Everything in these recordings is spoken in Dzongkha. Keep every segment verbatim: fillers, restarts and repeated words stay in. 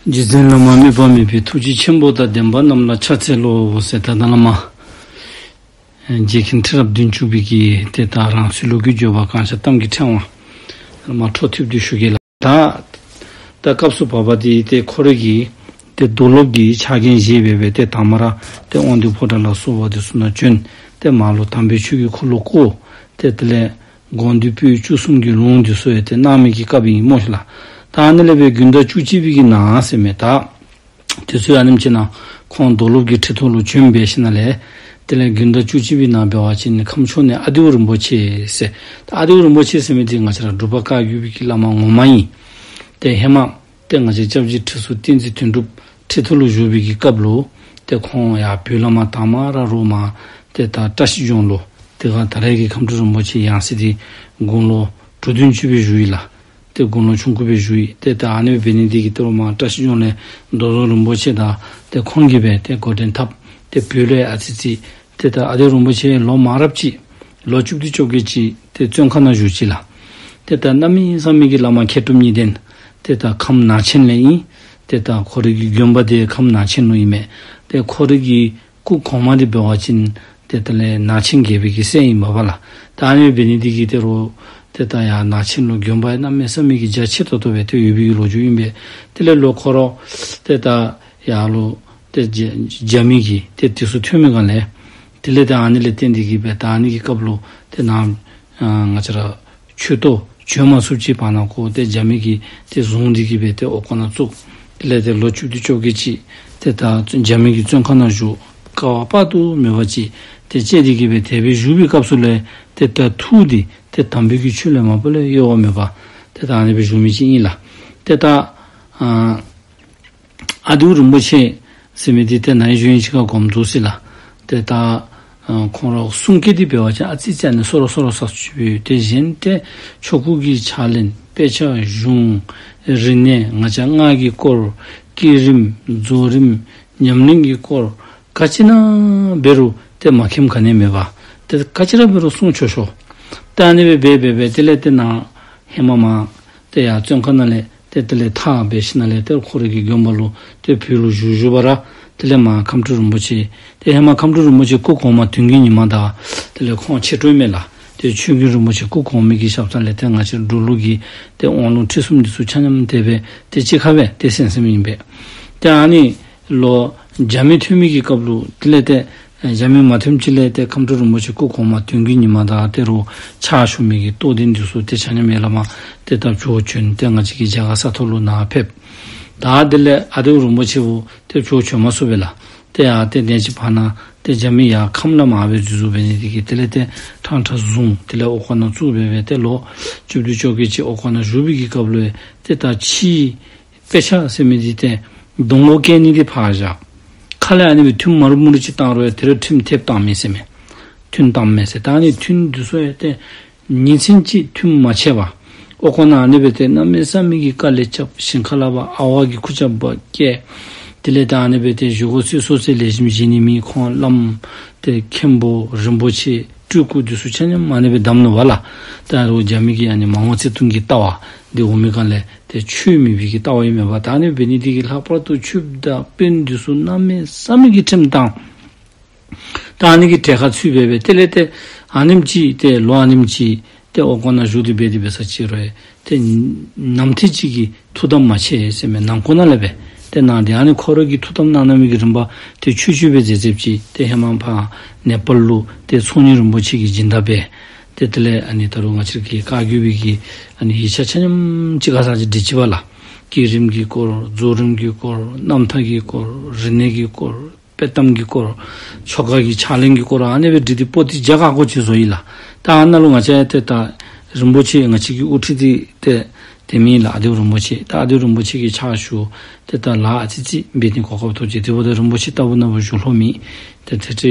རྗེ་བཙུན་བླ་མ་དམིགས་པ་མེད་པའི། ཐུགས་རྗེ་ཆེན་པོ་དང་ལྡན་པ་རྣམས་ལ་ཕྱག་འཚལ་ལོ་ཟེར། ད་ད་བླ་མ་རྗེ་མཁན་ཁྲི་རབས་བདུན་ཅུ་པའི་གི་ཏེ་ད་རང་ཚུལ་ལོ་རྒྱུས་བརྗོད་པ་གང་ཤར་གཏམ་གྱི་ཕྲེང་བ་བླ་མ་འཕྲོ་མཐུད་དེ་ཞུ་གེ་ལགས། ད་ད་སྐབས་སུ་བབ་པ་དེ་ཏེ་ཁོ་རའི་གི་ཏེ་རྡོར་སློབ་ཀྱི་ཕྱག་འགན་བཞེས་སྦེ་སྦེ་ཏེ་དང་པ་ར་ཏེ་དབང་འདུས་ཕོ་བྲང་ལ་སོགས་པ་དེ་ཚུ་ནང་བྱོན། ཏེ་མར་ལུ་དམ་པའི་ཆོས་ཀྱི་འཁོར་ལོ་བསྐོར། ཏེ་དེ་ལས་དགོངས་འདུས་པོད་བཅུ་གསུམ་གྱི་ལུང་འདི་ཚུ་ཡང་ཏེ་གནང་མི་གི་སྐབས་ཨིན་སྨོ་ཤིག་ལགས། ད་ཨ་ནི་ལས་སྦེ་དགུན་ཟླ་བཅུ་གཅིག་པའི་གི་ནང་ཟེར་མི་ད་དེ་ཚུ་ཨ་ནེམ་ཅིག་ནང་ཁོང་རྡོར་སློབ་ཀྱི་ཁྲི་ཐོག་ལུ་བྱོན་སྦེ་ཞིནམ་ལས་དེ་ལས་དགུན་ཟླ་བཅུ་གཅིག་པའི་ནང་འབད་བ་ཅིན་ཁམས་ཕྱོགས་ནས་ཨ་ལྡེའུ་རིན་པོ་ཆེ་ཟེར། ད་ཨ་ལྡེའུ་རིན་པོ་ཆེ་ཟེར་མི་འདི་ང་བཅས་ར་འབྲུག་པ་བཀའ་བརྒྱུད་པའི་གི་བླ་མ་ངོ་མ་ཨིན། ཏེ་ཧེ་མ་ཏེ་ང་བཅས་སྐྱབས་རྗེ་ཁྲི་ཟུར་བསྟན་འཛིན་དོན་གྲུབ་ཁྲི་ཐོག་ལུ་བཞུགས་པའི་གི་སྐབས་ལུ་ཏེ་ཁོང་ཡར་བོད་ལས་མར་དང་པ་ར་རོགས་མར་ཏེ་ད་བཀྲ་ཤིས་ལྗོངས་ལུ་ཏེ་ག་ད་རེས་ཀྱི་ཁམས་སྤྲུལ་རིན་པོ་ཆེ་ཡང་སྲིད་འདི་དགུང་ལོ་དྲུག་བདུན་ཅུ་སྦེ་བཞུགས་ཡི་ལགས། ཏེ་དགུང་ལོ་ཆུང་ཀུ་སྦེ་བཞུགས་ཡི། ཏེ་ད་ཨ་ནི་འབད་ནི་འདི་གིས་ཏེ་རོགས་མར་བཀྲ་ཤིས་ལྗོངས་ལས་རྡོར་རྫོང་རིན་པོ་ཆེ་དང་ཏེ་ཁོང་གིས་སྦེ་ཏེ་འགོ་འདྲེན་འཐབ། ཏེ་བོད་ལུ་ཡང་ཨ་ཙི་ཙི་ཏེ་ད་ཨ་ལྡེའུ་རིན་པོ་ཆེ་ལོ་མང་རབས་ཅིག་ལོ་བཅུ་བདུན་ཅོག་བརྒྱད་ཅིག་ཏེ་བཙོན་ཁང་ནང་བཞུགས་ཅི་ལགས། ཏེ་ད་གནམ་མེད་ས་མེད་ཀྱི་བླ་མ་མཁས་གྲུབ་གཉིས་ལྡན། ཏེ་ད་ཁམས་ནང་ཆེན་ལས་ཨིན། ཏེ་ད་ཁོ་རའི་གི་དགོན་པ་འདི་ཁམས་ནང་ཆེན་ལུ་ཨིན་མས། ཏེ་ཁོ་རའི་གི་སྐུ་གོང་མ་འདི་འབད་བ་ཅིན་ཏེ་དེ་ལས་ནང་ཆེན་རྒྱལ་པོའི་གི་སྲས་ཨིན་མས་པ་ལགས། ད་ཨ་ནི་འབད་ནི་འདི་གིས་ཏེ་རོགས་ཏེ་ད་ཡར་ནང་ཆེན་ལུ་དགོན་པ་གནམ་མེད་ས་མེད་ཀྱི་རྒྱ་ཆེ་ཏོག་ཏོ་སྦེ་ཏེ་ཡོད་པའི་གི་ལོ་རྒྱུས་ཨིན་པས། དེ་ལས་ལོག་ཁོ་ར་ཏེ་ད་ཡར་ལུ་ཏེ་རྒྱ་རྒྱ་མི་གིས་ཏེ་དེ་ཚུ་ཐོན་མི་གང་ལས་དེ་ལས་ཏེ་ཨ་ནི་ལས་བརྟེན་འདི་གིས་སྦེ་ད་ཨ་ནི་གི་སྐབས་ལུ་ཏེ་ནཱ་ཨ་ང་བཅས་ར་ཆོས་ཐོག་བྱོན་མ་ཚུགསཔ་ཅིག་བར་ན་ཁོ་ཏེ་རྒྱ་མི་གིས་ཏེ་བཟུང་འདི་གིས་སྦེ་ཏེ་ཨོ་ཁོ་ན་བཙུགས། དེ་ལས་ཏེ་ལོ་བཅུ་བདུན་ཅོག་བརྒྱད་ཅིག་ཏེ་ད་རྒྱ་མི་གི་བཙོན་ཁང་ནང་བཞུགས། དཀའ་བ་དཔག་ཏུ་མེད་པ་ཅིག་ཏེ་སྤྱད་འདི་གིས་སྦེ་དེ་སྦེ་བཞུགས་པའི་སྐབས་སུ་ལས་ཏེ་ད་ཐུགས་འདི་ཏེ་དམ་པའི་གི་ཆོས་ལས་མ་པ་ལས་གཡོ་བ་མེད་པ་ཏེ་ད་ཨ་ནི་སྦེ་བཞུགས་མི་ཅིག་ཨིན་ལགས། ཏེ་ད་ཨ་ཨ་ལྡེའུ་རིན་པོ་ཆེ་ཟེར་མི་འདི་ཏེ་ནཱ་ཡང་ཞུ་ཡི། ཅིག་ཁར་དགོངསམ་རྫོགས་ཅི་ལགས། ཏེ་ད་ཨ་ཁོང་ར་གསུང་སྐད་འདི་འབད་བ་ཅིན་ཨ་ཙི་ཙི་ཨ་ནི་སོ་ར་སོ་ར་ས་སུ་ཅིག་སྦེ་ཏེ་གཞན་ཏེ་ཆོ་ག་གི་ཕྱག་ལེན་དཔེ་ཆ་གཞུང་རིག་གནས་ང་བཅས་སྔགས་ཀྱི་སྐོར་བསྐྱེད་རིམ་རྫོགས་རིམ་ཉམས་ལེན་གྱི་སྐོར་ག་ཅི་ནང་འབད་རུང་ཏེ་མ་མཁྱེནམ་ག་ནི་མེད་པ། ཏེ་ག་ཅི་ར་འབད་རུང་གསུང་ཆོག་ཆོག། ཏེ་ཨ་ནི་སྦེ་འབད་འབད་འབད་དེ་ལས་ཏེ་ནཱ་ཧེ་མ་མར་ཏེ་ཡར་བཙོན་ཁང་ནང་ལས་ཏེ་དེ་ལས་ཐར་འབད་ཞིནམ་ལས་ཏེ་ཁོ་རའི་གི་དགོན་པ་ལུ་ཏེ་བོད་ལུ་བཞུགས་བཞུགས་པ་ར་དེ་ལས་མར་ཁམས་སྤྲུལ་རིན་པོ་ཆེ་ཏེ་ཧེ་མ་ཁམས་སྤྲུལ་རིན་པོ་ཆེ་སྐུ་གོང་མ་དོན་བརྒྱུད་ཉི་མ་དང་དེ་ལས་ཁོང་མཆེད་གྲོགས་མས་ལགས། ཏེ་ཆོས་རྒྱལ་རིན་པོ་ཆེ་སྐུ་གོང་མའི་གི་ཞབས་ས་ལས་ཏེ་ང་བཅས་འབྲུག་ལུགས་ཀྱི་ཏེ་དབང་ལུང་ཁྲིད་གསུམ་འདི་ཚུ་ཆ་མཉམ་དེ་སྦེ་ཏེ་གཅིག་ཁར་སྦེ་ཏེ་གསན་གསནམ་ཨིན་པས། ཏེ་ཨ་ནི་ལོག་རྒྱ་མི་ཐོན་མི་གི་སྐབས་ལུ་དེ་ལས་ཏེ་རྒྱ་མི་མ་ཐོནམ་ཅིག་ལས་ཏེ་ཁམས་སྤྲུལ་རིན་པོ་ཆེ་སྐུ་གོང་མ་དོན་བརྒྱུད་ཉི་མ་དང་ཏེ་རོགས་ཕྱག་ཞུ་མི་གི་རྟོགས་ལྡན་འདི་ཚུ་ཏེ་ཆ་མཉམ་ཡར་ལས་མར་ཏེ་ད་བྱོག་བྱོན་ཏེ་ང་བཅས་ཀྱི་རྒྱ་གར་ས་ཐོག་ལུ་ནཱ་ཕེབས། ད་དེ་ལས་ཨ་ལྡེའུ་རིན་པོ་ཆེ་བོ་ཏེ་བྱོག་བྱོན་མ་ཚུགས་པས་ལགས། ཏེ་ཡར་ཏེ་གནས་ཅིག་བར་ན་ཏེ་རྒྱ་མི་ཡར་ཁམས་ལས་མར་སྦེ་འཛུལ་འཛུལཝ་འབད་ནི་འདི་གིས་དེ་ལས་ཏེ་ཕྲང་ཕྲང་བཟུང་དེ་ལས་ཨོ་ཁོ་ན་བཙུགས་སྦེ་སྦེ་ཏེ་ལོ་བཅུ་བདུན་ཅོག་བརྒྱད་ཅིག་ཨོ་ཁོ་ན་བཞུགས་པའི་གི་སྐབས་ལུ་ཏེ་ད་ཕྱི་དཔེ་ཆ་ཟེར་མི་འདི་ཏེ་གདོང་ཁར་བཀལ་ནི་འདི་ཕར་བཞག། ཁ་ལས་ཨ་ནི་སྦེ་ཐུན་མ་རུབ་མ་རུབ་ཅིག་བཏང་རུང་ཡང་དེ་རུ་ཁྲིམས་ཐེབས་བཏང་མི་ཟེར་མས། ཐུན་བཏང་མི་ཟེར། ད་ཨ་ནི་ཐུན་འདི་ཚུ་ཡང་ཏེ་ཉིན་མཚན་གཅིག་ཐུན་མ་ཆད་པར་ཨོ་ཁོ་ན་ཨ་ནི་སྦེ་ཏེ་གནམ་མེད་ས་མེད་ཀྱི་དཀའ་ལས་རྐྱབ། ཞིང་ཁ་ལས་ཕར་ཨ་ཝ་གིས་ཁུར་ཆ་འབག་བཀལ། དེ་ལས་ད་ཨ་ནི་སྦེ་ཏེ་བཞེས་སྒོ་ཚུ་སོ་སོའི་ལེགས་ཤོམ་བཞེས་ནི་མེད། ཁོང་བླམ་ཏེ་མཁན་པོ་རིན་པོ་ཆེ་སྤྲུལ་སྐུ་འདི་ཚུ་ཆ་མཉམ་ཨ་ནི་སྦེ་བསྡམས་ནུག་པ་ལགས། ད་རུང་རྒྱ་མི་གི་ཨ་ནི་མ་འོངས་བརྩེ་དུང་གི་ལྟ་བ་འདི་འོང་མི་གང་ལས་ཏེ་ཆོས་མེད་པའི་གི་ལྟ་བ་ཨིན་མས་པ། ད་ཨ་ནི་འབད་ནི་འདི་གིས་ལྷག་པར་དུ་ཆོསཔ་དང་དཔོན་འདི་ཚུ་གནམ་མེད་ས་མེད་ཀྱི་ཁྲིམས་བཏང་། ད་ཨ་ནི་གི་གྲལ་ཁར་ཚུད་སྦེ་སྦེ་དེ་ལས་ཏེ་ཨ་ནེམ་ཅིག་ཏེ་ལོ་ཨ་ནེམ་ཅིག་ཏེ་ཨོ་ཁོ་ན་བཞུགས་ཏེ་སྦེ་དེ་སྦེ་ས་ཅིག་རུང་ཡང་ཏེ་ནམ་ཐེངས་ཅིག་གི་ཐུགས་དམ་མ་ཆད་ཟེར་མས། ནང་འཁོད་ནང་ལས་སྦེ་ཏེ་གནང་སྟེ་ཨ་ནི་ཁོ་ར་གི་ཐུགས་དམ་གནང་གནང་མི་གི་རིམ་པ་ཏེ་ཆོས་སྤྱོད་སྦེ་མཛད་མཛདཔ་ཅིག་ཏེ་ཧེ་མ་ཕར་ནེ་པཱལ་ལུ་ཏེ་ཚོགས་གཉིས་རིན་པོ་ཆེ་གི་སྦྱིན་བདག་འབད། ཏེ་དེ་ལས་ཨ་ནི་ད་རུང་ང་བཅས་ཀྱི་བཀའ་བརྒྱུད་པའི་གི་ཨ་ནི་ཡིག་ཆ་ཆ་མཉམ་གཅིག་ཁར་ས་ཅིག་བསྒྲིགས་ཅི་པ་ལགས། བསྐྱེད་རིམ་གྱི་སྐོར་རྫོགས་རིམ་གྱི་སྐོར་རྣམ་ཐར་གྱི་སྐོར་རིག་གནས་ཀྱི་སྐོར་དཔེ་གཏམ་གྱི་སྐོར་ཆོ་ག་གི་ཕྱག་ལེན་གྱི་སྐོར་ཨ་ནི་སྦེ་བསྒྲིགས་ཏེ་པོ་ཏི་རྒྱ་གར་སྐོར་ཅིག་བཟོ་ཡི་ལགས། ད་ཨ་ནཱ་ལུ་ང་བཅས་ཏེ་ད་རིན་པོ་ཆེ་ང་བཅས་ཀྱི་དབུ་ཁྲིད་འདི་ཏེ་དེ་མེན་ལགས། ཨ་ལྡེའུ་རིན་པོ་ཆེ། ད་ཨ་ལྡེའུ་རིན་པོ་ཆེ་གི་ཕྱག་ཞུ་ཏེ་ད་ལཱ་ཨ་ཙི་ཙི་འབད་ནི་གོ་སྐབས་ཐོབ་ཅི། དེ་འབདཝ་ད་རིན་པོ་ཆེ་ལྟ་བུ་ནཱ་བུ་བཞུགས་ལོང་མེད། ཏེ་ཏེ་ཏེ་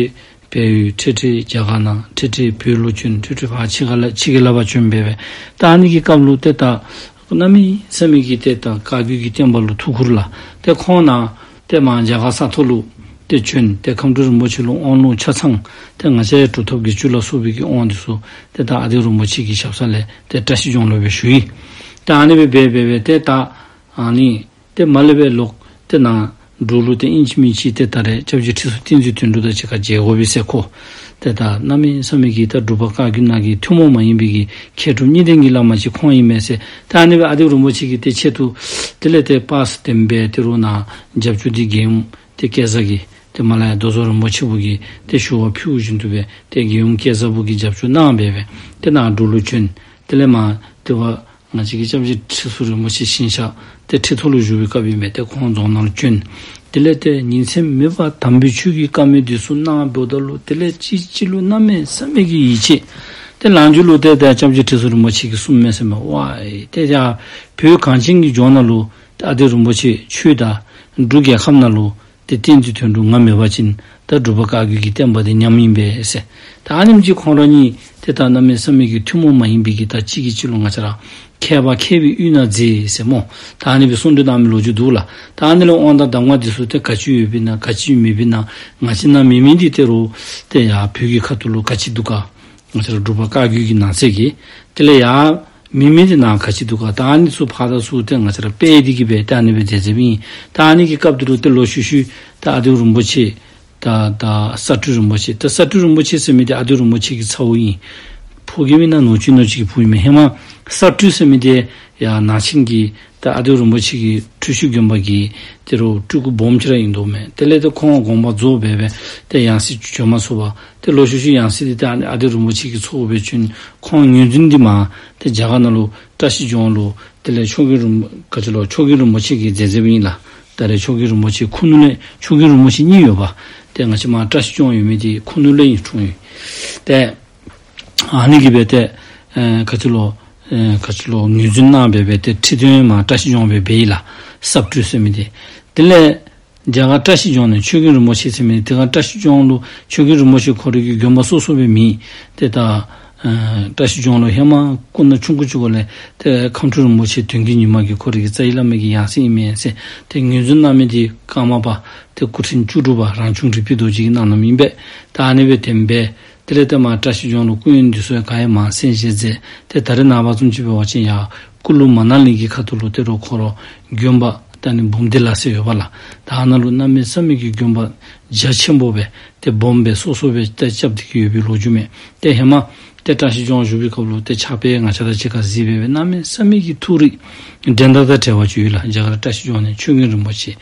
བལ་ཡུལ་ཏེ་ཏེ་རྒྱ་གར་ནང་ཏེ་ཏེ་བོད་ལུ་བྱོན། ཏེ་ཏེ་ཕར་ཕྱི་ཁ་ལས་ཕྱི་རྒྱལ་ལས་ཕར་བྱོན་སྦེ་སྦེ་ད་ཨ་ནི་གི་སྐབས་ལུ་ཏེ་ད་གནམ་མེད་ས་མེད་ཀྱི་ཏེ་ད་བཀའ་བརྒྱུད་ཀྱི་བསྟན་པ་ལུ་ཐུགས་ཁུར་ལགས། ཏེ་ཁོང་ནཱ་ཏེ་མར་རྒྱ་གར་ས་ཐོག་ལུ་ཏེ་བྱོན། ཏེ་ཁམས་སྤྲུལ་རིན་པོ་ཆེ་ལུ་དབང་ལུང་ཆ་ཚང་ཏེ་ང་བཅས་གྲུབ་ཐོབ་བརྒྱད་ཅུ་ལ་སོགས་པའི་གི་དབང་འདི་ཚུ་ཏེ་ད་ཨ་ལྡེའུ་རིན་པོ་ཆེ་གི་ཞབས་ས་ལས་ཏེ་བཀྲ་ཤིས་ལྗོངས་ལུ་སྦེ་ཞུ་ཡི། ཏེ་ཨ་ནི་སྦེ་འབད་འབད་འབད་ཏེ་ད་ཨ་ནི་ཏེ་མར་ལས་སྦེ་ལོག་ ཏེ་ནཱ་འབྲུག་ལུ་ཏེ་ཨིན་ཅི་མིན་ཅི་ཏེ་ད་རེས་སྐྱབས་རྗེ་ཁྲི་ཟུར་བསྟན་འཛིན་དོན་གྲུབ་དང་གཅིག་ཁར་མཇལ་དགོ་པས་ཟེར་ཁོ། ཏེ་ད་གནམ་མེད་ས་མེད་ཀྱི་ད་འབྲུག་པ་བཀའ་བརྒྱུད་ནང་གི་ཐུན་མོང་མ་ཡིན་པའི་གི་མཁས་གྲུབ་གཉིས་ལྡན་གྱི་བླ་མ་ཅིག་ཁོང་ཨིན་མས་ཟེར། ད་ཨ་ནི་སྦེ་ཨ་ཏི་རིན་པོ་ཆེ་གིས་ཏེ་ཆེད་དུ་དེ་ལས་ཏེ་པཱས་ལྡན་པའི་ཏེ་རོགས་ནཱ་རྒྱབ་སྐྱོར་འདི་རྒྱལ་ཡུམ་ཏེ་བསྐྱལ་ས་གི་ཏེ་མ་ལ་ཡ་རྡོ་བཟོ་རིན་པོ་ཆེ་བུ་གིས་ཏེ་ཞུ་བ་ཕུལ་བཞིན་དུ་སྦེ་ཏེ་རྒྱལ་ཡུམ་བསྐྱལ་ས་བུ་གིས་རྒྱབ་སྐྱོར་གནང་སྦེ་སྦེ་ཏེ་ནཱ་འབྲུག་ལུ་བྱོན། དེ་ལས་མར་ཏེ་བ་ང་བཅས་ཀྱི་སྐྱབས་རྗེ་ཁྲི་ཟུར་རིན་པོ་ཆེ་ཞིང་གཤེགས་ཏེ་ཁྲི་ཐོག་ལུ་བཞུགས་པའི་སྐབས་ཨིན་མས། ཏེ་ཁོང་རྫོང་ནང་ལུ་བྱོན། དེ་ལས་ཏེ་ཉིན་མཚན་མེད་པར་དམ་པའི་ཆོས་ཀྱི་བཀའ་མོལ་འདི་ཚུ་གནང་འབདཝ་ད་ལུ་དེ་ལས་གཅིག་གཅིག་ལུ་གནམ་མེད་ས་མེད་ཀྱི་ཡིད་ཆེས། ཏེ་ལམ་འཇུག་ལུ་ཏེ་ཏེ་སྐྱབས་རྗེ་ཁྲི་ཟུར་རིན་པོ་ཆེ་གིས་གསུངས་མས་ཟེར་མས། ཝའི་ཏེ་ཡ་བོད་གངས་ཅན་གྱི་ལྗོངས་ནང་ལུ་ཏེ་ཨ་ཏི་རིན་པོ་ཆེ་ཁྱོད་དང་འབྲུག་རྒྱལ་ཁབ་ནང་ལུ་ཏེ་བསྟན་འཛིན་དོན་གྲུབ་ང་མེད་པ་ཅིན་ད་འབྲུག་པ་བཀའ་བརྒྱུད་ཀྱི་བསྟན་པ་འདི་ཉམས་ཨིན་པས་ཟེར། ད་ཨ་ནེམ་ཅིག་ཁོང་ར་གཉིས་ཏེ་ད་གནམ་མེད་ས་མེད་ཀྱི་ཐུན་མོང་མ་ཡིན་པའི་གི་ད་གཅིག་གིས་གཅིག་ལུ་ང་བཅས་ར་མཁས་པ་མཁས་པའི་དབུས་ན་མཛེས་ཟེར་སྨོ། ད་ཨ་ནི་སྦེ་གསུང་གྲོས་གནང་མི་ལོ་རྒྱུས་འདུག་ལགས། ད་ཨ་ནི་ལས་དབང་དང་གདམས་ངག་འདི་ཚུ་ཏེ་ག་ཅི་ཡོདཔ་ཨིན་ན་ག་ཅི་མེདཔ་ཨིན་ན། ང་བཅས་ནང་མེད་མི་འདི་ཏེ་རོགས་ཏེ་ཡར་བོད་ཀྱི་ཁ་ཐུག་ལུ་ག་ཅི་འདུག་ག། ང་བཅས་ར་འབྲུག་པ་བཀའ་བརྒྱུད་ཀྱི་ནང་གསེས་ཀྱི་དེ་ལས་ཡང་མེད་མི་འདི་ནང་ག་ཅི་འདུག་ག། ད་ཨ་ནི་ཚུ་ཕར་དང་ཚུར་ཏེ་ང་བཅས་ར་སྤེལ་ཏེ་གི་སྦེ་ད་ཨ་ནི་སྦེ་མཛད་མཛདཔ་ཨིན། ད་ཨ་ནི་གི་སྐབས་དེ་ལུ་ཏེ་ལོག་ཤུལ་ཤུལ་ད་ཨ་ཏི་རིན་པོ་ཆེ་ད་ད་ས་སྤྲུལ་རིན་པོ་ཆེ། ད་ས་སྤྲུལ་རིན་པོ་ཆེ་ཟེར་མི་འདི་ཨ་ཏི་རིན་པོ་ཆེ་གི་ཚ་བོ་ཨིན། ཕོ་རྒནམ་ཨིན་ན་ནུ་གཅུང་ནུ་གཅུང་གི་བུ་ཨིན་མས། ཧེ་མ་ས་སྤྲུལ་ཟེར་མི་འདི་ཡར་ནང་ཆེན་གྱི་ད་ཨ་ཏི་རིན་པོ་ཆེ་གི་ཁྲུས་གཞུང་དགོན་པ་གི་ཏེ་རོགས་སྤྲུལ་སྐུ་སྦོམ་ཅིག་ར་ཨིན་དོ་མས། དེ་ལས་ཏེ་ཁོང་དགོངས་པ་རྫོགས་སྦེ་སྦེ་ཏེ་ཡང་སྲིད་བྱོན་མ་ཚུགས་པར་ཏེ་ལོག་ཤུལ་ཤུལ་ཡང་སྲིད་འདི་ཏེ་ཨ་ནི་ཨ་ཏི་རིན་པོ་ཆེ་གི་ཚ་བོ་སྦེ་བྱོན། ཁོང་ངོས་འཛིན་འདི་མར་ཏེ་རྒྱ་གར་ནང་ལུ་བཀྲ་ཤིས་ལྗོངས་ལུ་དེ་ལས་ཆོས་རྒྱལ་རིན་ག་ཅི་ལོ་ཆོས་རྒྱལ་རིན་པོ་ཆེ་གིས་མཛད་མཛདཔ་ཨིན་ལགས། ད་རེས་ཆོས་རྒྱལ་རིན་པོ་ཆེ་ཁུ་ནུ་ལས་ཆོས་རྒྱལ་རིན་པོ་ཆེ་གཉིས་ཡོདཔ། ཏེ་ང་བཅས་མར་བཀྲ་ཤིས་ལྗོངས་ཡོད་མི་འདི་ཁུ་ནུ་ལས་ཨིན་འཁྲུངས་ཡོད། ཏེ་ཨ་ནི་གིས་སྦེ་ཏེ་ཨེ་ག་ཅི་ལོ་ཨེ་ག་ཅི་ལོ་ངོས་འཛིན་གནང་སྦེ་སྦེ་ཏེ་ཁྲི་འདོན་མར་བཀྲ་ཤིས་ལྗོངས་སྦེ་འབད་ཡི་ལགས། ས་སྤྲུལ་ཟེར་མི་འདི། དེ་ལས་རྒྱ་གར་བཀྲ་ཤིས་ལྗོངས་ནང་ཆོས་རྒྱལ་རིན་པོ་ཆེ་ཟེར་མི་འདི་ག་བཀྲ་ཤིས་ལྗོངས་ལུ་ཆོས་རྒྱལ་རིན་པོ་ཆེ་ཁོ་རའི་གི་དགོན་པ་སོ་སོ་སྦེ་མེད། ཏེ་ད་ཨེ་བཀྲ་ཤིས་ལྗོངས་ལུ་ཧེ་མ་སྐུ་ན་ཆུང་ཀུ་ཅིག་ཁར་ལས་ཏེ་ཁམས་སྤྲུལ་རིན་པོ་ཆེ་དོན་བརྒྱུད་ཉི་མ་གིས་ཁོ་རའི་གི་རྩ་བའི་བླ་མའི་གི་ཡང་སྲིད་ཨིན་མས་ཟེར་ཏེ་ངོས་འཛིན་གནང་མི་འདི་ཀརྨ་པ་ཏེ་སྐུ་ཕྲེང་བཅུ་དྲུག་པ་རང་བྱུང་རིག་པའི་རྡོ་རྗེ་གིས་གནང་གནངམ་ཨིན་པས། ད་ཨ་ནི་སྦེ་དེ་སྦེ་དེ་ལས་ཏེ་མར་བཀྲ་ཤིས་ལྗོངས་ལུ་སྐུ་ཡོན་འདི་ཚུ་ཡང་ག་ཡང་མང་སེང་ཞེ་མཛད། ཏེ་ད་རེས་ནངས་པ་བཟུམ་ཅིག་འབད་བ་ཅིན་ཡར་ཀུ་ལུ་མ་ན་ལི་གི་ཁ་ཐུག་ལུ་ཏེ་རོགས་ཁོ་ར་དགོན་པ་ད་ཨ་ནི་འབུམ་སྡེ་ལ་ཟེར་ཡོདཔ་ལགས། ད་ཨ་ནཱ་ལུ་གནམ་མེད་ས་མེད་ཀྱི་དགོན་པ་རྒྱ་ཆེན་པོ་སྦེ་ཏེ་སྦོམ་སྦེ་སོ་སོ་སྦེ་ཏེ་རྐྱབ་སྟེ་གི་ཡོད་པའི་ལོ་རྒྱུས་མས། ཏེ་ཧེ་མ་ཏེ་བཀྲ་ཤིས་ལྗོངས་བཞུགས་པའི་སྐབས་ལུ་ཏེ་ཕྱག་དཔེ་ང་བཅས་དང་གཅིག་ཁར་གཟིགས་སྦེ་སྦེ་གནམ་མེད་ས་མེད་ཀྱི་ཐུགས་རིག་འགྲན་ཟླ་དང་བྲལ་བ་ཅིག་ཡོད་ལགས། རྒྱ་གར་བཀྲ་ཤིས་ལྗོངས་ནང་ཆོས་རྒྱལ་རིན་པོ་ཆེ།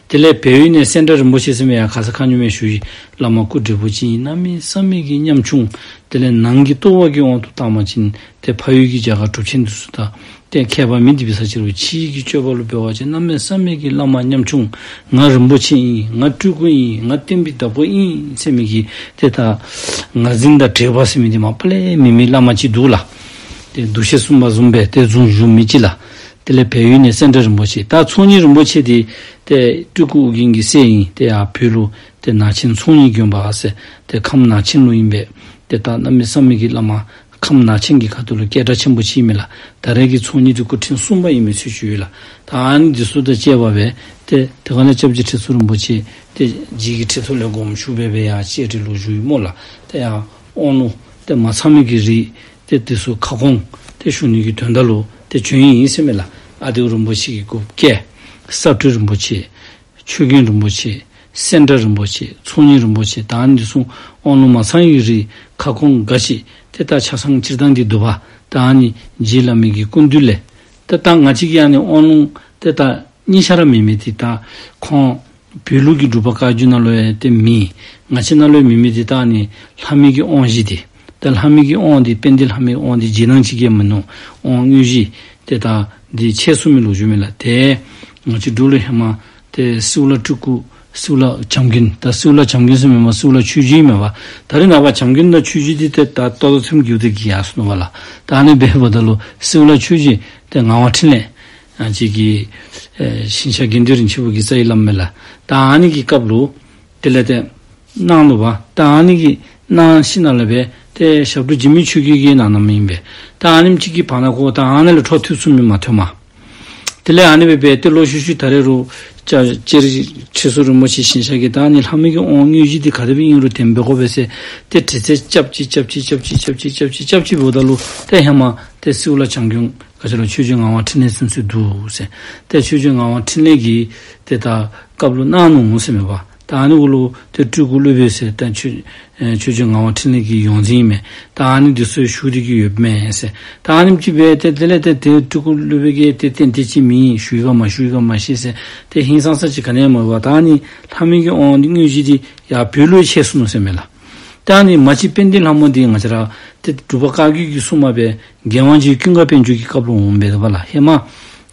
དེ་ལས་བལ་ཡུལ་ནང་སེང་བྲག་རིན་པོ་ཆེ་ཟེར་མི་ཡང་ཁ་ཙ་ཁ་ཉིནམ་ཞུ་ཡི། བླ་མ་སྐུ་བགྲེས་པོ་ཅིག་ཨིན། གནམ་མེད་ས་མེད་ཀྱི་ཉམ་ཆུང་། དེ་ལས་ནང་གི་ལྟོ་བ་གི་དབང་དུ་བཏང་བ་ཅིན་ཏེ་ཕ་ཡུལ་གྱི་རྒྱ་གར་གྲུབ་ཆེན་འདི་ཚུ་དང་ཏེ་མཁས་པ་མི་འདི་འབད་ས་ཅིག་རུང་ཕྱི་ཡི་གི་སྤྱོད་པ་ལུ་འབད་བ་ཅིན་གནམ་མེད་ས་མེད་ཀྱི་བླ་མ་ཉམ་ཆུང་། ང་རིན་པོ་ཆེ་ཨིན། ང་སྤྲུལ་སྐུ་ཨིན། ང་བསྟན་པའི་བདག་པོ་ཨིན་ཟེར་མི་གི་ཏེ་ད་ངར་འཛིན་དང་བྲེལ་བ་ཟེར་མི་འདི་མ་པ་ལས་མེད་མི་བླ་མ་ཅིག་འདུག་ལགས། ཏེ་འདུ་ཤེས་གསུམ་པ་བཟུམ་སྦེ་ཏེ་བཟུང་བཞུགས་མི་ཅིག་ལགས། དེ་ལས་བལ་ཡུལ་ནང་སེང་བྲག་རིན་པོ་ཆེ། ད་ཚོགས་གཉིས་རིན་པོ་ཆེ་འདི་ཏེ་སྤྲུལ་སྐུ་ཨོ་རྒྱན་གྱི་སྲས་ཨིན། ཏེ་ཡར་བོད་ལུ་ཏེ་ནང་ཆེན་ཚོགས་གཉིས་དགོན་པ་ཟེར་ཏེ་ཁམས་ནང་ཆེན་ལུ་ཨིན་པས། ཏེ་ད་གནམ་མེད་ས་མེད་ཀྱི་བླ་མ་ཁམས་ནང་ཆེན་གྱི་ཁ་ཐུག་ལུ་སྐད་གྲགས་ཆེན་པོ་ཅིག་ཨིན་མས་ལགས། ད་རེས་ཀྱི་ཚོགས་གཉིས་འདི་སྐུ་ཕྲེང་གསུམ་པ་ཨིན་མི་ཚུལ་ཅིག་ཡོད་ལགས། ད་ཨ་ནི་འདི་ཚུ་དང་བཅས་པ་སྦེ་ཏེ་དེ་ཁར་ལས་སྐྱབས་རྗེ་ཁྲི་ཟུར་རིན་པོ་ཆེ་ཏེ་རྗེ་གི་ཁྲི་ཐོག་ལས་དགོངས་ཞུ་སྦེ་སྦེ་ཡར་གཅེས་སྤྲས་ལུ་བཞུགས་ཡི་སྨོ་ལགས། ཏེ་ཡང་དབང་ལུང་ཏེ་མ་ཚང་མི་གི་རིགས་ཏེ་འདི་ཚུ་ཁ་སྐོང་ཏེ་ཞུ་ནི་གི་དོན་དག་ལུ་ཏེ་བྱོན་ཡི་ཨིན་ཟེར་མས་ལགས། ཨ་ཏི་རིན་པོ་ཆེ་གི་སྐུ་སྐྱེ་ས་སྤྲུལ་རིན་པོ་ཆེ། ཆོས་རྒྱལ་རིན་པོ་ཆེ། སེང་བྲག་རིན་པོ་ཆེ། ཚོགས་གཉིས་རིན་པོ་ཆེ། ད་ཨ་ནི་འདི་ཚུ་དབང་ལུང་མ་ཚང་བའི་རིགས་ཁ་སྐོང་འགའ་ཅིག་ཏེ་ད་ཆ་ཚང་སྤྱིར་བཏང་འདི་འདུག་པ། ད་ཨ་ནི་རྗེ་བླ་མའི་གི་སྐུ་མདུན་ལས་ཏེ་ད་ང་བཅས་ཀྱི་ཨ་ནི་དབང་ལུང་ཏེ་ད་གཉིས་ཆ་ར་མེད་མི་འདི་ད་ཁོང་བོད་ལུགས་ཀྱི་འབྲུག་པ་བཀའ་བརྒྱུད་ནང་ལུ་ཡང་ཏེ་མེད། ང་བཅས་ནང་ལུ་ཡང་མེད་མི་འདི་ད་ཨ་ནི་ལྷ་མོའི་གི་དབང་བཞི་འདི། ད་ལྷ་མོའི་གི་དབང་འདི་དཔལ་ལྡན་ལྷ་མོའི་དབང་འདི་རྗེས་གནང་ཅིག་གིས་མིན་ནུག། དབང་དངོས་གཞི་ཏེ་ད་འདི་ཆད་སོང་མི་ལོ་རྒྱུས་མས་ལགས། ཏེ་ང་བཅས་འབྲུག་ལུ་ཧེ་མ་ཏེ་སེའུ་ལ་སྤྲུལ་སྐུ་སེའུ་ལ་བྱམས་མགོན། ད་སེའུ་ལ་བྱམས་མགོན་ཟེར་མི་མ་སེའུ་ལ་ཆོས་རྗེ་མས་པ། ད་རེས་ནངས་པ་བྱམས་མགོན་དང་ཆོས་རྗེ་འདི་ཏེ་ད་ལྟོ་ལྟོ་ཐིམ་གྱི་འདི་གི་ཡར་སོང་ནུག་པ་ལགས། ད་ཨ་ནི་འབདཝ་ད་ལུ་སེའུ་ལ་ཆོས་རྗེ་ཏེ་ངག་དབང་འཕྲིན་ལས་ཨ་ཅིག་གི་ཨེ་ཞིང་གཤེགས་དགེ་འདུན་རིན་ཆེན་བུ་གི་རྩ་བའི་བླམ་མས་ལགས། ད་ཨ་ནི་གི་སྐབས་ལུ་དེ་ལས་ཏེ་གནང་ནུག་པ། ད་ཨ་ནི་གི་གནང་ཞིནམ་ལས་སྦེ་ཏེ་ཞབས་དྲུང་འཇིགས་མེད་ཆོས་རྒྱལ་གྱིས་གནང་གནངམ་ཨིན་པས། ད་ཨ་ནེམ་ཅིག་གི་བར་ན་ཁོ་ད་ཨ་ནཱ་ལས་འཕྲོ་མཐུད་ཚུགས་མི་མ་ཐོནམ། དེ་ལས་ཨ་ནི་སྦེ་འབད་དེ་ལོག་ཤུལ་ཤུལ་ད་རེས་རུང་ལྕགས་ཁྲི་ཟུར་རིན་པོ་ཆེ་ཞིང་གཤེགས་ཀྱིས་ད་ཨ་ནི་ལྷ་མོ་གི་དབང་དངོས་གཞི་འདི་ག་དེ་སྦེ་ཨིན་རུང་བདེན་པའི་གོ་སྦེ་ཟེར་ཏེ་དྲི་རྩད་རྐྱབ་ཅི་རྐྱབ་ཅི་རྐྱབ་ཅི་རྐྱབ་ཅི་རྐྱབ་ཅི་འབདཝ་ད་ལུ་ཏེ་ཧེ་མ་ཏེ་སེའུ་ལ་བྱམས་མགོན་ག་ཅི་ལོ་ཆོས་རྗེ་ངག་དབང་འཕྲིན་ལས་ཚུན་ཚོད་འདུག་ཟེར། ཏེ་ཆོས་རྗེ་ངག་དབང་འཕྲིན་ལས་ཀྱིས་ཏེ་ད་བཀའ་སློབ་གནང་ནུག་ཟེར་མས་པ། ད་ཨ་ནི་གུ་ལུ་ཏེ་སྤྲུལ་སྐུ་སློབ་དཔོན་ཟེར་ད་ཆོས་ཨེ་ཆོས་རྗེ་ངག་དབང་འཕྲིན་ལས་ཀྱི་ཡོངས་འཛིན་ཨིན་མས། ད་ཨ་ནི་འདི་ཚུ་བཞུགས་ཏེ་གི་ཡོདཔ་མས་ཟེར། ད་ཨ་ནེམ་ཅིག་སྦེ་ཏེ་དེ་ལས་ཏེ་ཏེ་སྤྲུལ་སྐུ་སློབ་དཔོན་གྱིས་ཏེ་ཏན་ཏན་ཅིག་མེན་ཞུ་ཡི་ག་མ་ཞུ་ཡི་ག་མ་ཤེས་ཟེར་ཏེ་ཧིང་སངས་ས་ཅིག་ག་ནི་ཡང་མ་འབད་བར་ད་ཨ་ནི་ལྷ་མོ་གི་དབང་འདི་དངོས་གཞི་འདི་ཡར་བོད་ལུ་ཆད་སོང་ནུག་ཟེར་མས་ལགས། ད་ཨ་ནི་མ་གཅིག་དཔལ་ལྡན་ལྷ་མོ་འདི་ང་བཅས་ར་ཏེ་འབྲུག་པ་བཀའ་བརྒྱུད་ཀྱི་སྲུང་མ་སྦེ་རྒྱལ་དབང་རྗེ་ཀུན་དགའ་དཔལ་འབྱོར་གྱི་སྐབས་ལུ་འོངམ་འབད་དོ་བ་ལགས། ཧེ་མ་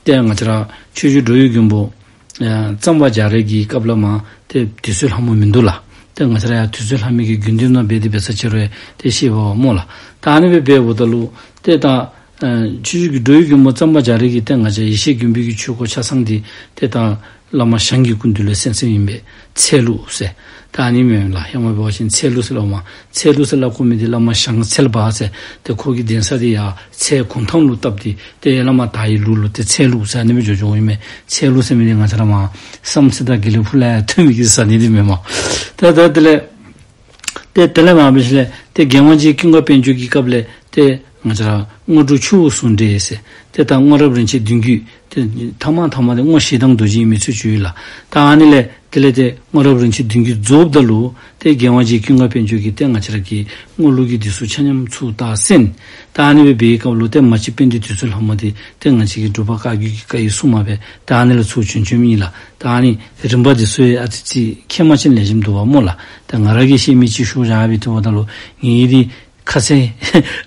ཏེ་ང་བཅས་ར་ཆོས་རྗེ་འགྲོ་བའི་མགོན་པོ་ཨ་གཙང་པ་རྒྱ་རས་ཀྱི་སྐབས་ལས་མར་ཏེ་དུད་སོལ་ལྷ་མོ་མིན་འདུག་ལགས། ཏེ་ང་བཅས་ར་ཡང་དུད་སོལ་ལྷ་མོ་གི་རྒྱུད་འདི་ནང་འབད་དེ་འབད་ས་ཅིག་རུང་ཏེ་ཤེས་པ་སྨོ་ལགས། ད་ཨ་ནི་སྦེ་འབདཝ་ད་ལུ་ཏེ་ད་ཨ་ཆོས་རྗེ་འགྲོ་བའི་མགོན་པོ་གཙང་པ་རྒྱ་རས་ཀྱིས་ཏེ་ང་བཅས་ཡེ་ཤེས་མགོན་པོའི་གི་ཆོས་སྐོར་ཆ་ཚང་འདི་ཏེ་ད་བླ་མ་ཞང་གི་སྐུ་མདུན་ལས་གསན་གསནམ་ཨིན་པས། ཚལ་ལུ་ཟེར། ད་ཨ་ནི་མས་ལགས། ཧེ་མ་འབད་བ་ཅིན་ཚལ་ལུ་ཟེར་སླབ་མས། ཚལ་ལུ་ཟེར་སླབ་དགོ་མི་འདི་བླ་མ་ཞང་ཚལ་པ་ཟེར་ཏེ་ཁོ་གི་གདན་ས་འདི་ཡར་ཚལ་གུང་ཐང་ལུ་བཏབ་སྟེ་ཏེ་ཡར་ལས་མར་དར་བའི་ལུགས་ལུ་ཏེ་ཚལ་ལུ་ཟེར་ཨ་ནི་སྦེ་འགྱོ་འགྱོཝ་ཨིན་མས། ཚལ་ལུ་ཟེར་མི་འདི་ང་བཅས་ར་མར་བསམ་རྩེ་དང་དགེ་ལེགས་ཕུག་ལས་ཡར་ཐོན་མི་གི་ས་གནས་འདི་མས་སྨོ། ད་ད་དེ་ལས་ཏེ་དེ་ལས་མར་འབད་ཞིནམ་ལས་ཏེ་རྒྱལ་དབང་རྗེ་ཀུན་དགའ་དཔལ་འབྱོར་གྱི་སྐབས་ལས་ཏེ་ང་བཅས་ར་སྔོ་འབྲུག་ཆུ་བོ་ཟུང་འབྲེལ་ཟེར་ཏེ་ད་སྔོ་རབས་རིན་ཆེན་བདུན་བརྒྱུད་ཏེ་ཐ་མ་ཐ་མ་འདི་སྔོ་ཞེ་སྡང་རྡོ་རྗེ་ཨིན་མི་ཚུ་ཅིག་ཡོད་ལགས། ད་ཨ་ནི་ལས་དེ་ལས་ཏེ་སྔོ་རབས་རིན་ཆེན་བདུན་བརྒྱུད་རྫོགསཔ་ད་ལུ་ཏེ་རྒྱལ་དབང་རྗེ་ཀུན་དགའ་དཔལ་འབྱོར་གྱིས་ཏེ་ང་བཅས་ར་གི་སྔོ་ལུགས་ཀྱི་འདི་ཚུ་ཆ་མཉམ་ཚུར་ད་གསན། ད་ཨ་ནི་སྦེ་འབད་བའི་སྐབས་ལུ་ཏེ་མ་གཅིག་དཔལ་ལྡན་དུད་སོལ་ལྷ་མོ་འདི་ཏེ་ང་བཅས་ཀྱི་འབྲུག་པ་བཀའ་བརྒྱུད་ཀྱི་བཀའ་ཡི་སྲུང་མ་སྦེ་ད་ཨ་ནི་ལས་ཚུར་བྱོན་བྱོནམ་ཨིན་ལགས། ད་ཨ་ནི་རིམ་པ་འདི་ཚུ་ཡང་ཨ་ཙི་ཅིག་མཁྱེན་མ་ཅིན་ལེགས་ཤོམ་འདུག་པ་སྨོ་ལགས། ད་ང་ར་གིས་ཤེས་མི་ཅིག་ཞུ་བཞག་པའི་དུས་འབདཝ་ད་ལུ་ངེ་གི་འདི་ཁ་ཚིག་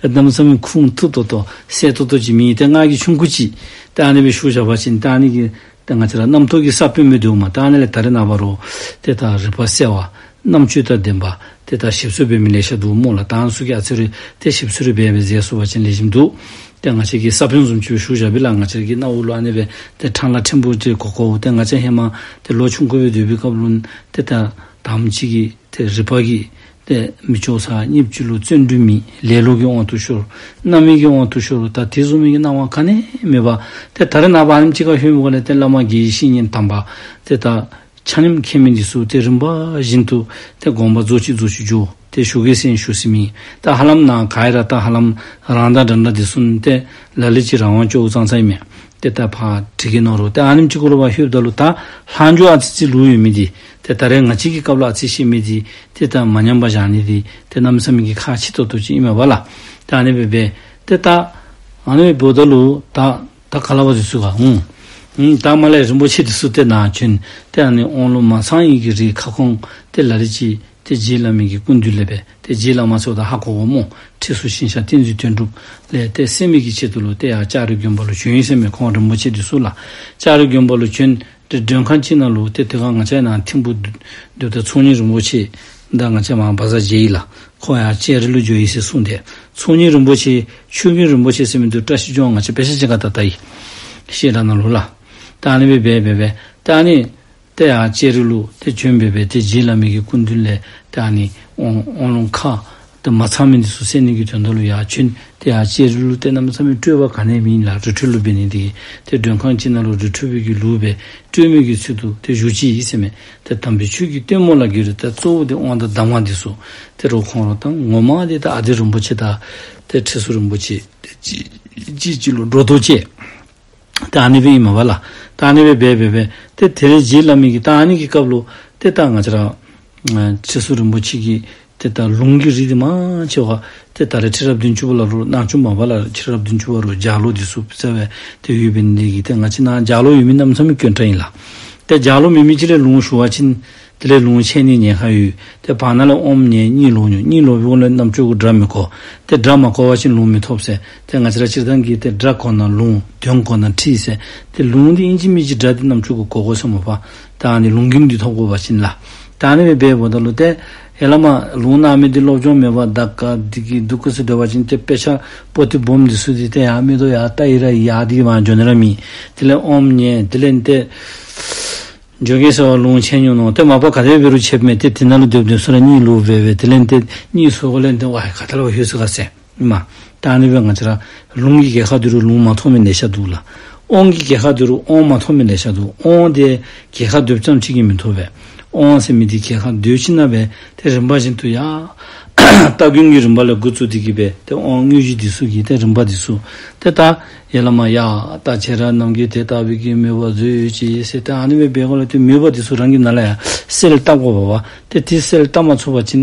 གནམ་མེད་ས་མེད་ཁུངས་ཐུག་ཏོག་ཏོ་གསལ་ཏོག་ཏོ་ཅིག་མེད། ཏེ་ང་གིས་ཆུང་ཀུ་ཅིག་ད་ཨ་ནི་སྦེ་ཞུ་བཞག་པ་ཅིན་ད་ཨ་ནི་གིས་ད་ང་བཅས་ར་རྣམ་རྟོག་གི་ས་བོན་སྦེ་འདུག་མས། ད་ཨ་ནི་ལས་ད་རེས་ནངས་པ་རུང་ཏེ་ད་རིག་པ་གསལ་བ་རྣམ་དཔྱོད་དང་ལྡན་པ་ཏེ་ད་ཞིབ་འཚོལ་འབད་མི་ལེ་ཤ་འདུག་སྨོ་ལགས། ད་ཨ་ནི་ཚུ་གིས་ཨ་ཙི་རེ་ཏེ་ཞིབ་འཚོལ་རེ་འབད་འབད་མཛད་ཚུགས་པ་ཅིན་ལེགས་ཤོམ་འདུག། ཏེ་ང་བཅས་ཀྱིས་ས་བོན་བཟུམ་ཅིག་སྦེ་ཞུ་བཞག་པས་ལགས། ང་བཅས་ཀྱི་སྣང་ངོ་ལུ་ཨ་ནི་སྦེ་ཏེ་ཕྲང་ལ་ཕྲན་བུ་ཅིག་གོ་གོཝ། ཏེ་ང་བཅས་ཧེ་མ་ཏེ་ལོ་ཆུང་ཀུ་སྦེ་སྡོད་པའི་སྐབས་ལུ་ཏེ་ད་དང་པ་ཅིག་གིས་ཏེ་རིག་པ་གིས་ཏེ་མི་ལྕོགས་ས་གཉིས་པ་ཅིག་ལུ་བརྩོན་འགྲུས་མེད། ལེ་ལོ་གི་དབང་དུ་ཤོར། རྣམ་སྨིན་གྱི་དབང་དུ་ཤོར། ད་དེ་བཟུམ་མའི་གི་སྣང་བ་ག་ནི་ཡང་མེད་པར་ཏེ་ད་རེས་ནངས་པ་ཨ་ནེམ་ཅིག་ཁར་ལྷོད་མི་འགོ་ལས་ཏེ་བླ་མ་དགེ་བའི་བཤེས་གཉེན་དམ་པ་ཏེ་ད་ཆ་མཉམ་མཁྱེན་མི་འདི་ཚུ་ཏེ་རིམ་པ་བཞིན་དུ་ཏེ་དགོངས་པ་རྫོགས་ཅི་རྫོགས་ཅི་འགྱོ། ཏེ་ཞུ་གེ་ཟེར་ཞུ་ས་མེད། ད་ཧ་ལམ་ནཱ་ག་ར་ད་ཧ་ལམ་རང་དང་འདྲ་འདྲ་འདི་ཚུ་ཏེ་ལ་ལུ་ཅིག་རང་དབང་ཅོག་ཙང་ཙང་ཨིན་མས། ཏེ་ད་ཕར་དྲི་གི་ནོར་རོ། ཏེ་ཨ་ནེམ་ཅིག་གུ་ལུ་ཕར་ལྷོདཔ་ད་ལུ་ད་ལྷག་འཕྲོ་ཨ་ཙི་ཅིག་ལུས་ཡོད་མི་འདི་ཏེ་ད་རེས་ང་བཅས་ཀྱི་སྐབས་ལུ་ཨ་ཙི་ཤེས་མི་འདི་ཏེ་ད་མ་ཉམས་པར་བཞག་ནི་འདི་ཏེ་གནམ་མེད་ས་མེད་ཀྱི་ཁག་ཆེ་ཏོག་ཏོ་ཅིག་ཨིན་མས་པ་ལགས། ད་ཨ་ནི་སྦེ་འབད་ཏེ་ད་ཨ་ནི་འབདཝ་ད་ལུ་ད་ད་ག་ལས་འབད་དེ་ཚུ་ག་ཨུམ་ཨུམ་ད་མར་ལས་རིན་པོ་ཆེ་འདི་ཚུ་ཏེ་ནཱ་བྱོན། ཏེ་ཨ་ནི་དབང་ལུང་མ་ཚང་ཡི་གི་རིགས་ཁ་སྐོང་ཏེ་ལ་ལུ་ཅིག་ཏེ་རྗེ་བླ་མའི་གི་སྐུ་མདུན་ལས་སྦེ་ཏེ་རྗེ་བླ་མ་ཟེརཝ་ད་ཧ་གོ་དགོ་སྨོ། ཁྲི་ཟུར་ཞིང་གཤེགས་བསྟན་འཛིན་དོན་གྲུབ་ལས་ཏེ་གསན་མི་གི་ཆེད་དུ་ལུ་ཏེ་ཡར་ལྕགས་རི་དགོན་པ་ལུ་བྱོན་ཡི་ཟེར་མས། ཁོང་རིན་པོ་ཆེ་འདི་ཚུ་ལགས། ལྕགས་རི་དགོན་པ་ལུ་བྱོན། ཏེ་མགྲོན་ཁང་ཅིག་ནང་ལུ་ཏེ་དེ་ཁར་ང་བཅས་ནཱ་ཐིམ་ཕུག་འདི་ད་ཚོགས་གཉིས་རིན་པོ་ཆེ་ད་ང་བཅས་མར་བ་ཛར་མཇལ་ཡི་ལགས། ཁོ་ཡར་ལྕགས་རི་ལུ་འགྱོ་ཡི་ཟེར་གསུངས་ཏེ། ཚོགས་གཉིས་རིན་པོ་ཆེ་ཆོས་རྒྱལ་རིན་པོ་ཆེ་ཟེར་མི་འདི་བཀྲ་ཤིས་ལྗོངས་ང་བཅས་དཔེ་ཆ་ཅིག་ཁར་ད་ལྟ་ཡི་བཤད་གྲྭ་ནང་ལུ་ལགས། ད་ཨ་ནི་སྦེ་འབད་འབད་འབད་ད་ཨ་ནི་ཏེ་ཡར་ལྕགས་རི་ལུ་ཏེ་བྱོན་འབད་འབད་ཏེ་རྗེ་བླ་མའི་གི་སྐུ་མདུན་ལས་ཏེ་ཨ་ནི་དབང་དབང་ལུང་ཁག་ཏེ་མ་ཚང་མི་འདི་ཚུ་གསན་ནི་གི་དོན་དག་ལུ་ཡར་བྱོན། ཏེ་ཡར་ལྕགས་རི་ལུ་ཏེ་གནམ་མེད་ས་མེད་སྤྲོས་པ་ག་ནི་ཡང་མེད་ལགས། རི་ཁྲོད་ལུ་འབད་ནི་འདི་གིས་ཏེ་མགྲོན་ཁང་ཅིག་ནང་ལུ་རི་ཁྲོད་པའི་གི་ལུགས་སྦེ་སྤྲོས་མེད་ཀྱི་ཚུལ་དུ་ཏེ་བཞུགས་ཅི་ཨིན་ཟེར་མས། ཏེ་དམ་པའི་ཆོས་ཀྱི་སྟོན་མོ་ལ་གྱུར་ཏེ་གཙོ་བོ་འདི་དབང་དང་གདམས་ངག་འདི་ཚུ་ཏེ་རོགས་ཁོང་ར་དང་ངོ་མ་འདི་ད་ཨ་དེ་རིན་པོ་ཆེ་དང་ཏེ་ཁྲི་ཟུར་རིན་པོ་ཆེ་ཏེ་གཅིག་གཅིག་གཅིག་ལུ་སྒྲོ་འདོགས་བཅད། ཏེ་ཨ་ནི་སྦེ་ཨིན་མས་པ་ལགས། ཏེ་ཨ་ནི་སྦེ་འབད་འབད་འབད་ཏེ་དེ་ལས་རྗེ་བླ་མའི་གི་ད་ཨ་ནི་གི་སྐབས་ལུ་ཏེ་ད་ང་བཅས་ར་ཨ་ཁྲི་ཟུར་རིན་པོ་ཆེ་གིས་ཏེ་ད་ལུང་གི་རིགས་འདི་མང་ཆེ་བ་ཏེ་ད་རེས་ཁྲི་རབས་བདུན་ཅུ་པ་ལ་རུང་གནང་བཅུག་མས་པ་ལགས། ཁྲི་རབས་བདུན་ཅུ་པ་རུང་ལྗགས་ཀློག་འདི་ཚུ་ཕུལ་ས་སྦེ་ཏེ་ཡོདཔ་འབད་ནི་འདི་གིས་ཏེ་ང་བཅས་ནཱ་ལྗགས་ཀློག་ཡོད་མི་གནམ་མེད་ས་མེད་དཀོན་དྲགས་ཨིན་ལགས། ཏེ་ལྗགས་ཀློག་མེད་མི་ཅིག་ལས་ལུང་ཞུ་བ་ཅིན་དེ་ལས་ལུང་ཆད་ནི་ཉེན་ཁ་ཡོད། ཏེ་བར་ན་ལས་ཨོམ་ཉན་གཉིད་ལོག་འགྱོ། གཉིད་ལོག་པའི་སྒང་ལས་རྣམ་ཅོ་གུ་སྒྲ་མི་གོ། ཏེ་སྒྲ་མ་གོ་བ་ཅིན་ལུང་མི་ཐོབ་ཟེར། ཏེ་ང་བཅས་ར་སྤྱིར་བཏང་གི་ཏེ་སྒྲ་གོ་ན་ལུང་དོན་གོ་ན་ཁྲིད་ཟེར། ཏེ་ལུང་འདི་ཨིན་ཅི་མིན་ཅི་སྒྲ་འདི་རྣམ་ཅོ་གུ་གོ་དགོ་ཟེར་མས་པ། ད་ཨ་ནི་ལུང་རྒྱུན་འདི་ཐོབ་དགོ་པ་ཅིན་ལགས། ད་ཨ་ནི་སྦེ་འབདཝ་ད་ལུ་ཏེ་ཧེ་ལས་མར་ལུང་གནང་མི་འདི་སློབ་སྦྱོང་མེད་པར་ད་ག་འདི་གི་འདུག་ག་ཟེར་སྡོད་པ་ཅིན་ཏེ་དཔེ་ཆ་པོ་ཏི་སྦོམ་འདི་ཚུ་འདི་ཏེ་ཡང་མིག་ཏོ་ཡར་ལྟ་ཡི་ར་ཡར་འདི་མར་འགྱོ་ནི་ར་མེད། དེ་ལས་ཨོམ་ཉན། དེ་ལས་ཏེ་འགྱོ་གེ་ཟེར་བ་ལུང་ཆད་འགྱོ་ནུག། ཏེ་མ་པ་ག་དེ་འབད་རུང་ཆདཔ་མས། ཏེ་དེ་ནང་ལུ་སྡོད་སྡོད་ས་ར་གཉིད་ལོག་སྦེ་སྦེ་དེ་ལས་ཏེ་གཉིད་སོ་ག་ལས་ཏེ་ཝའི་ག་ཏེ་ལས་ལྷོད་སོང་ག་ཟེར་ཨིན་མས། ད་ཨ་ནི་སྦེ་ང་བཅས་ར་ལུང་གི་གྲལ་ཁར་འདི་རུང་ལུང་མ་ཐོབ་མི་ལེ་ཤ་འདུག་ལགས། དབང་གི་གྱལ་ཁ་སྡོད་རུང་དབང་མ་ཐོབ་མི་ལེ་ཤ་འདུག། དབང་དེ་གྱལ་ཁ་སྡོདཔ་ཙམ་ཅིག་གིས་མི་ཐོབ་པས། དབང་ཟེར་མི་དེ་གྱལ་ཁ་སྡོད་ཞིནམ་ལས་ཏེ་རིམ་པ་བཞིན་དུ་ཡང་སྟ་གོན་གྱི་རིམ་པ་ལས་འགོ་བཙུགས་ཏེ་གི་སྦེ་ཏེ་དབང་དངོས་གཞི་འདི་ཚུ་གི་ཏེ་རིམ་པ་འདི་ཚུ་ཏེ་ད་ཡར་ལས་མར་ཡ་ད་ཁྱེད་ར་རྣམས་ཀྱིས་དེ་ལྟ་བུའི་གི་མོས་པ་མཛོད་ཅིག་ཟེར་ཏེ་ཨ་ནི་སྦེ་འབད་དགོཔ་ལས་ཏེ་མོས་པ་འདི་ཚུ་རང་གི་ནང་ལས་ཡང་གསལ་བཏབ་དགོ་པས། ཏེ་དེ་གསལ་བཏབ་མ་ཚུགས་པ་ཅིན་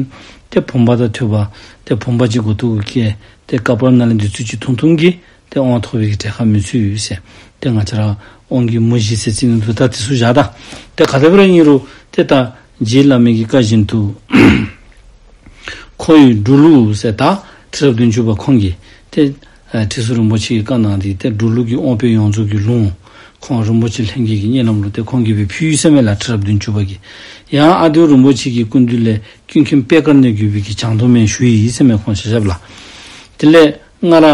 ཏེ་བུམ་པ་དང་ཐུབ་པ་ཏེ་བུམ་པ་ཅིག་མགུ་ཏོ་གུ་བཀལ་ཏེ་ཀ་པར་ནང་ལས་འདི་ཚུ་ཅིག་འཐུང་འཐུང་གིས་ཏེ་དབང་ཐོབ་པའི་གི་གྲལ་ཁར་མི་ཚུད་ཟེར། ཏེ་ང་བཅས་ར་དབང་གི་མུ་བཞི་ཟེར་ཅིག་ནི་འདུག། ད་དེ་ཚུ་བཞག་ད། ཏེ་ག་དེ་སྦེ་ར་ཨིན་རུང་ཏེ་ད་རྗེ་བླ་མའི་གི་བཀའ་བཞིན་དུ་ཁོ་ཡི་འབྲུག་ལུགས་ཟེར་ད་ཁྲི་རབས་བདུན་ཅུ་པ་ཁོང་གིས་ཏེ་ཨ་ཁྲི་ཟུར་རིན་པོ་ཆེ་གིས་བཀའ་གནང་སྟེ་ཏེ་འབྲུག་ལུགས་ཀྱི་དབང་པོའི་ཡོངས་རྫོགས་ཀྱི་ལུང་ཁོང་རིན་པོ་ཆེ་ལྷན་རྒྱས་ཀྱི་མཉན་ལམ་ལུ་ཏེ་ཁོང་གིས་སྦེ་ཕུལ་ཡི་ཟེར་མས་ལགས། ཁྲི་རབས་བདུན་ཅུ་པ་གིས། ཡང་ཨ་ཏི་རུ་རིན་པོ་ཆེ་གི་སྐུ་མདུན་ལས་ཀུན་མཁྱེན་པད་དཀར་ནས་བརྒྱུད་པའི་གི་བྱང་སྡོམ་ཡང་ཞུ་ཡི་ཟེར་མས་ཁོང་ཆ་ཁྱབ་ལ། དེ་ལས་སྔར་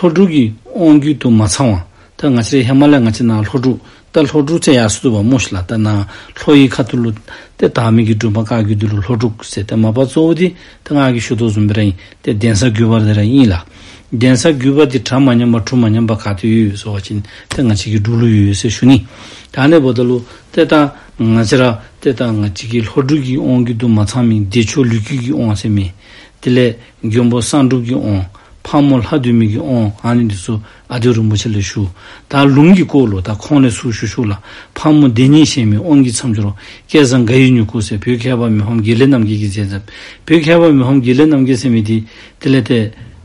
ལྷོ་འབྲུག་གི་དབང་རྒྱུད་དུ་མ་ཚང་བ། ད་ང་བཅས་ཧེ་མ་ལས་ང་བཅས་ནཱ་ལྷོ་འབྲུག། ད་ལྷོ་འབྲུག་ཟེར་ཡང་སྲིད་དོ་བ་སྨོ་ཤིག་ལགས། ད་ནཱ་ལྷོ་ཡི་ཁ་ཐུག་ལུ་ཏེ་དར་མི་གི་འབྲུག་པ་བཀའ་བརྒྱུད་འདི་ལུ་ལྷོ་འབྲུག་ཟེར། ཏེ་མ་པ་གཙོ་བོ་འདི་ཏེ་ང་གིས་ཞུ་དོ་བཟུམ་སྦེ་ར་ཨིན། ཏེ་གདན་ས་བརྒྱུད་པ་འདི་ར་ཨིན་ལགས། གདན་ས་བརྒྱུད་པ་འདི་གྲ་མ་ཉམས་པ་གྲུ་མ་ཉམས་པ་ག་ཏེ་ཡོད་ཟེར་བ་ཅིན་ཏེ་ང་བཅས་ཀྱི་འབྲུག་ལུ་ཡོད་ཟེར་ཞུ་ནི། ད་ཨ་ནི་འབདཝ་ད་ལུ་ཏེ་ད་ང་བཅས་ར་ཏེ་ད་ང་བཅས་ཀྱི་ལྷོ་འབྲུག་གི་དབང་རྒྱུད་དུ་མ་ཚང་མི་བདེ་མཆོག་ལུས་བསྐུལ་གྱི་དབང་ཟེར་མི། དེ་ལས་མགོན་པོ་གསང་སྒྲུབ་ཀྱི་དབང་། ཕག་མོ་ལྷ་འདུལ་མི་གི་དབང་། ཨ་ནི་འདི་ཚུ་ཨ་ཏི་རུ་རིན་པོ་ཆེ་ལས་ཞུ། ད་ལུང་གི་སྐོར་ལུ་ད་ཁོང་ལས་ཚུར་ཞུ་ཞུ་ལགས། ཕག་མོ་བདེ་གཉིས་ཞེས་མི་དབང་གི་མཚམས་སྦྱོར། སྐལ་བཟང་དགའ་ཡི་མྱུ་གུ་ཟེར། བོད་མཁས་པ་མི་ཕམ་དགེ་ལེགས་རྣམ་རྒྱལ་གྱིས་མཛད་མཛདཔ། བོད་མཁས་པ་མི་ཕམ་དགེ་ལེགས་རྣམ་རྒྱལ་ཟེར་མི་འདི་དེ་ལས་ཏེ་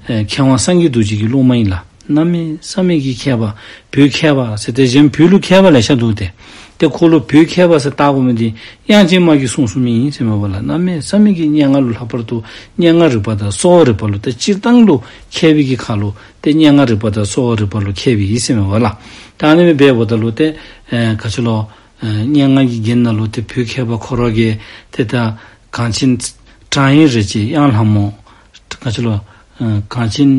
ཨེ་མཁས་དབང་སངས་རྒྱས་རྡོ་རྗེ་གི་སློབ་མ་ཨིན་ལགས། གནམ་མེད་ས་མེད་ཀྱི་མཁས་པ། བོད་མཁས་པ་ཟེར་ཏེ་གཞན་བོད་ལུ་མཁས་པ་ལེ་ཤ་འདུག་སྟེ། ཏེ་ཁོ་ལུ་བོད་མཁས་པ་ཟེར་བཏགས་དགོ་མི་འདི་དབྱངས་ཅན་མ་གིས་གསུངས་གསུངསམ་ཨིན་ཟེར་མས་པ་ལགས། གནམ་མེད་ས་མེད་ཀྱི་སྙན་ངག་ལུ་ལྷག་པར་དུ་སྙན་ངག་རིག་པ་དང་གསོ་བ་རིག་པ་ལུ་ཏེ་སྤྱིར་བཏང་ལུ་མཁས་པའི་གི་ཁར་ལུ་ཏེ་སྙན་ངག་རིག་པ་དང་གསོ་བ་རིག་པ་ལུ་མཁས་པའི་ཨིན་ཟེར་མས་པ་ལགས། ད་ཨ་ནི་སྦེ་འབདཝ་ད་ལུ་ཏེ་ཨེ་ག་ཅི་ལོ་ཨེ་སྙན་ངག་གི་རྒྱན་ནང་ལུ་ཏེ་བོད་མཁས་པ་ཁོ་ར་གིས་ཏེ་ད་གངས་ཅན་བགྲང་ཡས་རི་ཅན་དབྱངས་ལྷ་མོ། ག་ཅི་ལོ་ཨེ་གངས་ཅན་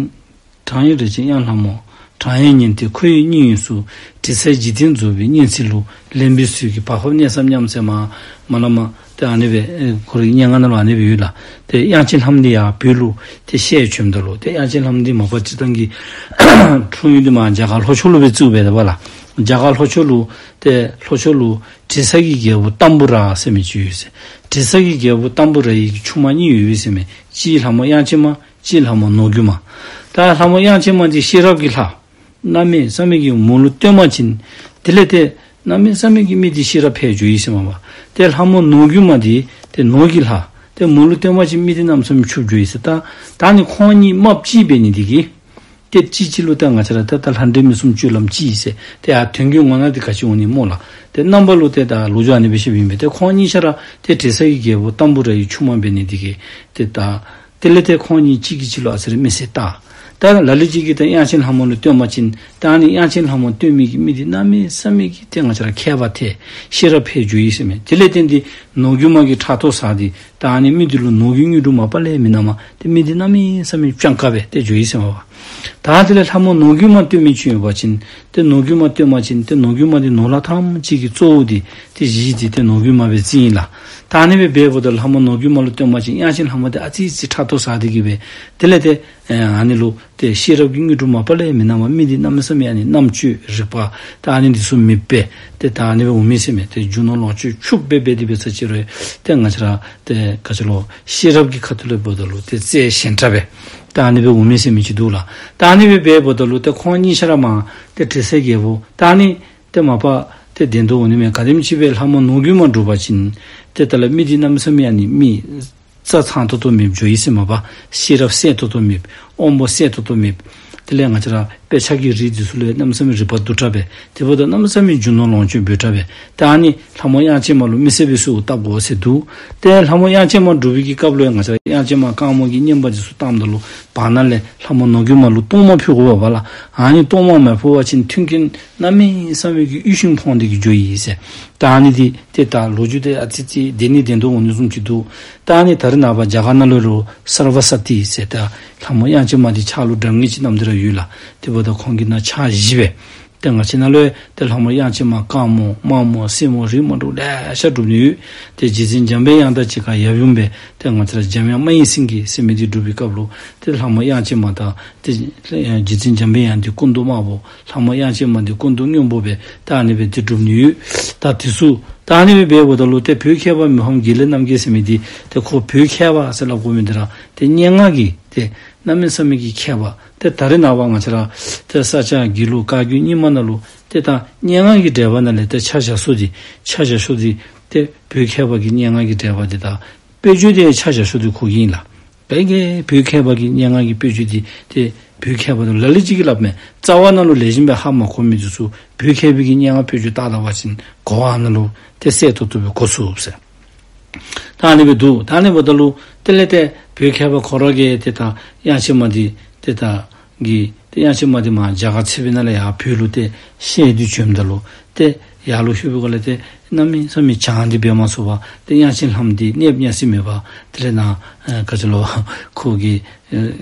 བགྲང་ཡས་རི་ཅན་དབྱངས་ལྷ་མོ། བགྲང་ཡས་ཉན་ཏེ་ཁོ་ཡི་སྙིང་ཡོངས་སུ། དྲི་ཟའི་འཇིག་རྟེན་རྫོགས་པའི་སྙན་ཚིག་ལུ། གླེན་པའི་ཟོལ་གྱིས་བག་ཕབ་གནས་སམ་སྙམ་ཟེར་མ་མ་ལ་མ་ཏེ་ཨ་ནི་སྦེ་ཨེ་ཁོ་རའི་སྙན་ངག་ནང་ལུ་ཨ་ནི་སྦེ་ཡོད་ལགས། ཏེ་དབྱངས་ཅན་ལྷ་མོ་འདི་ཡང་བོད་ལུ་ཏེ་བཤད་བྱོནམ་ད་ལུ་ཏེ་དབྱངས་ཅན་ལྷ་མོ་འདི་མ་པ་སྤྱིར་བཏང་གི་འཁྲུངས་ཡུལ་འདི་མར་རྒྱ་གར་ལྷོ་ཕྱོགས་ལུ་སྦེ་བཙུགས་སྦེ་ད་པ་ལགས། རྒྱ་གར་ལྷོ་ཕྱོགས་ལུ་ཏེ་ལྷོ་ཕྱོགས་ལུ་དྲི་ཟ་གི་རྒྱལ་པོ་ཏམ་བུ་ར་ཟེར་མི་ཅིག་ཡོད་ཟེར། དྲི་ཟ་གི་རྒྱལ་པོ་ཏམ་བུ་ར་ཡི་གི་ཆུང་མ་གཉིས་ཡོད་ཟེར་མས། གཅིག་ལྷ་མོ་དབྱངས་ཅན་མ། གཅིག་ལྷ་མོ་ནོར་རྒྱུན་མ། ད་ལྷ་མོ་དབྱངས་ཅན་མ་འདི་ཤེས་རབ་ཀྱི་ལྷ། གནམ་མེད་ས་མེད་ཀྱི་མོ་ལུ་བསྟེན་པ་ཅིན་དེ་ལས་ཏེ་གནམ་མེད་ས་མེད་ཀྱི་མི་འདི་ཤེས་རབ་འཕེལ་འགྱོཝ་ཨིན་ཟེར་མས་པ། ཏེ་ལྷ་མོ་ནོར་རྒྱུན་མ་འདི་ཏེ་ནོར་གྱི་ལྷ། ཏེ་མོ་ལུ་བསྟེན་པ་ཅིན་མི་འདི་གནམ་མེད་ས་མེད་ཕྱུགཔོ་འགྱོཝ་ཨིན་ཟེར། ད་ད་ཨ་ནི་ཁོང་གཉིས་རྨགཔ་གཅིག་འབད་ནི་འདི་གིས་ཏེ་གཅིག་གཅིག་ལུ་ད་ང་བཅས་ར་ད་ལྟ་ལྷ་འདྲེ་མི་གསུམ་སྤྱོད་ལམ་གཅིག་ཨིན་ཟེར། ཏེ་ཡར་དོན་གྱི་ངོ་ན་འདི་ག་ཅི་འོང་ནི་སྨོ་ལགས། ཏེ་རྣམ་པ་ལུ་ཏེ་ད་ལོ་རྒྱུས་ཨ་ནི་སྦེ་བཤདཔ་ཨིན་པས། ཏེ་ཁོང་གཉིས་ཆ་ར་ཏེ་དྲི་ཟ་གི་རྒྱལ་པོ་ཏམ་བུ་ར་ཡི་ཆུང་མ་འབད་ནི་འདི་གིས་ཏེ་ད་དེ་ལས་ཏེ་ཁོང་གཉིས་གཅིག་གིས་གཅིག་ལུ་ཨ་ཙི་རེ་མི་བསད་ད། ད་ལ་ལུ་ཅིག་གིས་ད་དབྱངས་ཅན་ལྷ་མོ་ལུ་བསྟེན་པ་ཅིན་ད་ཨ་ནི་དབྱངས་ཅན་ལྷ་མོ་བསྟེན་མི་གི་མི་འདི་གནམ་མེད་ས་མེད་ཀྱི་ཏེ་ང་བཅས་ར་མཁས་པ་ཐལ། ཤེས་རབ་འཕེལ་འགྱོཝ་ཨིན་ཟེར་མས། དེ་ལས་བརྟེན་ཏེ་ནོར་རྒྱུན་མ་གིས་ཕྲག་དོག་ཟ་སྟེ་ད་ཨ་ནི་མི་འདི་ལུ་ནོར་གྱི་དངོས་གྲུབ་མ་པ་ལས་མི་གནངམ་ཏེ་མི་འདི་གནམ་མེད་ས་མེད་སྤྱང་ཀ་སྦེ་ཏེ་འགྱོཝ་ཨིན་ཟེར་མས་པ། ད་དེ་ལས་ལྷ་མོ་ནོར་རྒྱུན་མ་བསྟེན་མི་ཅིག་ཡོད་པ་ཅིན་ཏེ་ནོར་རྒྱུན་མ་བསྟེན་པ་ཅིན་ཏེ་ནོར་རྒྱུན་མ་འདི་ནོར་ལྷ་ཐམས་ཅད་ཀྱི་གཙོ་བོ་འདི་ཏེ་གཞི་འདི་ཏེ་ནོར་རྒྱུན་མ་སྦེ་བརྩིཝ་ཨིན་ལགས། ད་ཨ་ནི་སྦེ་འབདཝ་ད་ལྷ་མོ་ནོར་རྒྱུན་མ་ལུ་བསྟེན་པ་ཅིན་དབྱངས་ཅན་ལྷ་མོ་འདི་ཨ་ཙི་ཅིག་ཕྲག་དོག་ཟ་སྟེ་གི་སྦེ་དེ་ལས་ཏེ་ཨ་ནི་ལུ་ཏེ་ཤེས་རབ་ཀྱི་དངོས་གྲུབ་མ་པ་ལས་མི་གནངམ་མི་འདི་གནམ་མེད་ས་མེད་ཨ་ནི་རྣམ་དཔྱོད་རིག་པ་ད་ཨ་ནི་འདི་ཚུ་མེདཔ་སྦེ་ཏེ་ད་ཨ་ནི་སྦེ་འོང་མི་ཟེར་མས། ཏེ་རྒྱུ་ནོར་ལོངས་སྤྱོད་ཕྱུགཔོ་སྦེ་སྦེ་དེ་སྦེ་ས་ཅིག་རུང་ཏེ་ང་བཅས་ར་ཏེ་ག་ཅི་ལོ་ཤེས་རབ་ཀྱི་ཁ་ཐུག་ལས་འབདཝ་ད་ལུ་ཏེ་རྩལ་ཞན་དྲགས་སྦེ་ད་ཨ་ནི་སྦེ་འོང་མི་ཟེར་མི་ཅིག་འདུག་ལགས། ད་ཨ་ནི་སྦེ་འབདཝ་ད་ལུ་ཏེ་ཁོང་གཉིས་ཆ་ར་མར་ཏེ་དྲི་ཟའི་རྒྱལ་པོ་ད་ཨ་ནི་ཏེ་མ་པ་ཏེ་བདེན་དོ་འོང་ནི་མས། ག་དེམ་ཅིག་སྦེ་ལྷ་མོ་ནོར་རྒྱུན་མ་སྒྲུབ་པ་ཅིན་ཏེ་ད་ལས་མི་འདི་གནམ་མེད་ས་མེད་ཨ་ནི་མི་རྩ་ཚང་ཏོག་ཏོ་མེདཔ་འགྱོཝ་ཨིན་ཟེར་མས་པ། ཤེས་རབ་གསལ་ཏོག་ཏོ་མེདཔ། དབང་པོ་གསལ་ཏོག་ཏོ་མེདཔ། དེ་ལས་ང་བཅས་ར་དཔེ་ཆ་གི་རིགས་འདི་ཚུ་ལུ་གནམ་མེད་ས་མེད་རིག་པ་སྡུག་དྲགས་སྦེ་དེ་འབདཝ་ད་གནམ་མེད་ས་མེད་རྒྱུ་ནོར་ལོངས་སྤྱོད་འབོལ་དྲགས་སྦེ་ད་ཨ་ནི་ལྷ་མོ་དབྱངས་ཅན་མ་ལུ་མི་བསད་པའི་གསོལཝ་བཏབ་དགོ་ཟེར་འདུག། ཏེ་ལྷ་མོ་དབྱངས་ཅན་མ་སྒྲུབ་པའི་གི་སྐབས་ལུ་ཡང་ང་བཅས་ར་དབྱངས་ཅན་མ་དཀར་མོ་གི་བསྙེན་པ་འདི་ཚུ་བཏངམ་ད་ལུ་བར་ན་ལས་ལྷ་མོ་ནོར་རྒྱུན་མ་ལུ་གཏོར་མ་ཕུལ་དགོ་པས་ལགས། ཨ་ནི་གཏོར་མ་མ་ཕུལ་བ་ཅིན་མཐུན་རྐྱེན་གནམ་མེད་ས་མེད་ཀྱི་ཡིད་བཞིན་ཕོངས་ཏེ་གི་འགྱོཝ་ཨིན་ཟེར། ད་ཨ་ནི་འདི་ཏེ་ད་ལོ་རྒྱུས་འདི་ཨ་ཙི་ཅིག་བདེན་ནི་བདེན་དོ་འོང་ནི་བཟུམ་ཅིག་འདུག། ད་ཨ་ནི་ད་རེས་ནངས་པ་རྒྱ་གར་ནང་ལུ་རུང་སརྦ་སྟི་ཟེར་ད་ལྷ་མོ་དབྱངས་ཅན་མ་འདི་ཕྱག་ལུ་འགྲམ་ངེས་ཅིག་བསྣམས་ཏེ་ར་ཡོད་ལགས། དེ་འབདཝ་ད་ཁོང་གི་ནང་ཕྱག་བཞི་སྦེ་ ཏེ་ང་བཅས་ནང་ལུ་ཏེ་ལྷ་མོ་དབྱངས་ཅན་མ་དཀར་མོ་དམར་མོ་སེར་མོ་རིགས་མ་འདྲཝ་ལེ་ཤ་སྒྲུབ་ནི་ཡོད། ཏེ་རྗེ་བཙུན་འཇམ་པའི་དབྱངས་དང་གཅིག་ཁར་ཡབ་ཡུམ་སྦེ་ཏེ་ང་བཅས་ར་འཇམ་དབྱངས་མ་ཡི་སེང་གེ་ཟེར་མི་འདི་སྒྲུབ་པའི་སྐབས་ལུ་ཏེ་ལྷ་མོ་དབྱངས་ཅན་མ་དང་ཏེ་རྗེ་བཙུན་འཇམ་པའི་དབྱངས་འདི་སྐུ་མདོག་དམར་པོ། ལྷ་མོ་དབྱངས་ཅན་མ་འདི་སྐུ་མདོག་སྔོན་པོ་སྦེ་ད་ཨ་ནི་སྦེ་ཏེ་སྒྲུབ་ནི་ཡོད། ད་དེ་ཚུ་ད་ཨ་ནི་སྦེ་འབདཝ་ད་ལུ་ཏེ་བོད་མཁས་པ་མི་ཕམ་དགེ་ལེགས་རྣམ་རྒྱལ་ཟེར་མི་འདི་ཏེ་ཁོ་བོད་མཁས་པ་ཟེར་སླབ་དགོ་མི་འདི་ར་ཏེ་སྙན་ངག་གི་ཏེ་གནམ་མེད་ས་མེད་ཀྱི་མཁས་པ། ཏེ་ད་རེས་ནངས་པ་ང་བཅས་ར་ཏེ་ས་སྐྱ་དགེ་ལུགས་བཀའ་བརྒྱུད་རྙིང་མ་ནང་ལུ་ཏེ་ད་སྙན་ངག་གི་འགྲེལ་པ་ནང་ལས་ཏེ་ཆ་བཞག་ས་འདི་ཆ་བཞག་ས་འདི་ཏེ་བོད་མཁས་པ་གི་སྙན་ངག་གི་འགྲེལ་པ་འདི་ད་དཔེ་བརྗོད་འདི་ཆ་བཞག་ས་འདི་ཁོ་གིས་ཨིན་ལགས། ག་གིས་བོད་མཁས་པ་གི་སྙན་ངག་གི་དཔེ་བརྗོད་འདི་ཏེ་བོད་མཁས་པ་ལ་ལུ་ཅིག་གིས་སླབ་མས། རྩ་བ་ནང་ལུ་ལེགས་ཤོམ་སྦེ་ཧ་མ་གོ་མི་འདི་ཚུ་བོད་མཁས་པའི་གི་སྙན་ངག་དཔེ་བརྗོད་བལྟ་བལྟ་བ་ཅིན་གོ་བ་ནང་ལུ་ཏེ་གསལ་ཏོག་ཏོ་སྦེ་གོ་ཚུགས་ཟེར། ད་ཨ་ནི་སྦེ་འདུག། ད་ཨ་ནི་འབདཝ་ད་ལུ་དེ་ལས་ཏེ་བོད་མཁས་པ་ཁོ་ར་གིས་ཏེ་ད་དབྱངས་ཅན་མ་འདི་ཏེ་ད་གི་ཏེ་དབྱངས་ཅན་མ་འདི་མར་རྒྱ་གར་ཚུད་པའི་ནང་ལས་ཡར་བོད་ལུ་ཏེ་བཤལ་ཏེ་བྱོནམ་ད་ལུ་ཏེ་ཡར་ལུ་ལྷོད་པའི་སྒང་ལས་ཏེ་གནམ་མེད་ས་མེད་བྱང་སྟེ་འབད་མ་ཚུགས་པར་ཏེ་དབྱངས་ཅན་ལྷ་མོ་འདི་གནསཔ་ཉལ་སི་མེད་པར་དེ་ལས་ནཱ་ཨེ་ག་ཅི་ལོ་ཁོ་གི་ཨེ་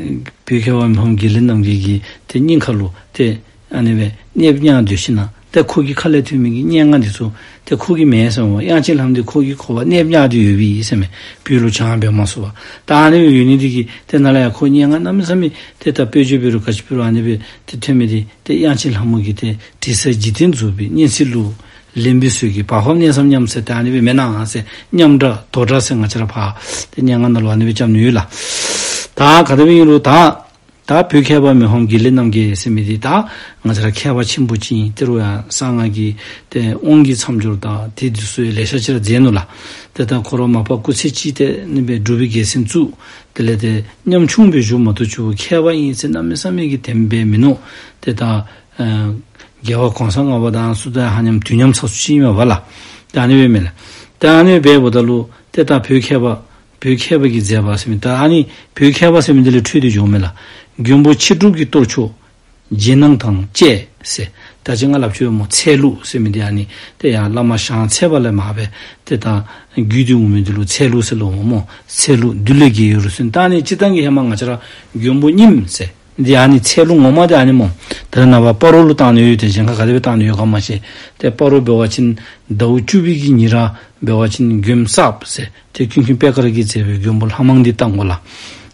བོད་མཁས་པ་མི་ཕམ་དགེ་ལེགས་རྣམ་རྒྱལ་གྱི་ཏེ་སྙིང་ཁ་ལུ་ཏེ་ཨ་ནི་སྦེ་གནསཔ་ཉལ་སྡོད་ཞིནམ་ལས་ཏེ་ཁོ་གི་ཁ་ལས་ཐོན་མི་གི་སྙན་ངག་འདི་ཚུ་ཏེ་ཁོ་གིས་མེན་ཟེར་མས། དབྱངས་ཅན་ལྷ་མོ་འདི་ཁོ་གིས་ཁོ་བ་གནསཔ་ཉལ་སྡོད་ཡོད་པས་ཟེར་མས། བོད་ལུ་བྱང་འབད་མ་ཚུགས་པར། ད་ཨ་ནི་སྦེ་ཡོད་ནི་འདི་གིས་ཏེ་ནཱ་ལས་ཡར་ཁོ་སྙན་ངག་གནམ་མེད་ས་མེད་ཏེ་ད་དཔེ་བརྗོད་འབད་རུང་ག་ཅི་འབད་རུང་ཨ་ནི་སྦེ་ཏེ་ཐོན་མི་འདི་ཏེ་དབྱངས་ཅན་ལྷ་མོ་གིས་ཏེ་དྲི་ཟ་འཇིག་རྟེན་རྫོགས་པའི་གཉེན་སྲིད་ལུ། ལེན་པའི་ཚུལ་གྱིས་བག་ཕབ་གནས་སམ་སྙམ་ཟེར་ཏེ་ཨ་ནི་སྦེ་མེན་ན་ཟེར། མཉམ་སྒྲ་དོ་སྒྲ་ཟེར་ང་བཅས་ར་ཕར་ཏེ་སྙན་ངག་ནང་ལུ་ཨ་ནི་སྦེ་རྐྱབ་ནི་ཡོད་ལགས། ད་ག་དེ་སྦེ་ཨིན་རུང་ད་ད་བོད་མཁས་པ་མི་ཕམ་དགེ་ལེགས་རྣམ་རྒྱལ་ཟེར་མི་འདི་ད་ང་བཅས་ར་མཁས་པ་ཆེན་པོ་ཅིག་ཨིན། ཏེ་རུང་ཡང་གསང་སྔགས་ཀྱི་ཏེ་དབང་གི་མཚམས་སྦྱོར་དང་ཏེ་འདི་ཚུ་ལེ་ཤ་ཅིག་ར་མཛད་ནུག་ལགས། ཏེ་ད་ཁོ་ར་མ་པ་སྐུ་ཚེ་གཅིག་ཏེ་ཨ་ནི་སྦེ་འབྲུག་པའི་རྒྱལ་མཚན་བཙུགས། དེ་ལས་ཏེ་ཉམ་ཆུང་སྦེ་བཞུགས་མ་གཏོགས་ཁྱོད་མཁས་པ་ཨིན་ཟེར་གནམ་མེད་ས་མེད་ཀྱི་དེམ་སྦེ་མིན་ནུག། ཏེ་ད་ཨ་རྒྱལ་བ་གོང་ས་ལྔ་པ་དང་ཚུ་དང་ཧ་ཉམ་དུས་མཉམ་ཚགས་ཚུད་ཅིག་ཨིན་མས་པ་ལགས། ད་ཨ་ནི་སྦེ་མས་ལགས། ད་ཨ་ནི་སྦེ་འབདཝ་ད་ལུ་ཏེ་ད་བོད་མཁས་པ་བོད་མཁས་པ་གི་མཛད་པ་ཟེར་མི་ད་ཨ་ནི་བོད་མཁས་པ་ཟེར་མི་འདི་ལས་འཕྲོས་ཏེ་འགྱོཝ་མས་ལགས། མགོན་པོ་ཕྱི་སྒྲུབ་ཀྱི་གཏོར་ཆོག་རྗེས་གནང་དང་བཅས་ཟེར། ད་ཅི་ང་སླབ་ཅི་སྨོ། ཚལ་ལུ་ཟེར་མི་འདི་ཨ་ནི་ཏེ་ཡར་བླ་མ་ཞང་ཚལ་པ་ལས་མར་སྦེ་ཏེ་ད་རྒྱུད་འདི་འོང་མི་འདི་ལུ་ཚལ་ལུ་ཟེར་སླབ་སྨོ། ཚལ་ལུ་འདི་ལས་རྒྱལ་ཡུལ་ཟེར། ད་ཨ་ནི་སྤྱིར་བཏང་གི་ཧེ་མ་ང་བཅས་ར་མགོན་པོ་རྙིངམ་ཟེར་འདི་ཨ་ནི་ཚལ་ལུ་ངོ་མ་འདི་ཨ་ནི་སྨོ། ད་རེས་ནངས་པ་སྤ་རོ་ལུ་བཏང་ནི་ཡོད། ཏེ་གཞན་ཁར་ག་དེ་སྦེ་བཏང་ནི་ཡོད་ག་མ་ཤེས། ཏེ་སྤ་རོ་འབད་བ་ཅིན་ཟླཝ་བཅུ་པའི་གི་ཉིན་ར་འབད་བ་ཅིན་མགོནམ་གསརཔ་ཟེར་ཏེ་ཀུན་མཁྱེན་པད་དཀར་གྱིས་མཛད་པའི་མགོན་པོ་ལྷ་མང་འདི་བཏང་དགོ་ལགས།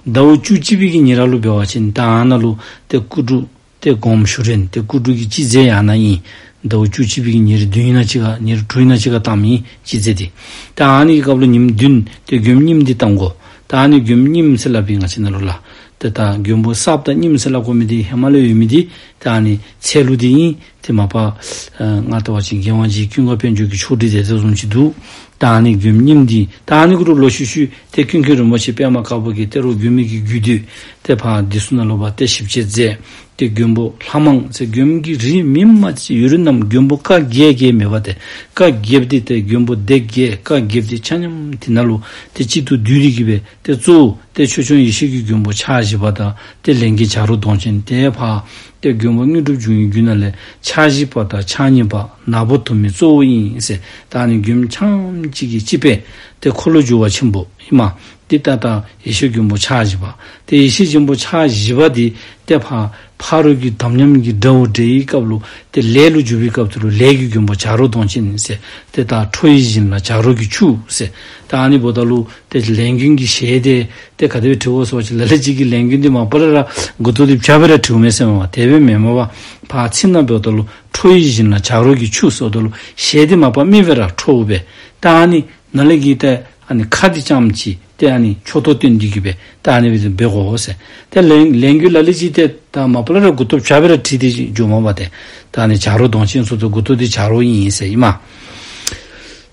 ཟླཝ་བཅུ་གཅིག་པའི་གི་ཉིན་ར་ལུ་འབད་བ་ཅིན་ད་ཨ་ནཱ་ལུ་ཏེ་སྐུ་དྲུང་ཏེ་སྒོམ་ཞུ་རན་ཏེ་སྐུ་དྲུང་གི་སྤྱི་རྫས་ཡང་ན་ཨིན། ཟླཝ་བཅུ་གཅིག་པའི་གི་ཉེར་བདུན་ཨིན་ན་ཅིག་ཁར་ཉེར་དྲུག་ཨིན་ན་ཅིག་ཁར་བཏངམ་ཨིན་སྤྱི་རྫས་འདི། ད་ཨ་ནི་གི་སྐབས་ལུ་ཉིནམ་བདུན་ཏེ་མགོནམ་རྙིངམ་འདི་བཏང་དགོ། ད་ཨ་ནི་མགོནམ་རྙིངམ་ཟེར་སླབ་ཨིན་ང་བཅས་ནང་ལུ་ལགས། ཏེ་ད་མགོན་པོ་གསརཔ་དང་རྙིངམ་ཟེར་སླབ་དགོ་མི་འདི་ཧེ་མ་ལས་ཡོད་མི་འདི་ད་ཨ་ནི་ཚལ་ལུ་འདི་ཨིན། ཏེ་མ་པ་ཨ་ང་བལྟ་བ་ཅིན་རྒྱལ་དབང་རྗེ་ཀུན་དགའ་དཔལ་འབྱོར་གྱི་ཕྱོགས་སྒྲིག་མཛད་དོ་བཟུམ་ཅིག་འདུག། ད་ཨ་ནི་མགོནམ་རྙིངམ་འདི་ད་ཨ་ནི་གུ་རུ་ལོག་ཤུལ་ཤུལ་ཏེ་ཀུན་མཁྱེན་རིན་པོ་ཆེ་པདྨ་དཀར་པོ་གིས་ཏེ་རོགས་མགོནམ་གི་རྒྱུད་སྡེ་ཏེ་ཕར་འདི་ཚུ་ནང་ལུ་འབད་དེ་ཞིབ་དཔྱད་མཛད། ཏེ་མགོན་པོ་ལྷ་མང་ཟེར་མགོནམ་གི་རིགས་མིང་མ་ཅིག་ཡོད་རུང་ནམ་མགོན་པོ་བཀའ་བརྒྱད་བརྒྱད་མེན་པ་ཏེ་བཀའ་བརྒྱད་འདི་ཏེ་མགོན་པོ་སྡེ་བརྒྱད་བཀའ་བརྒྱད་འདི་ཆ་མཉམ་འདི་ནང་ལུ་ཏེ་གཅིག་ཏུ་བསྡུས་ཏེ་གི་སྦེ་ཏེ་གཙོ་བོ་ཏེ་ཆོས་སྐྱོང་ཡེ་ཤེས་ཀྱི་མགོན་པོ་ཕྱག་བཞི་པ་དང་ཏེ་ལས་མགོན་བྱ་རོག་གདོང་ཅན། ཏེ་ཕར་ཏེ་མགོན་པོ་དངོས་གྲུབ་འབྱུང་བའི་རྒྱུད་ནང་ལས་ཕྱག་བཞི་པ་དང་ཕྱག་གཉིས་པ་ནག་པོ་དུ་མའི་གཙོ་བོ་ཨིན་ཟེར། ད་ཨ་ནི་མགོནམ་ཆ་མཉམ་གཅིག་གི་སྤྱི་དཔལ་ཏེ་འཁོར་ལོས་སྒྱུར་བ་ཆེན་པོ་ཨིན་མས། ཏེ་ད་ད་ཡེ་ཤེས་མགོན་པོ་ཕྱག་བཞི་པ། ཏེ་ཡེ་ཤེས་མགོན་པོ་ཕྱག་བཞི་པ་འདི་ཏེ་ཕར་ཕ་རོལ་གྱི་དམ་ཉམས་ཀྱི་དགྲ་བོ་བསྒྲལ་བའི་སྐབས་ལུ་ཏེ་ལས་ལུ་འཇུག་པའི་སྐབས་སུ་ལུ་ལས་ཀྱི་མགོན་པོ་བྱ་རོག་གདོང་ཅན་ཟེར། ཏེ་ད་ཁྲོ་བོའི་བཞིན་ལ་བྱ་རོག་གི་ཁྱུ་ཟེར། ད་ཨ་ནི་འབདཝ་ད་ལུ་ཏེ་ལས་མགོན་གྱི་ཞལ་འདི་ཏེ་ག་དེ་སྦེ་བྲིཝ་སྨོ་ཟེར་བ་ཅིན་ལ་ལུ་ཅིག་གིས་ལས་མགོན་འདི་མ་པ་ལས་ར་མགུ་ཏོ་འདི་བྱ་སྦེ་ར་བྲིཝ་མས་ཟེར་མས་པ། དེ་སྦེ་མེན་མས་པ། ཕར་ཚིག་ནང་འབདཝ་ད་ལུ་ཁྲོ་བོའི་བཞིན་ལ་བྱ་རོག་གི་ཁྱུ་ཟེརཝ་ད་ལུ་ཞལ་འདི་མ་པ་མི་སྦེ་ར་ཁྲོ་བོ་སྦེ། ད་ཨ་ནི་ནང་ལས་ཀྱི་ཏེ་ཨ་ནི་ཁ་འདི་ཙམ་ཅིག་ཏེ་ཨ་ནི་མཆུ་ཏོ་སྟོན་ཏེ་གི་སྦེ་ད་ཨ་ནི་སྦེ་འབད་དགོ་ཟེར། ཏེ་ལས་ལས་མགོན་ལ་ལུ་ཅིག་ཏེ་ད་མ་པ་ལས་ར་མགུ་ཏོ་བྱ་སྦེ་ར་བྲིས་ཏེ་འགྱོཝ་མས་པ་ཏེ། ད་ཨ་ནི་བྱ་རོག་གདོང་ཅན་ཟེརཝ་ད་མགུ་ཏོ་འདི་བྱ་རོག་ཨིན་ཟེར་ཨིན་མས།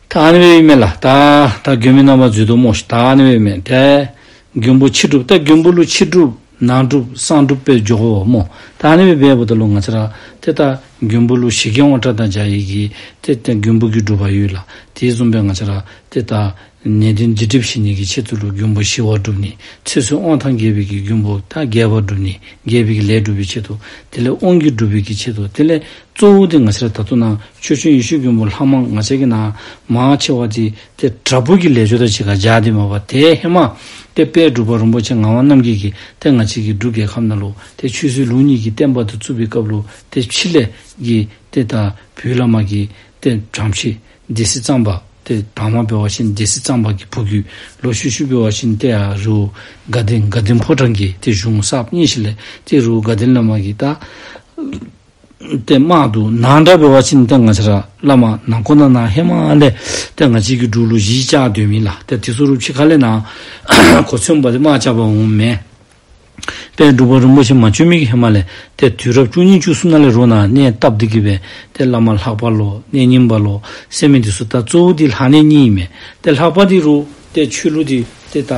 ད་ཨ་ནི་སྦེ་ཨིན་མས་ལགས། ད་ད་མགོནམ་གི་རྣམ་པ་འཛོལ་དོ་སྨོ་ཤིག། ད་ཨ་ནི་སྦེ་ཨིན་མས། ཏེ་མགོན་པོ་ཕྱི་སྒྲུབ་ད་མགོན་པོ་ལུ་ཕྱི་སྒྲུབ་ནང་སྒྲུབ་གསང་སྒྲུབ་སྦེ་འགྱོ་དགོ་སྨོ། ད་ཨ་ནི་སྦེ་འབདཝ་ད་ལུ་ང་བཅས་ར་ཏེ་ད་མགོན་པོ་ལུ་ཞི་རྒྱས་དབང་དྲག་དང་སྦྱར་བའི་གི་ ཏེ་ཏེ་མགོན་པོ་གི་སྒྲུབ་པ་ཡོད་ལགས། དེ་བཟུམ་སྦེ་ང་བཅས་ར་ཏེ་ད་ནད་གདོན་སྡིག་སྒྲིབ་ཞི་ནི་གི་ཆེད་དུ་ལུ་མགོན་པོ་ཞི་བ་སྒྲུབ་ནི། ཚེ་བསོད་དབང་ཐང་རྒྱས་པའི་གི་མགོན་པོ་ད་རྒྱས་པ་སྒྲུབ་ནི། རྒྱས་པའི་གི་ལས་སྒྲུབ་པའི་ཆེད་དུ། དེ་ལས་དབང་གི་སྒྲུབ་པའི་གི་ཆེད་དུ། དེ་ལས་གཙོ་བོ་དེ་ང་བཅས་ར་ད་ལྟོ་ནཱ་ཆོས་སྐྱོང་ཡེ་ཤེས་མགོན་པོ་ལྷ་མང་ང་བཅས་ཀྱི་ནཱ་མང་ཆེ་བ་དེ་ཏེ་དྲག་པོ་གི་ལས་སྦྱོར་དང་གཅིག་ཁར་སྦྱར་ཏེ་མ་པ་ཏེ་ཧེ་མ་ཏེ་དཔལ་འབྲུག་པ་རིན་པོ་ཆེ་ངག་དབང་རྣམ་རྒྱལ་གྱིས་ཏེ་ང་བཅས་ཀྱི་འབྲུག་རྒྱལ་ཁབ་ནང་ལུ་ཏེ་ཆོས་སྲིད་ལུགས་གཉིས་ཀྱི་བསྟན་པ་དེ་བཙུགས་པའི་སྐབས་ལུ་ཏེ་ཕྱི་ལས་ཀྱི་ཏེ་ད་བོད་བླ་མ་གི་ཏེ་བྲམ་ཤིང་སྡེ་སྲིད་གཙང་པ་ཏེ་དང་པ་འབད་བ་ཅིན་སྡེ་སྲིད་གཙང་པ་གི་བུ་བརྒྱུད། ལོག་ཤུལ་ཤུལ་འབད་བ་ཅིན་ཏེ་ཡར་རི་བོ་དགའ་ལྡན་དགའ་ལྡན་ཕོ་བྲང་གི་ཏེ་གཞུང་གསརཔ་གཉིས་ཤིག་ལས་ཏེ་རི་བོ་དགའ་ལྡན་བླ་མ་གི་ད་ཏེ་དམག་འདུག། ནང་འདྲ་འབད་བ་ཅིན་ཏེ་ང་བཅས་ར་བླ་མ་ནང་འཁོད་ནང་ན་ཧེ་མ་ལས་ཏེ་ང་བཅས་ཀྱི་འབྲུག་ལུ་གཞིས་ཆགས་སྡོད་མི་ལགས། ཏེ་དེ་ཚུ་རུང་ཕྱི་ཁ་ལས་ནཱ་གོ་མཚོན་པ་ཏེ་དམག་རྐྱབ་པར་འོང་མི་དཔལ་འབྲུག་པ་རིན་པོ་ཆེ་མ་བྱོན་མི་གི་ཧེ་མ་ལས་ཏེ་དུས་རབས་བཅུ་གཉིས་བཅུ་གསུམ་ནང་ལས་རུང་ནཱ་གནས་བཏབ་སྟེ་གི་སྦེ་ཏེ་བླ་མ་ལྷ་པ་ལོ་གནས་རྙིང་པ་ལོ་ཟེར་མི་འདི་ཚུ་ད་གཙོ་བོ་འདི་ལྷ་གནས་གཉིས་ཨིན་མས། ཏེ་ལྷ་པ་འདི་རུང་ཏེ་ཆོས་ལུགས་འདི་ཏེ་ད་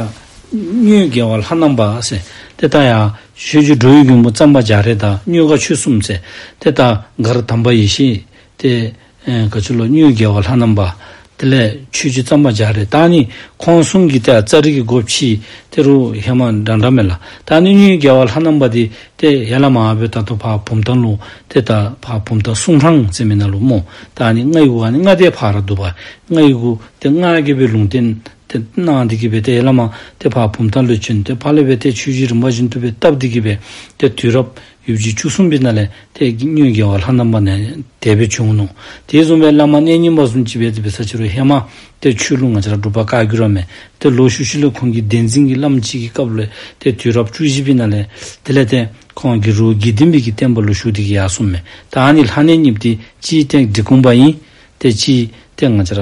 གཉོས་རྒྱལ་བ་ལྷ་ནང་པ་ཟེར། ཏེ་ད་ཡར་ཆོས་རྗེ་འགྲོ་བའི་མགོན་པོ་གཙང་པ་རྒྱ་རས་དང་གཉོས་མགར་ཆོས་གསུམ་ཟེར། ཏེ་ད་མགར་དམ་པ་ཡེ་ཤེས། ཏེ་ཨེ་ག་ཅི་ལོ་གཉོས་རྒྱལ་བ་ལྷ་ནང་པ། དེ་ལས་ཆོས་རྗེ་གཙང་པ་རྒྱ་རས། ད་ཨ་ནི་ཁོང་གསུམ་གྱི་ཏེ་ཙ་རི་གི་སྒོ་ཕྱེ་དེ་རུང་ཧེ་མ་འདྲ་འདྲ་མས་ལགས། ད་ཨ་ནི་གཉོས་རྒྱལ་བ་ལྷ་ནང་པ་འདི་ཏེ་ཡར་ལས་མར་སྦེ་ད་ལྟོ་ཕར་བུམ་ཐང་ལུ་ཏེ་ད་ཕར་བུམ་ཐང་གསུང་ཧྲང་ཟེར་མི་ནང་ལུ་སྨོ། ད་ཨ་ནི་རྔ་ཡི་གུ་ཨ་ནི་མངའ་སྡེ་ཕར་ར་འདུག་པ། རྔ་ཡི་གུ་ཏེ་མངའ་གི་སྦེ་ལུང་བསྟན་ཏེ་གནང་སྟེ་གི་སྦེ་ཏེ་ཡར་ལས་མར་ཏེ་ཕར་བུམ་ཐང་ལུ་བྱོན། ཏེ་ཕར་ལས་སྦེ་ཏེ་ཆོས་རྗེ་རིམ་པ་བཞིན་དུ་སྦེ་བཏབ་སྟེ་གི་སྦེ་ཏེ་དུས་རབས་ཡུབ་ཅུ་བཅུ་གསུམ་པའི་ནང་ལས་ཏེ་གཉོས་རྒྱལ་བ་ལྷ་ནང་པ་ནང་དེ་སྦེ་བྱུང་ནུག། དེ་བཟུམ་སྦེ་བླ་མ་གནས་རྙིང་པ་བཟུམ་ཅིག་སྦེ་དེ་སྦེ་ས་ཕྱི་རུ་ཧེ་མ་ཏེ་ཆོས་ལུགས་ང་བཅས་ར་འབྲུག་པ་བཀའ་བརྒྱུད་ར་མས། ཏེ་ལོག་ཤུལ་ཤུལ་ལས་ཁོང་གི་བསྟན་འཛིན་གྱི་བླམ་ཅིག་གི་སྐབས་ལས་ཏེ་དུས་རབས་བཅུ་བཞི་པའི་ནང་ལས་དེ་ལས་ཏེ་ཁོང་གིས་རི་བོ་དགེ་ལྡན་པའི་གི་བསྟན་པ་ལུ་ཞུགས་ཏེ་གི་ཡར་སོངམ་མས། ད་ཨ་ནི་ལྷ་གནས་གཉིས་པོ་འདི་གཅིག་ཏེ་འབྲི་གུང་པ་ཨིན། ཏེ་གཅིག་ཏེ་ང་བཅས་ར་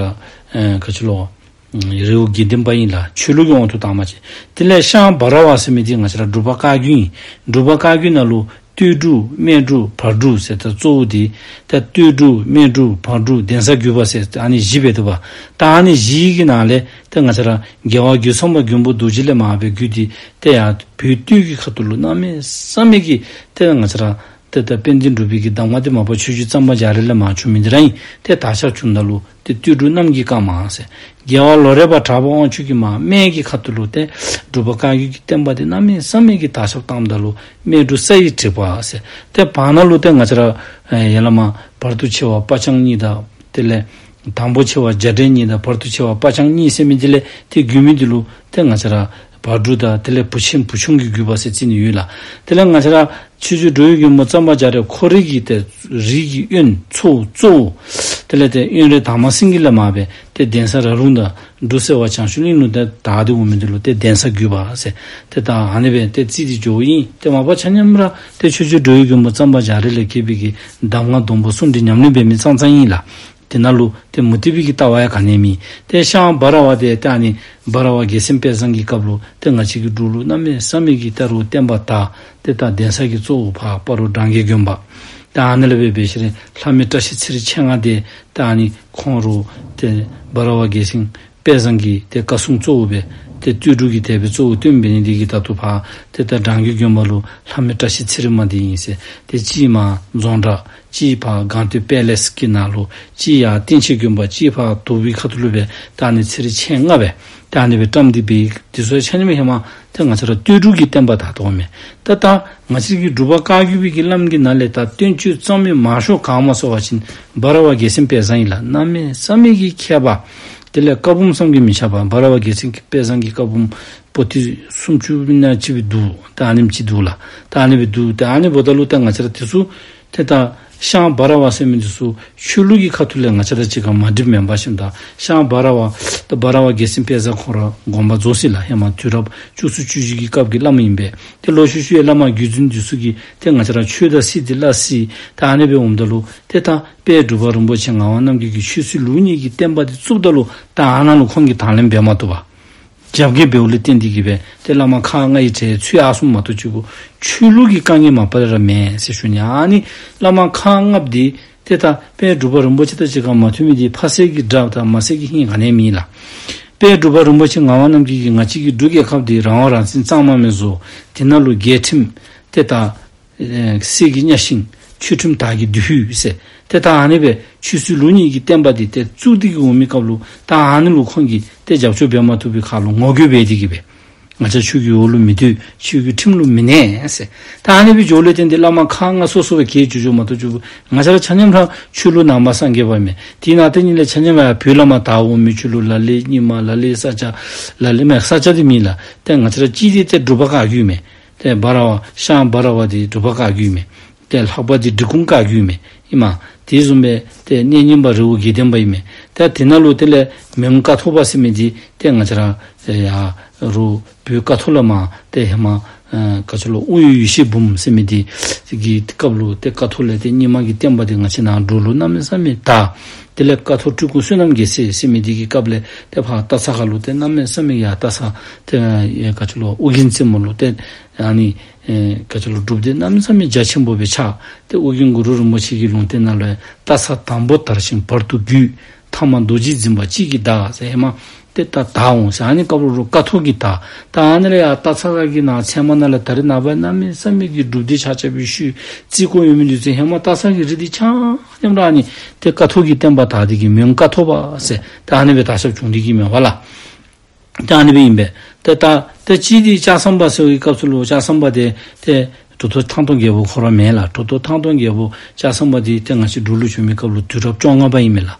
ཨེ་ག་ཅི་ལོ་རི་བོ་དགེ་ལྡན་པ་ཨིན་ལགས། ཆོས་ལུགས་ཀྱི་དབང་དུ་བཏང་བ་ཅིན། དེ་ལས་ཤངས་འབའ་ར་བ་ཟེར་མི་འདི་ང་བཅས་ར་འབྲུག་པ་བཀའ་བརྒྱུད་ཨིན། འབྲུག་པ་བཀའ་བརྒྱུད་ནང་ལུ་སྟོད་འབྲུག་སྨད་འབྲུག་བར་འབྲུག་ཟེར། ད་གཙོ་བོ་འདི་ད་སྟོད་འབྲུག་སྨད་འབྲུག་བར་འབྲུག་གདན་ས་བརྒྱུད་པ་ཟེར་ཨ་ནི་བཞི་སྦེ་འདུག་པ། ད་ཨ་ནི་བཞི་གི་ནང་ལས་ད་ང་བཅས་ར་རྒྱལ་བ་རྒོད་ཚང་པ་མགོན་པོ་རྡོ་རྗེ་ལས་མར་སྦེ་བརྒྱུད་དེ་ཏེ་ཡར་བོད་སྟོད་ཀྱི་ཁ་ཐུག་ལུ་གནམ་མེད་ས་མེད་ཀྱི་ཏེ་ང་བཅས་ར་ཏེ་ད་དཔལ་ལྡན་འབྲུག་པའི་གི་གདམས་ངག་འདི་མ་པ་ཆོས་རྗེ་གཙང་པ་རྒྱ་རས་ལས་མར་བྱུང་མི་འདི་ར་ཨིན། ཏེ་དར་ཁྱབ་བྱུངམ་ད་ལུ་ཏེ་སྟོད་འབྲུག་གནམ་གྱི་སྐར་མ་ཟེར། རྒྱལ་བ་ལོ་རས་པ་གྲགས་པ་དབང་ཕྱུག་གིས་མར་སྨད་ཀྱི་ཁ་ཐུག་ལུ་ཏེ་འབྲུག་པ་བཀའ་བརྒྱུད་ཀྱི་བསྟན་པ་འདི་གནམ་མེད་ས་མེད་ཀྱི་དར་ཁྱབ་བཏངམ་ད་ལུ་སྨད་འབྲུག་ས་ཡི་དྲེག་པ་ཟེར། ཏེ་བར་ན་ལུ་ཏེ་ང་བཅས་ར་ཨེ་ཡར་ལས་མར་བར་དུ་ཆེ་བ་སྤ་རྐྱང་གཉིས་དང་དེ་ལས་དང་པོ་ཆེ་བ་རྒྱ་འབྲས་གཉིས་དང་བར་དུ་ཆེ་བ་སྤ་རྐྱང་གཉིས་ཟེར་མི་འདི་ལས་ཏེ་བརྒྱུད་མི་འདི་ལུ་ཏེ་ང་བཅས་ར་བར་འབྲུག་དང་དེ་ལས་བུ་ཆེན་བུ་ཆུང་གིས་བརྒྱུད་པ་ཟེར་བརྩི་ནི་ཡོད་ལགས། དེ་ལས་ང་བཅས་ར་ཆོས་རྗེ་འགྲོ་བའི་མགོན་པོ་གཙང་པ་རྒྱ་རས་ཁོ་རའི་གི་ཏེ་རིགས་ཀྱི་དབོན་ཚའོ་གཙོ་བོ། དེ་ལས་ཏེ་དབོན་རས་དར་མ་སེང་གེ་ལས་མར་སྦེ་ཏེ་གདན་ས་ར་ལུང་དང་འབྲུག་སེ་བ་བྱང་ཆུབ་གླིང་ལུ་ཏེ་དར་ཏེ་འོང་མི་འདི་ལུ་ཏེ་གདན་ས་བརྒྱུད་པ་ཟེར། ཏེ་ད་ཨ་ནི་སྦེ་ཏེ་བརྩི་སྟེ་འགྱོཝ་ཨིན། ཏེ་མ་པ་ཆ་མཉམ་ར་ཏེ་ཆོས་རྗེ་འགྲོ་བའི་མགོན་པོ་གཙང་པ་རྒྱ་རས་ལས་བརྒྱུད་པའི་གི་གདམས་ངག་སྡོང་པོ་གསུང་འདི་ཉམས་ལེན་འབད་མི་ཙང་ཙང་ཨིན་ལགས། དེ་ནང་ལུ་ཏེ་མུ་སྟེགས་པའི་གི་ལྟ་བ་ཡང་ག་ནི་ཡང་མེད། ཏེ་ཤངས་འབའ་ར་བ་དེ་ཏེ་ཨ་ནི་འབའ་ར་བ་རྒྱལ་མཚན་དཔལ་བཟང་གི་སྐབས་ལུ་ཏེ་ང་བཅས་ཀྱི་འབྲུག་ལུ་གནམ་མེད་ས་མེད་ཀྱི་ད་རུང་བསྟན་པ་དར། ཏེ་ད་གདན་ས་གི་གཙོ་བོ་ཕར་སྤ་རོ་འབྲང་རྒྱས་དགོན་པ། ད་ཨ་ནི་ལས་སྦེ་འབད་ཞིནམ་ལས་ལྷ་མི་བཀྲ་ཤིས་ཚེ་རིང་མཆེད་ལྔ་དེ་ད་ཨ་ནི་ཁོང་ར་ཏེ་འབའ་ར་བ་རྒྱལ་མཚན་དཔལ་བཟང་གི་ཏེ་བཀའ་སྲུང་གཙོ་བོ་སྦེ་ཏེ་སྟོད་འབྲུག་གི་དེ་སྦེ་གཙོ་བོ་བསྟེན་འབད་ནི་དེ་གིས་ད་ལྟོ་ཕར་ཏེ་ད་འབྲང་རྒྱས་དགོན་པ་ལུ་ལྷ་མི་བཀྲ་ཤིས་ཚེ་རིང་མ་འདི་ཨིན་ཟེར། ཏེ་གཅིག་མར་རྫོང་བྲག་གཅིག་ཕར་སྒང་སྟེང་པེ་ལེས་ཀྱི་ནང་ལུ་གཅིག་ཡར་བསྟན་ཆེན་དགོན་པ་གཅིག་ཕར་དུ་བའི་ཁ་ཐུག་ལུ་སྦེ་ད་ཨ་ནི་ཚེ་རིང་མཆེད་ལྔ་སྦེ་ད་ཨ་ནི་སྦེ་བཀྲམ་སྟེ་སྦེ་དེ་ཚུ་ཆ་མཉམ་ཧེ་མ་ཏེ་ང་བཅས་ར་སྟོད་འབྲུག་གི་བསྟན་པ་དར་དོ་མས། ད་ད་ང་བཅས་ཀྱི་འབྲུག་པ་བཀའ་བརྒྱུད་པའི་གི་བླམ་གི་ནང་ལས་ད་བསྟན་བཅོས་གཙང་མའི་མང་ཤོས་ག་སྨོ་ཟེར་བ་ཅིན་འབའ་ར་བ་རྒྱལ་མཚན་དཔལ་བཟང་ཨིན་ལགས། གནམ་མེད་ས་མེད་ཀྱི་མཁས་པ། དེ་ལས་བཀའ་འབུམ་བསམ་གྱིས་མི་ཁྱབ་པ། འབའ་ར་བ་རྒྱལ་མཚན་གྱི་དཔལ་བཟང་གི་བཀའ་འབུམ་པོ་ཏི་སུམ་ཅུ་ཨིན་ན་ཅིག་སྦེ་འདུག། ད་ཨ་ནེམ་ཅིག་འདུག་ལགས། ད་ཨ་ནི་སྦེ་འདུག། ད་ཨ་ནི་འབདཝ་ད་ལུ་ད་ང་བཅས་ར་དེ་ཚུ་ཏེ་ད་ཤངས་འབའ་ར་བ་ཟེར་མི་འདི་ཚུ་ཆོས་ལུགས་ཀྱི་ཁ་ཐུག་ལས་ང་བཅས་དང་གཅིག་ཁར་མ་འགྲིགཔ་མེན་པ་ཞིནམ་ད་ཤངས་འབའ་ར་བ་ད་འབའ་ར་བ་རྒྱལ་མཚན་དཔལ་བཟང་ཁོ་ར་དགོངས་པ་རྫོགས་ཅི་ལགས། ཧེ་མ་དུས་རབས་བཅུ་གསུམ་བཅུ་བཞི་གི་སྐབས་ཀྱི་བླམ་ཨིན་པས། ཏེ་ལོག་ཤུལ་ཤུལ་ཡང་བླ་མ་བརྒྱུད་འཛིན་འདི་ཚུ་གིས་ཏེ་ང་བཅས་ར་ཆོས་དང་སྲིད་འདི་སླ་བསྲེ། ད་ཨ་ནི་སྦེ་འོངམ་ད་ལུ་ཏེ་ད་དཔལ་འབྲུག་པ་རིན་པོ་ཆེ་ངག་དབང་རྣམ་རྒྱལ་གྱིས་ཆོས་སྲིད་ལུགས་གཉིས་ཀྱི་བསྟན་པ་འདི་བཙུགསཔ་ད་ལུ་ད་ཨ་ནཱ་ལུ་ཁོང་གིས་དང་ལེན་འབད་མ་བཏུབ་པར་རྒྱབ་འགལ་འབདཝ་ལས་བརྟེན་ཏེ་གིས་སྦེ་ཏེ་བླ་མ་ཁག་ལྔའི་གྲས་ཚུད་ཡར་སོངམ་མ་གཏོགས་ཅིག་གུ་ཆོས་ལུགས་ཀྱི་དཀའ་ངལ་མ་པ་ར་མེད་ཟེར་ཞུ་ནི། ཨ་ནི་བླ་མ་ཁག་ལྔ་པོ་འདི་ཏེ་ད་དཔལ་འབྲུག་པ་རིན་པོ་ཆེ་དང་གཅིག་ཁར་མ་མཐུན་མི་འདི་ཕ་སྲས་ཀྱི་དགྲ་དང་མ་སྲས་ཀྱི་ཧིང་ག་ནི་ཡང་མེད་ལགས། དཔལ་འབྲུག་པ་རིན་པོ་ཆེ་ངག་དབང་རྣམ་རྒྱལ་གྱིས་ང་བཅས་ཀྱི་འབྲུག་རྒྱལ་ཁབ་འདི་རང་དབང་རང་བཙན་གཙང་མ་སྦེ་བཟོ། དེ་ནང་ལུ་རྒྱལ་ཁྲིམས་ཏེ་ད་ཨེ་སྲས་ཀྱི་གཉའ་ཤིང་། ཆོས་ཁྲིམས་དར་གྱི་བདུད་ཤུད་ཟེར། ཏེ་ད་ཨ་ནི་སྦེ་ཆོས་སྲིད་ལུགས་གཉིས་ཀྱི་བསྟན་པ་འདི་ཏེ་བཙུགས་ཏེ་གི་འོང་མི་སྐབས་ལུ་ད་ཨ་ནི་ལུ་ཁོང་གིས་ཏེ་རྒྱབ་སྐྱོར་འབད་མ་བཏུབ་པའི་ཁར་ལུ་ངོ་རྒོལ་འབད་དེ་གི་སྦེ། ང་བཅས་ཆོས་ཀྱི་འོག་ལུ་མི་སྡོད། ཆོས་ཀྱི་ཁྲིམས་ལུ་མི་གནས་ཟེར། ད་ཨ་ནི་སྦེ་འགྱོཝ་ལས་བརྟེན་ཏེ་བླ་མ་ཁག་ལྔ་སོ་སོ་སྦེ་གྱེས་འགྱོ་འགྱོཝ་མ་གཏོགས་ཅིག་ང་བཅས་ར་ཆ་མཉམ་ར་ཆོས་ལུགས་ནང་པ་སངས་རྒྱས་པ་མས། དེ་ནང་དེ་ཉིད་ལས་ཆ་མཉམ་ར་བོད་ལས་མར་དར་འོང་མི་ཆོས་ལུགས་ལ་ལས་རྙིང་མ་ལ་ལས་ས་སྐྱ་ལ་ལས་མེན་ས་སྐྱ་དེ་མེན་ལགས། ཏེ་ང་བཅས་ར་གཅིག་འདི་ཏེ་འབྲུག་པ་བཀའ་བརྒྱུད་མས། ཏེ་འབའ་ར་བ་ཤངས་འབའ་ར་བ་འདི་འབྲུག་པ་བཀའ་བརྒྱུད་མས། ཏེ་ལྷ་པ་འདི་འབྲི་གུང་བཀའ་བརྒྱུད་མས། ཨིན་མས། དེ་བཟུམ་སྦེ་ཏེ་གནས་རྙིང་པ་རི་བོ་དགེ་ལྡན་པ་ཨིན་མས། ཏེ་དེ་ནང་ལུ་དེ་ལས་མོན་ཀཿཐོག་པ་ཟེར་མི་འདི་ཏེ་ང་བཅས་ར་ཡར་རུ་བོད་ཀཿཐོག་ལས་མར་ཏེ་ཧེ་མ་ཨ་ག་ཅི་ལོ་དབུས་ཡེ་ཤེས་འབུམ་ཟེར་མི་འདི་གི་སྐབས་ལུ་ཏེ་ཀཿཐོག་ལས་ཏེ་རྙིང་མ་གི་བསྟན་པ་འདི་ང་བཅས་ནང་འབྲུག་ལུ་གནམ་མེད་ས་མེད་དར། དེ་ལས་ཀཿཐོག་སྤྲུལ་སྐུ་བསོད་ནམས་རྒྱལ་མཚན་ཟེར་མི་འདི་གི་སྐབས་ལས་ཏེ་ཕར་སྟག་ཚང་ཁ་ལུ་ཏེ་གནམ་མེད་ས་མེད་ཡར་སྟག་ཚང་ཏེ་ཨེ་ག་ཅི་ལོ་ཨོ་རྒྱན་རྩེ་མོ་ལུ་ཏེ་ཨ་ནི་ཨེ་ག་ཅི་ལོ་སྒྲུབ་སྡེ་གནམ་མེད་ས་མེད་རྒྱ་ཆེན་པོ་སྦེ་ཆགས། ཏེ་ཨོ་རྒྱན་གུ་རུ་རིན་པོ་ཆེ་གི་ལུང་བསྟན་ནང་ལུ་སྟག་ཚང་དང་པོ་དར་ཞིང་བར་དུ་རྒུད། ཐ་མ་རྡོ་རྗེ་འཛིན་པ་གཅིག་གིས་དར་ཟེར། ཧེ་མ་ཏེ་ད་དར་འོང་ཟེར། ཨ་ནི་སྐབས་ལུ་རུ་ཀཿཐོག་གིས་དར། ད་ཨ་ནི་ལས་ཡར་སྟག་ཚང་ཁ་གི་ནང་ཚལ་མ་ནང་ལས་ད་རེས་ནངས་པ་གནམ་མེད་ས་མེད་ཀྱི་སྒྲུབ་སྡེ་ཆ་ཁྱབ་སྦེ་ཤུལ་རྩིས་སྐོར་ཡོད་མི་འདི་ཚུ་ཧེ་མ་སྟག་ཚང་གི་རིགས་འདི་ཆ་མཉམ་ར་ཨ་ནི་ཏེ་ཀཿཐོག་གི་བསྟན་པ་དར་ཏེ་གི་མོན་ཀཿཐོག་པ་ཟེར་ད་ཨ་ནི་སྦེ་དར་ཁྱབ་བྱུང་སྟེ་གི་མས་པ་ལགས། ཏེ་ཨ་ནི་སྦེ་ཨིན་པས། ཏེ་ད་ཏེ་གཅིག་འདི་ལྕགས་ཟམ་པ་ཟེར་བའི་སྐབས་སུ་ལུ་ལྕགས་ཟམ་པ་འདི་ཏེ་གྲུབ་ཐོབ་ཐང་སྟོང་རྒྱལ་པོ་ཁོ་ར་མེན་ལགས། གྲུབ་ཐོབ་ཐང་སྟོང་རྒྱལ་པོ་ལྕགས་ཟམ་པ་འདི་ཏེ་ང་བཅས་འབྲུག་ལུ་བྱོན་མི་སྐབས་ལུ་དུས་རབས་བཅོ་ལྔ་པ་ཨིན་མས་ལགས།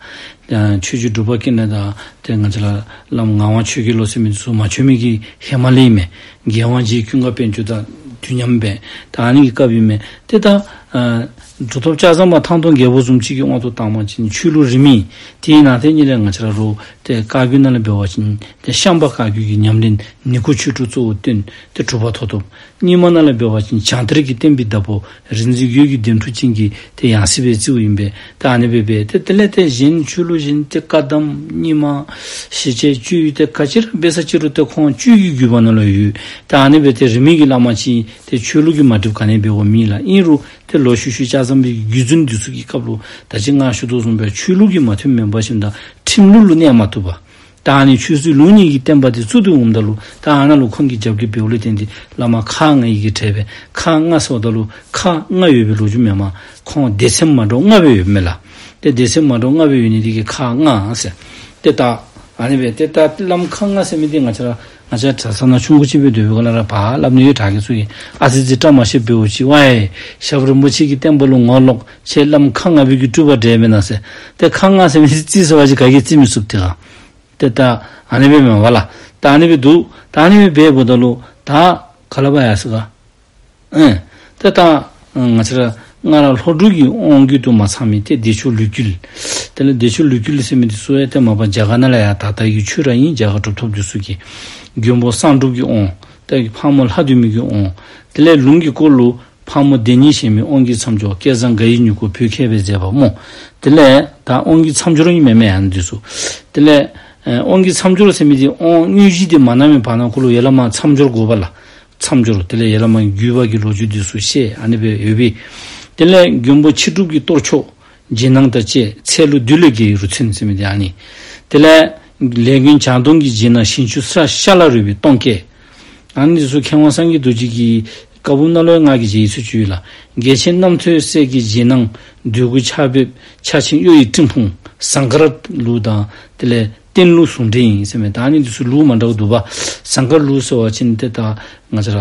ཨ་ཆོས་རྗེ་འབྲུག་པ་ཀུན་ལེགས་དང་ཏེ་ང་བཅས་ར་བླམ་ངག་དབང་ཆོས་རྒྱལ་ལོ་ཟེར་མི་འདི་ཚུ་མ་བྱོན་མི་གི་ཧེ་མ་ལས་ཨིན་མས། རྒྱལ་དབང་རྗེ་ཀུན་དགའ་དཔལ་འབྱོར་དང་དུས་མཉམ་སྦེ་ད་ཨ་ནི་གི་སྐབས་ཨིན་མས། ཏེ་ད་ཨ་གྲུབ་ཐོབ་ལྕགས་ཟམ་པ་ཐང་སྟོང་རྒྱལ་པོ་བཟུམ་ཅིག་གི་དབང་དུ་བཏང་བ་ཅིན་ཆོས་ལུགས་རིས་མེད། དེ་ནང་དེ་ཉིད་ལས་ང་བཅས་ར་རུ་ཏེ་བཀའ་བརྒྱུད་ནང་ལས་འབད་བ་ཅིན་ཏེ་ཤངས་པ་བཀའ་བརྒྱུད་ཀྱི་ཉམས་ལེན་ནི་སྐོར་ཆོས་དྲུག་གཙོ་བོ་བསྟན་ཏེ་གྲུབ་པ་ཐོབ་ཐོབ། རྙིང་མ་ནང་ལས་འབད་བ་ཅིན་བྱང་གཏེར་གྱི་བསྟན་པའི་བདག་པོ་རིག་འཛིན་འོད་ཀྱི་གདན་དྲུག་ཅན་གྱི་ཏེ་ཡང་སྲིད་སྦེ་བརྩིཝ་ཨིན་པས། ད་ཨ་ནི་སྦེ་སྦེ་ཏེ་དེ་ལས་ཏེ་གཞན་ཆོས་ལུགས་གཞན་ཏེ་བཀའ་གདམས་རྙིང་མ་ཞེས་བྱའི་གཅོད་ཡུལ་ཏེ་ག་ཅི་ར་འབད་ས་ཅི་རུང་ཏེ་ཁོང་གཅོད་ཀྱི་བརྒྱུད་པ་ནང་ལུ་ཡོད། ད་ཨ་ནི་སྦེ་ཏེ་རིས་མེད་ཀྱི་བླ་མ་ཅིག་ཏེ་ཆོས་ལུགས་ཀྱིས་མ་འགྲིགཔ་ག་ནི་འབད་བ་མེད་ལགས། ཨིན་རུང་ཏེ་ལོག་ཤུལ་ཤུལ་ལྕགས་ཟམ་པའི་བརྒྱུད་འཛིན་འདི་ཚུ་གི་སྐབས་ལུ་ད་ཅི་ང་ཞུ་དོ་བཟུམ་སྦེ་ཆོས་ལུགས་ཀྱིས་མ་མཐུནམ་མེན་པ་ཅིན་ད་ཁྲིམས་ལུགས་ལུ་གནས་མ་བཏུབ་པས། ད་ཨ་ནི་ཆོས་སྲིད་ལུགས་གཉིས་ཀྱི་བསྟན་པ་འདི་བཙུགས་ཏེ་འོངམ་ད་ལུ་ད་ཨ་ནཱ་ལུ་ཁོང་གིས་རྒྱབ་འགལ་འབདཝ་ལས་བརྟེན་ཏེ་བླ་མ་ཁག་ལྔ་ཡི་གེ་བྲིས་པས། ཁག་ལྔ་ཟེརཝ་ད་ལུ་ཁག་ལྔ་ཡོད་པའི་ལོ་རྒྱུས་མེན་མས། ཁོང་སྡེ་ཚན་མ་འདྲཝ་ལྔ་སྦེ་ཡོདཔ་མས་ལགས། ཏེ་སྡེ་ཚན་མ་འདྲཝ་ལྔ་སྦེ་ཡོད་ནི་དེ་གིས་ཁག་ལྔ་ཟེར། ཏེ་ད་ཨ་ནི་སྦེ་ཏེ་ད་བླམ་ཁག་ལྔ་ཟེར་མི་འདི་ང་བཅས་ར་ང་བཅས་གྲྭ་ཚང་ནང་ཆུང་ཀུ་ཅིག་སྦེ་སྡོད་པའི་སྒང་ལས་ར་ཕར་སླབ་ནི་ཡོད། དྲག་གི་ཚུ་གིས་ཨ་ཙི་ཙི་བཀྲ་མ་ཤིས་འབདཝ་ཅིག་ཝའེ་ཞབས་དྲུང་རིན་པོ་ཆེ་གི་བསྟན་པ་ལུ་ངོ་ལོག་ཁྱེད་བླམ་ཁག་ལྔ་པའི་གི་སྤྲུལ་པ་འདྲཝ་མེན་ན་ཟེར། ཏེ་ཁག་ལྔ་ཟེར་མི་འདི་རྩིས་ཟེར་བ་ཅིན་ག་གིས་རྩིས་མི་ཚུགས་ཏེ་ག། ཏེ་ད་ཨ་ནི་སྦེ་མེན་པ་ལགས། ད་ཨ་ནི་སྦེ་འདུག། ད་ཨ་ནི་སྦེ་འབདཝ་ད་ལུ་ད་ག་ལས་འབད་ཡར་སོང་ག། ཨེ་ཏེ་ད་ང་བཅས་ར་སྔར་ལྷོ་འབྲུག་གི་དབང་བརྒྱུད་དུ་མ་ཚང་མི་ཏེ་བདེ་མཆོག་ལུས་འགྱུར། དེ་ལས་བདེ་མཆོག་ལུས་འགྱུར་ཟེར་མི་འདི་ཚུ་ཡང་ཏེ་མ་པ་རྒྱ་གར་ནང་ལས་ཡར་དར་དར་གྱི་ཆོས་ར་ཨིན། རྒྱ་གར་གྲུབ་ཐོབ་འདི་ཚུ་གི་མགོན་པོ་གསང་སྒྲུབ་ཀྱི་དབང་ཏེ་ཕག་མོ་ལྷ་བདུད་མོ་གི་དབང་། དེ་ལས་ལུང་གི་སྐོར་ལུ་ཕག་མོ་བདེ་གཉིས་ཞེས་མི་དབང་གི་མཚམས་སྦྱོར་བསྐལ་བཟང་དགའ་ཡི་མྱུ་གུ་བོད་མཁས་པས་མཛད་པ་སྨོ། དེ་ལས་ད་དབང་གི་མཚམས་སྦྱོར་ཨིན་མས་མེན་ཨ་ནི་འདི་ཚུ། དེ་ལས་ཨེ་དབང་གི་མཚམས་སྦྱོར་ཟེར་མི་འདི་དབང་དངོས་གཞི་འདི་མ་གནང་བའི་བར་ན་ཁོ་ལུ་ཡར་ལས་མར་མཚམས་སྦྱོར་དགོ་པས་ལགས། མཚམས་སྦྱོར་དེ་ལས་ཡར་ལས་མར་བརྒྱུད་པ་གི་ལོ་རྒྱུས་འདི་ཚུ་བཤད་ཨ་ནི་སྦེ་ཡོད་པས། དེ་ལས་མགོན་པོ་ཁྱི་གྲུབ་ཀྱི་གཏོར་ཆོག་རྗེས་གནང་དང་བཅས་ཚལ་ལུ་བདུད་ལས་རྒྱལ་བའི་རུ་མཚོན་ཟེར་མི་འདི་ཨ་ནི། དེ་ལས་ལས་མགོན་བྱང་སྡོང་གི་རྗེས་གནང་ཞིང་བཅུ་ས་ཤ་ལ་རོལ་པའི་སྟོན་ཀའི། ཨ་ནི་འདི་ཚུ་མཁས་དབང་སངས་རྒྱས་རྡོ་རྗེ་གི་བཀའ་འབུམ་ནང་ལུ་ཡང་ང་གིས་མཇལ་ཡི་ཚུ་ཅིག་ཡོད་ལགས། རྒྱལ་ཆེན་རྣམ་ཐོས་སྲས་ཀྱི་རྗེས་གནང་འདོད་དགུའི་ཆར་འབེབས་ཕྱག་ཆེན་གཡོ་ཡི་སྤྲིན་ཕུང་ཟངས་དཀར་ལུགས་དང་དེ་ལས་བསྟན་ལུགས་ཟུང་འབྲེལ་ཨིན་ཟེར་མས། ད་ཨ་ནི་འདི་ཚུ་ལུགས་མ་འདྲཝ་འདུག་པ། ཟངས་དཀར་ལུགས་ཟེར་བ་ཅིན་ཏེ་ད་ང་བཅས་ར་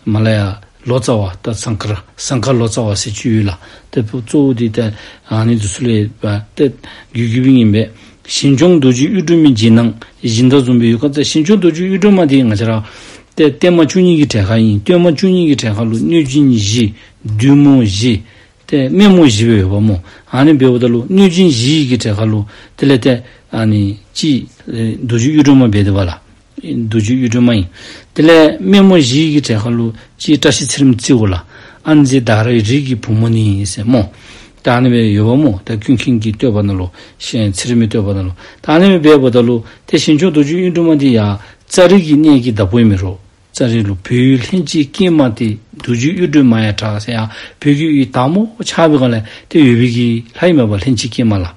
མ་ལ་ཡ་ལོ་ཙཱ་བ་ད་ཟངས་དཀར་ཟངས་དཀར་ལོ་ཙཱ་བ་ཟེར་ཅིག་ཡོད་ལགས། ཏེ་གཙོ་བོ་འདི་ད་ཨ་ནི་འདི་ཚུ་ལས་པ་ཏེ་བརྒྱུད་བརྒྱུད་པའི་ཨིན་པས། ཞིང་སྐྱོང་རྡོ་རྗེ་གཡུ་སྒྲོན་མའི་རྗེས་གནང་བཞིན་དུ་བཟུང་བའི་ཡུལ་ཁ་ཏེ་ཞིང་སྐྱོང་རྡོ་རྗེ་གཡུ་སྒྲོན་མ་འདི་ང་བཅས་ར་ཏེ་བརྟན་མ་བཅུ་གཉིས་ཀྱི་གྲལ་ཁར་ཨིན། བརྟན་མ་བཅུ་གཉིས་ཀྱི་གྲལ་ཁར་ལུ་གནོད་སྦྱིན་བཞི་བདུད་མོ་བཞི་ཏེ་སྨན་མོ་བཞི་སྦེ་ཡོདཔ་སྨོ། ཨ་ནི་འབདཝ་ད་ལུ་གནོད་སྦྱིན་བཞི་གི་གྲལ་ཁར་ལུ་དེ་ལས་ཏེ་ཨ་ནི་གཅིག་ཨེ་རྡོ་རྗེ་གཡུ་སྒྲོན་མ་འབད་དེ་བ་ལགས། རྡོ་རྗེ་གཡུ་སྒྲོན་མ་ཨིན། དེ་ལས་སྨན་མོ་བཞི་གི་གྲལ་ཁར་ལུ་གཅིག་བཀྲ་ཤིས་ཚེ་རིང་རྩེ་བོ་ལགས། ཨན་ཛི་དྷ་རའི་རིགས་ཀྱི་བུ་མོ་ནི་ཟེར་སྨོ། ད་ཨ་ནི་སྦེ་ཡོདཔ་སྨོ། ད་ཀུན་མཁྱེན་གྱི་བསྟོད་པ་ནང་ལུ་ཤེས་ཚེ་རིང་མའི་བསྟོད་པ་ནང་ལུ། ད་ཨ་ནི་སྦེ་འབདཝ་ད་ལུ་ཏེ་ཞིང་སྐྱོང་རྡོ་རྗེ་གཡུ་སྒྲོན་མ་འདི་ཡང་ཙཱ་རི་གི་གནས་ཀྱི་བདག་པོ་ཨིན་མས་རོ། ཙཱ་རི་ལུ་བོད་ཡུལ་ལྷན་ཅིག་སྐྱེས་མ་སྟེ་རྡོ་རྗེ་གཡུ་སྒྲོན་མ་ཡང་གྲགས་ཟེར་ཡང་བོད་ཀྱི་ཡུལ་དར་མོ་ཆགས་པའི་སྒང་ལས་ཏེ་ཡོད་པའི་གི་ལྷ་ཨིན་མས་པ། ལྷན་ཅིག་སྐྱེས་མ་ལགས།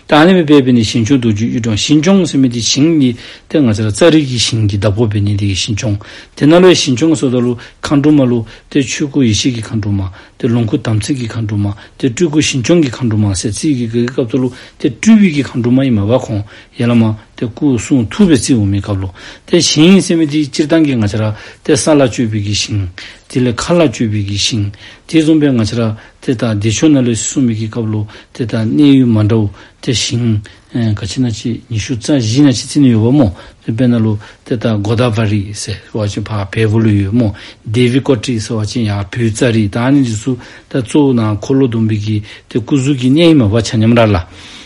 ད་ཨ་ནི་སྦེ་འབད་འབད་ནི་ཞིང་སྐྱོང་རྡོ་རྗེ་གཡུ་སྒྲོན། ཞིང་སྐྱོང་ཟེར་མི་འདི་ཞིང་གི་ཏེ་ང་བཅས་ར་ཙཱ་རི་གི་ཞིང་གི་བདག་པོ་འབད་ནི་འདི་གིས་ཞིང་སྐྱོང་། དེ་ནང་ལུ་ཡང་ཞིང་སྐྱོང་ཟེརཝ་ད་ལུ་མཁའ་འགྲོ་མ་ལུ་ཏེ་ཆོས་སྐུ་ཡེ་ཤེས་ཀྱི་མཁའ་འགྲོ་མ། ཏེ་ལོངས་སྐུ་དམ་ཚིག་གི་མཁའ་འགྲོ་མ། ཏེ་སྤྲུལ་སྐུ་ཞིང་སྐྱོང་གི་མཁའ་འགྲོ་མ་ཟེར་རྩིས་ཀྱི་གི་སྐབས་སུ་ལུ་ཏེ་སྤྲུལ་པའི་གི་མཁའ་འགྲོ་མ་ཨིན་མས་པ། ཁོང་ཡ་ལ་མ་ཏེ་སྐུ་གསུང་ཐུགས་སྦེ་རྩིཝ་མི་སྐབས་ལུ། ཏེ་ཞིང་ཟེར་མི་འདི་སྤྱིར་བཏང་གི་ང་བཅས་ར་ཏེ་ས་ལ་སྤྱོད་པའི་གི་ཞིང་། དེ་ལས་མཁའ་ལ་སྤྱོད་པའི་གི་ཞིང་། དེ་བཟུམ་སྦེ་ང་བཅས་ར་ཏེ་ད་བདེ་མཆོག་ནང་ལས་གསུངས་མི་གི་སྐབས་ལུ་ཏེ་ད་གནས་ཡུལ་མ་འདྲཝ་ཏེ་ཞིང་ཨེ་ག་ཅི་ཨིན་ན་ཅིག་ཉི་ཤུ་རྩ་བཞི་ཨིན་ན་ཅིག་རྩིས་ནི་ཡོདཔ་སྨོ། ཏེ་དཔེར་ན་ལུ་ཏེ་ད་གོ་དཱ་བ་རི་ཟེར་བ་ཅིན་ཕར་བལ་པོ་ལུ་ཡོད་སྨོ། དེ་བི་ཀོ་ཊི་ཟེར་བ་ཅིན་ཡར་བོད་རྩ་རི། ད་ཨ་ནི་འདི་ཚུ་ད་གཙོ་བོ་ནཱ་འཁོར་ལོ་སྡོམ་པའི་གི་ཏེ་སྐུ་གཟུགས་ཀྱི་གནས་ཨིན་མས་པ་ཆ་མཉམ་ར་ལགས།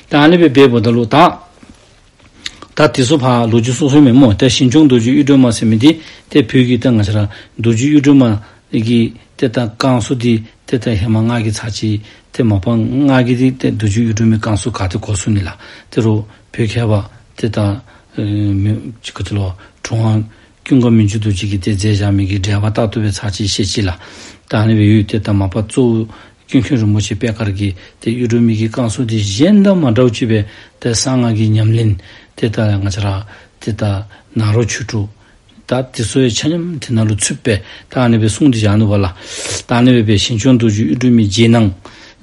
ད་ཨ་ནི་སྦེ་འབདཝ་ད་ལུ་ད་ད་དེ་ཚུ་ཕར་ལོ་རྒྱུས་སོ་སོ་ཨིན་མས་སྨོ། ད་ཞིང་སྐྱོང་རྡོ་རྗེ་གཡུ་སྒྲོན་མ་ཟེར་མི་འདི་ཏེ་བོད་ཀྱི་ད་ང་བཅས་ར་རྡོ་རྗེ་གཡུ་སྒྲོན་མ་གི་ཏེ་ད་བསྐང་གསོ་འདི་ཏེ་ད་ཧེ་མ་ང་གིས་ཚར་ཅིག་ཏེ་མ་པ་ང་གིས་འདི་ཏེ་རྡོ་རྗེ་གཡུ་སྒྲོན་མའི་བསྐང་གསོ་ག་ཏེ་གོ་ཚུགས་ནི་ལགས། ཏེ་རུང་བོད་མཁས་པ་ཏེ་ད་ཨེ་མི་ཅིག་ག་ཅི་ལོ་གྲུབ་དབང་ཀུན་དགའ་མི་འགྱུར་རྡོ་རྗེ་གིས་ཏེ་མཛད་བཞག་མི་གི་འགྲེལ་པ་ལྟར་དུ་སྦེ་ཚར་ཅིག་བཤད་ཅི་ལགས། ད་ཨ་ནི་སྦེ་ཡོད། ཏེ་ད་མ་པ་གཙོ་བོ་ཀུན་མཁྱེན་རིན་པོ་ཆེ་པད་དཀར་གྱི་ཏེ་གཡུ་སྒྲོན་མའི་གི་བསྐང་གསོ་འདི་གཞན་དང་མ་འདྲཝ་ཅིག་སྦེ་ཏེ་གསང་སྔགས་ཀྱི་ཉམས་ལེན་ཏེ་ད་ང་བཅས་ར་ཏེ་ད་ནཱ་རོ་ཆོས་དྲུག། ད་དེ་ཚུ་ཡང་ཆ་མཉམ་དེ་ནང་ལུ་ཚུདཔ་སྦེ་ད་ཨ་ནི་སྦེ་གསུངས་ཏེ་བཞག་ནུག་པ་ལགས། ད་ཨ་ནི་སྦེ་འབད་ཞིང་སྐྱོང་རྡོ་རྗེ་གཡུ་སྒྲོན་མའི་རྗེས་གནང་།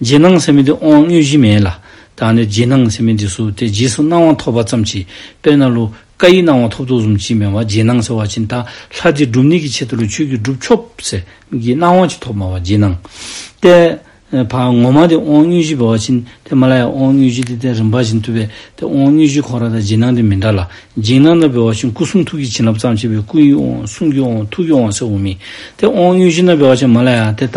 རྗེས་གནང་ཟེར་མི་འདི་དབང་དངོས་གཞི་མེན་ལགས། ད་ཨ་ནི་རྗེས་གནང་ཟེར་མི་འདི་ཚུ་ཏེ་རྗེས་སུ་གནང་བ་ཐོབ་པ་ཙམ་ཅིག། དཔེར་ན་ལུ་བཀའ་ཡི་གནང་བ་ཐོབ་དོ་བཟུམ་ཅིག་མེན་པར་རྗེས་གནང་ཟེར་བ་ཅིན་ད་ལྷ་འདི་སྒྲུབ་ནི་གི་ཆེད་དུ་ལུ་ཁྱོད་ཀྱིས་སྒྲུབ་ཆོག་ཟེར་གི་གནང་བ་ཅིག་ཐོབ་མས་པ་རྗེས་གནང་། ཏེ་ཨེ་ཕར་ངོ་མ་འདི་དབང་དངོས་གཞི་འབད་བ་ཅིན་ཏེ་མ་ལ་ཡ་དབང་དངོས་གཞི་འདི་ཏེ་རིམ་པ་བཞིན་དུ་སྦེ་ཏེ་དབང་དངོས་གཞི་ཁོ་ར་དང་རྗེས་གནང་འདི་མི་འདྲ་ལགས། རྗེས་གནང་ནང་འབད་བ་ཅིན་སྐུ་གསུང་ཐུགས་ཀྱི་བྱིན་རླབས་ཙམ་ཅིག་སྦེ་སྐུ་ཡི་དབང་གསུང་གི་དབང་ཐུགས་ཀྱི་དབང་ཟེར་འོང་མི། ཏེ་དབང་དངོས་གཞི་ནང་འབད་བ་ཅིན་མ་ལ་ཡ་ཏེ་ད་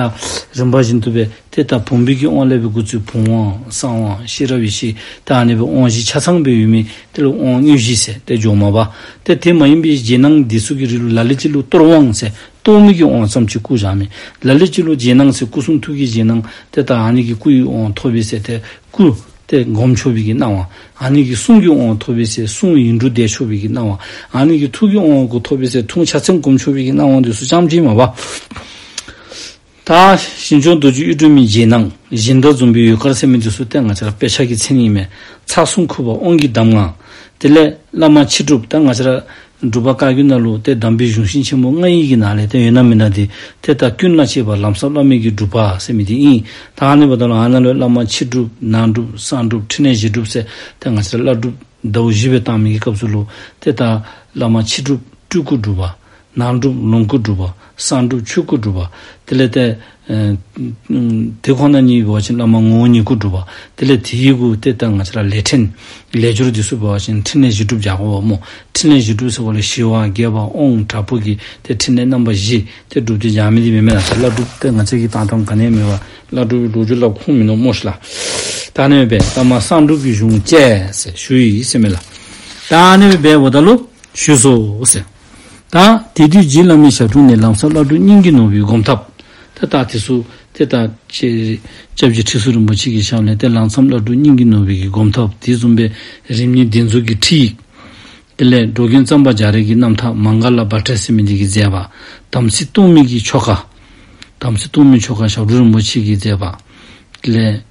རིམ་པ་བཞིན་དུ་སྦེ་ཏེ་ད་བུམ་པའི་གི་དབང་ལས་སྦེ་འགོ་བཙུགས་བུམ་དབང་གསང་དབང་ཤེས་རབ་ཡེ་ཤེས་ད་ཨ་ནི་སྦེ་དབང་བཞི་ཆ་ཚང་སྦེ་ཡོད་མི་དེ་ལུ་དབང་དངོས་གཞི་ཟེར་ཏེ་འགྱོཝ་མས་པ། ཏེ་དེ་མ་ཡིན་པའི་རྗེས་གནང་འདི་ཚུ་གི་རིགས་ལུ་ལ་ལུ་ཅིག་ལུ་གཏོར་དབང་ཟེར་གཏོར་མའི་གི་དབང་ཙམ་ཅིག་བསྐུར་བཞག་མི། ལ་ལུ་ཅིག་ལུ་རྗེས་གནང་ཟེར་སྐུ་གསུང་ཐུགས་ཀྱི་རྗེས་གནང་ཏེ་ད་ཨ་ནི་གི་སྐུ་ཡི་དབང་ཐོབ་པས་ཟེར་ཏེ་སྐུ་ཏེ་སྒོམ་ཆོག་པའི་གི་གནང་བ། ཨ་ནི་གི་གསུང་གི་དབང་ཐོབ་པས་ཟེར་གསུང་ཡིག་འབྲུ་བཟླས་ཆོག་པའི་གི་གནང་བ། ཨ་ནི་གི་ཐུགས་ཀྱི་དབང་གོ་ཐོབ་པས་ཟེར་ཐུགས་ཆ་ཚང་སྒོམ་ཆོག་པའི་གི་གནང་བ་འདི་ཚུ་ཙམ་ཅིག་མས་པ། ད་ཞིང་སྐྱོང་རྡོ་རྗེ་གཡུ་སྒྲོན་མའི་རྗེས་གནང་གཞན་དག་འཛོམས་པའི་ཡུལ་དཀར་ཟེར་མི་འདི་ཚུ་ཏེ་ང་བཅས་ར་དཔེ་ཆ་གི་མཚན་ཨིན་མས། ཚར་གསུམ་འཁོར་བ་དབང་གི་གདམས་ངག། དེ་ལས་བླ་མ་ཕྱི་སྒྲུབ་ད་ང་བཅས་ར་སྒྲུབ་པ་བཀའ་བརྒྱུད་ནང་ལུ་ཏེ་དམ་པའི་གཞུང་ཤིང་ཆེན་མོ་ལྔ་ཡི་གི་ནང་ལས་ཏེ་ཡོད་ན་མེད་ན་འདི་ཏེ་ད་ཀུན་ལ་གཅེས་པ་ལམ་ཟབ་བླ་མེད་ཀྱི་སྒྲུབ་པ་ཟེར་མི་འདི་ཨིན། ད་ཨ་ནི་འབདཝ་ད་ལུ་ཨ་ནཱ་ལུ་བླ་མ་ཕྱི་སྒྲུབ་ནང་སྒྲུབ་གསང་སྒྲུབ་ཕྲིན་ལས་བཞི་སྒྲུབ་ཟེར་ཏེ་ང་བཅས་ར་བླ་སྒྲུབ་ཟླཝ་བཞི་སྦེ་བཏང་མི་གི་སྐབས་སུ་ལུ་ཏེ་ད་བླ་མ་ཕྱི་སྒྲུབ་སྤྲུལ་སྐུ་སྒྲུབ་པ། ནང་སྒྲུབ་ལོངས་སྐུ་སྒྲུབ་པ། གསང་སྒྲུབ་ཆོས་སྐུ་སྒྲུབ་པ། དེ་ལས་ཏེ་ཨེ་དེ་ཁོ་ན་ཉིད་འབད་བ་ཅིན་བླ་མ་ངོ་བོ་ཉིད་སྐུ་སྒྲུབ་པ། དེ་ལས་དེ་ཡི་གུ་ཏེ་ད་ང་བཅས་ར་ལས་ཕྲན་ལས་སྦྱོར་འདི་ཚུ་འབད་བ་ཅིན་ཕྲིན་ལས་བཞི་སྒྲུབ་བྱ་དགོ་པ་སྨོ། ཕྲིན་ལས་བཞི་སྒྲུབ་ཟེར་བ་ལས་ཞི་བ་རྒྱས་པ་དབང་དྲག་པོ་གི་ཏེ་ཕྲིན་ལས་རྣམ་པ་བཞི་ཏེ་སྒྲུབ་སྟེ་བྱ་མི་འདི་མེན་མས་ལགས། བླ་སྒྲུབ་ཏེ་ང་བཅས་ཀྱི་བཏང་ཐངས་ག་ནི་ཡང་མེད་པ་བླ་སྒྲུབ་ཀྱི་ལོ་རྒྱུས་སླབ་ཁུངས་མིན་ནུག་སྨོ་ཤིག་ལགས། ད་ཨ་ནི་སྦེ་བླ་མ་གསང་སྒྲུབ་ཀྱི་གཞུང་བཅས་ཟེར་ཞུ་ཡི་ཟེར་མས་ལགས། ད་ཨ་ནི་སྦེ་འབདཝ་ད་ལུ་ཞུས་སོ་ཟེར། ད་དེ་དུས་རྗེ་བླ་མའི་ཞབས་དྲུང་ནས་ལམ་ཟབ་བླ་སྒྲུབ་སྙིང་གི་ནོར་བུའི་སྒོམ་ཐབས། ད་ད་དེ་ཚུ་ཏེ་ད་ཅེ་སྐྱབས་རྗེ་ཁྲི་ཟུར་རིན་པོ་ཆེ་གི་ཞབས་ལས་ཏེ་ལམ་ཟབ་བླ་སྒྲུབ་སྙིང་གི་ནོར་བུའི་གི་སྒོམ་ཐབས་དེ་བཟུམ་སྦེ་རིམ་གཉིས་གདན་རྫོགས་ཀྱི་ཁྲིད། དེ་ལས་འགྲོ་མགོན་གཙང་པ་རྒྱ་རས་ཀྱི་རྣམ་ཐར་མངྒ་ལ་བྷ་དྲ་ཟེར་མི་འདི་གིས་མཛད་པ། དམ་ཚིག་སྟོང་མི་གི་ཆོ་ག། དམ་ཚིག་སྟོང་མི་ཆོ་ག་ཞབས་དྲུང་རིན་པོ་ཆེ་གིས་མཛད་པ། དེ་ལས་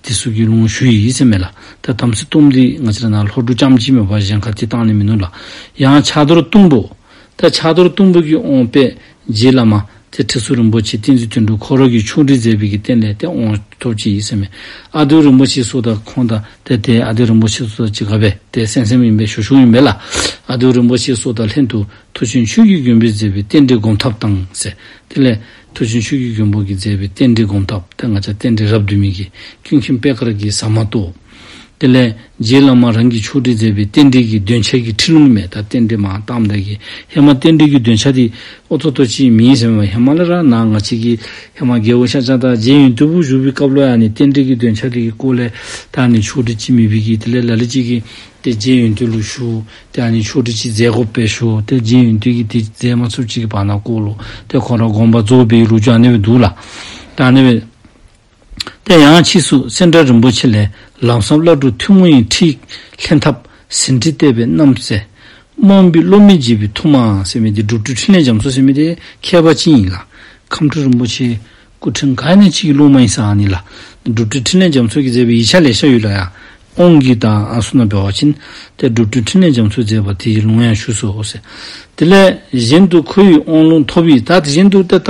དེ་ཚུ་གི་ལུང་ཞུ་ཡི་ཟེར་མས་ལགས། ད་དམ་ཚིག་སྟོང་འདི་ང་བཅས་ར་ནཱ་ལྷོ་འབྲུག་རྐྱངམ་ཅིག་མེན་པར་གཞན་ཁ་ཏེ་བཏང་ནི་མིན་ནུག་ལགས། ཡང་ཕྱག་རྡོར་གཏུམ་པོ། ད་ཕྱག་རྡོར་གཏུམ་པོ་གི་དབང་པོ་རྗེ་བླ་མ་ཏེ་ཁྲི་ཟུར་རིན་པོ་ཆེ་བསྟན་འཛིན་དོན་གྲུབ་ཁོ་ར་གིས་ཕྱོགས་སྒྲིག་མཛད་པའི་གི་རྟེན་ལས་ཏེ་དབང་ཐོབ་ཅི་ཨིན་ཟེར་མས། ཨ་དོ་རིན་པོ་ཆེ་སོགས་དང་ཁོང་དང་ཏེ་ཏེ་ཨ་དོ་རིན་པོ་ཆེ་སོགས་དང་གཅིག་ཁར་སྦེ་ཏེ་གསན་གསནམ་ཨིན་པས། ཞུ་ཞུཝ་ཨིན་པས་ལགས། ཨ་དོ་རིན་པོ་ཆེ་སོགས་དང་ལྷན་དུ་མཐུ་ཆེན་ཆོས་ཀྱི་མགོན་པོས་མཛད་པའི་རྟེན་འབྲེལ་སྒོམ་ཐབས་དང་ཟེར། དེ་ལས་མཐུ་ཆེན་ཆོས་ཀྱི་མགོན་པོ་གིས་མཛད་པའི་རྟེན་འབྲེལ་སྒོམ་ཐབས་ཏེ་ང་བཅས་རྟེན་འབྲེལ་རབ་བསྡུས་མི་གི་ཀུན་མཁྱེན་པད་དཀར་གྱི་ཟ་མ་ཏོག། དེ་ལས་རྗེ་བླ་མ་རང་གིས་ཕྱོགས་སྒྲིག་མཛད་པའི་རྟེན་འབྲེལ་གྱི་འདོན་ཆ་གི་ཁྲིད་ལུང་མས། ད་རྟེན་འབྲེལ་མར་བཏངམ་ད་གི་ཧེ་མ་རྟེན་འབྲེལ་གྱི་འདོན་ཆ་འདི་ཨོ་ཐོ་ཐོ་ཅིག་མེད་ཟེར་མས། ཧེ་མ་ལས་ར་ནཱ་ང་བཅས་ཀྱི་ཧེ་མ་རྒྱལ་པོ་ཤཱཀྱ་དང་རྗེ་ཡོན་ཏན་པོ་བཞུགས་པའི་སྐབས་ལུ་ཡང་ནི་རྟེན་འབྲེལ་གྱི་འདོན་ཆ་འདི་གི་སྐོར་ལས་ད་ནི་ཕྱོགས་སྒྲིག་ཅིག་མེད་པའི་གི་དེ་ལས་ལ་ལུ་ཅིག་གིས་ཏེ་རྗེ་ཡོན་ཏན་ལུ་ཞུ། ཏེ་ཨ་ནི་ཕྱོགས་སྒྲིག་ཅིག་མཛད་དགོ་པས་ཞུ། ཏེ་རྗེ་ཡོན་ཏན་གྱིས་ཏེ་མཛད་མ་ཚུགསཔ་ཅིག་གི་བར་ན་སྐོར་ལུ་ཏེ་ཁོང་ར་དགོངས་པ་རྫོགས་པའི་ལོ་རྒྱུས་ཨ་ནི་སྦེ་འདུག་ལགས། ད་ཨ་ནི་སྦེ་ཏེ་ཡང་ཕྱིས་སུ་སེ་འབྲས་རིན་པོ་ཆེ་ལས་ལམ་ཟབ་བླ་སྒྲུབ་ཐུན་མོང་ཡི་ཁྲིད་ལྷན་ཐབས་ཟིན་བྲིས་གཏད་པའི་རྣམ་གསལ། རྨོངས་པའི་བློ་མིག་འབྱེད་པའི་ཐུར་མ་ཟེར་མི་འདི་སྒྲུབ་སྤྲུལ་འཕྲིན་ལས་རྒྱ་མཚོ་ཟེར་མི་འདི་མཁས་པ་ཅིག་ཨིན་ལགས། ཁམས་སྤྲུལ་རིན་པོ་ཆེ་སྐུ་ཕྲེང་ག་ནི་ཅིག་གི་སློབ་མ་ཨིན་ས་ཨ་ནི་ལགས། སྒྲུབ་སྤྲུལ་འཕྲིན་ལས་རྒྱ་མཚོ་གིས་མཛད་པའི་ཡིག་ཆ་ལེ་ཤ་ཡོད་ལགས་ཡ། དབང་གིས་ད་ཨ་ནི་ཚུ་ནང་འབད་བ་ཅིན་ཏེ་སྒྲུབ་སྤྲུལ་ཕྲིན་ལས་རྒྱ་མཚོས་མཛད་པ་དེ་ཡི་ལུང་ཡང་ཞུས་སོ་ཟེར། དེ་ལས་གཞན་དུ་ཁོ་ཡི་དབང་ལུང་ཐོབ་པས། ད་དེ་གཞན་དུ་ཏེ་ད་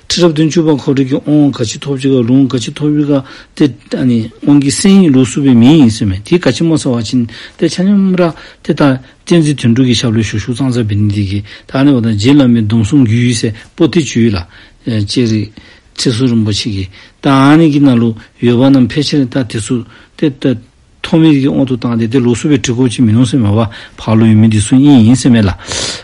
ཁྲི་རབས་བདུན་ཅུ་པ་ཁོ་རའི་གི་དབང་ག་ཅི་ཐོབ་ཅི་ག་ལུང་ག་ཅི་ཐོབ་ཅི་ག་ཏེ་ཨ་ནི་དབང་གི་གསན་ཡིག་ལོགས་སུ་སྦེ་མེད་ཨིན་ཟེར་མས། དེ་ག་ཅི་སྨོ་ཟེར་བ་ཅིན་ཏེ་ཆ་མཉམ་ར་ཏེ་ད་བསྟན་འཛིན་དོན་གྲུབ་ཀྱི་ཞབས་ལས་ཞུ་ཞུཝ་ཙང་ཙ་འབད་ནི་དེ་གིས་ད་ཨ་ནི་འབདཝ་ད་རྗེ་བླ་མའི་སྡོམ་གསུམ་རྒྱུད་ཟེར་པོ་ཏི་ཅིག་ཡོད་ལགས། ཨེ་ལྕགས་རི་ཁྲི་ཟུར་རིན་པོ་ཆེ་གི་ད་ཨ་ནི་གི་ནང་ལུ་ཡོད་པ་རྣམས་ཕལ་ཆེར་ད་དེ་ཚུ་ཏེ་ད་ཐོགས་མེད་ཀྱི་དབང་དུ་བཏང་སྟེ་ཏེ་ལོགས་སུ་སྦེ་བྲི་དགོཔ་ཅིག་མིན་ནུག་ཟེར་མས་པ། ཕར་ལུ་ཡོད་མི་འདི་ཚུ་ཨིན་ཨིན་ཟེར་མས་ལགས།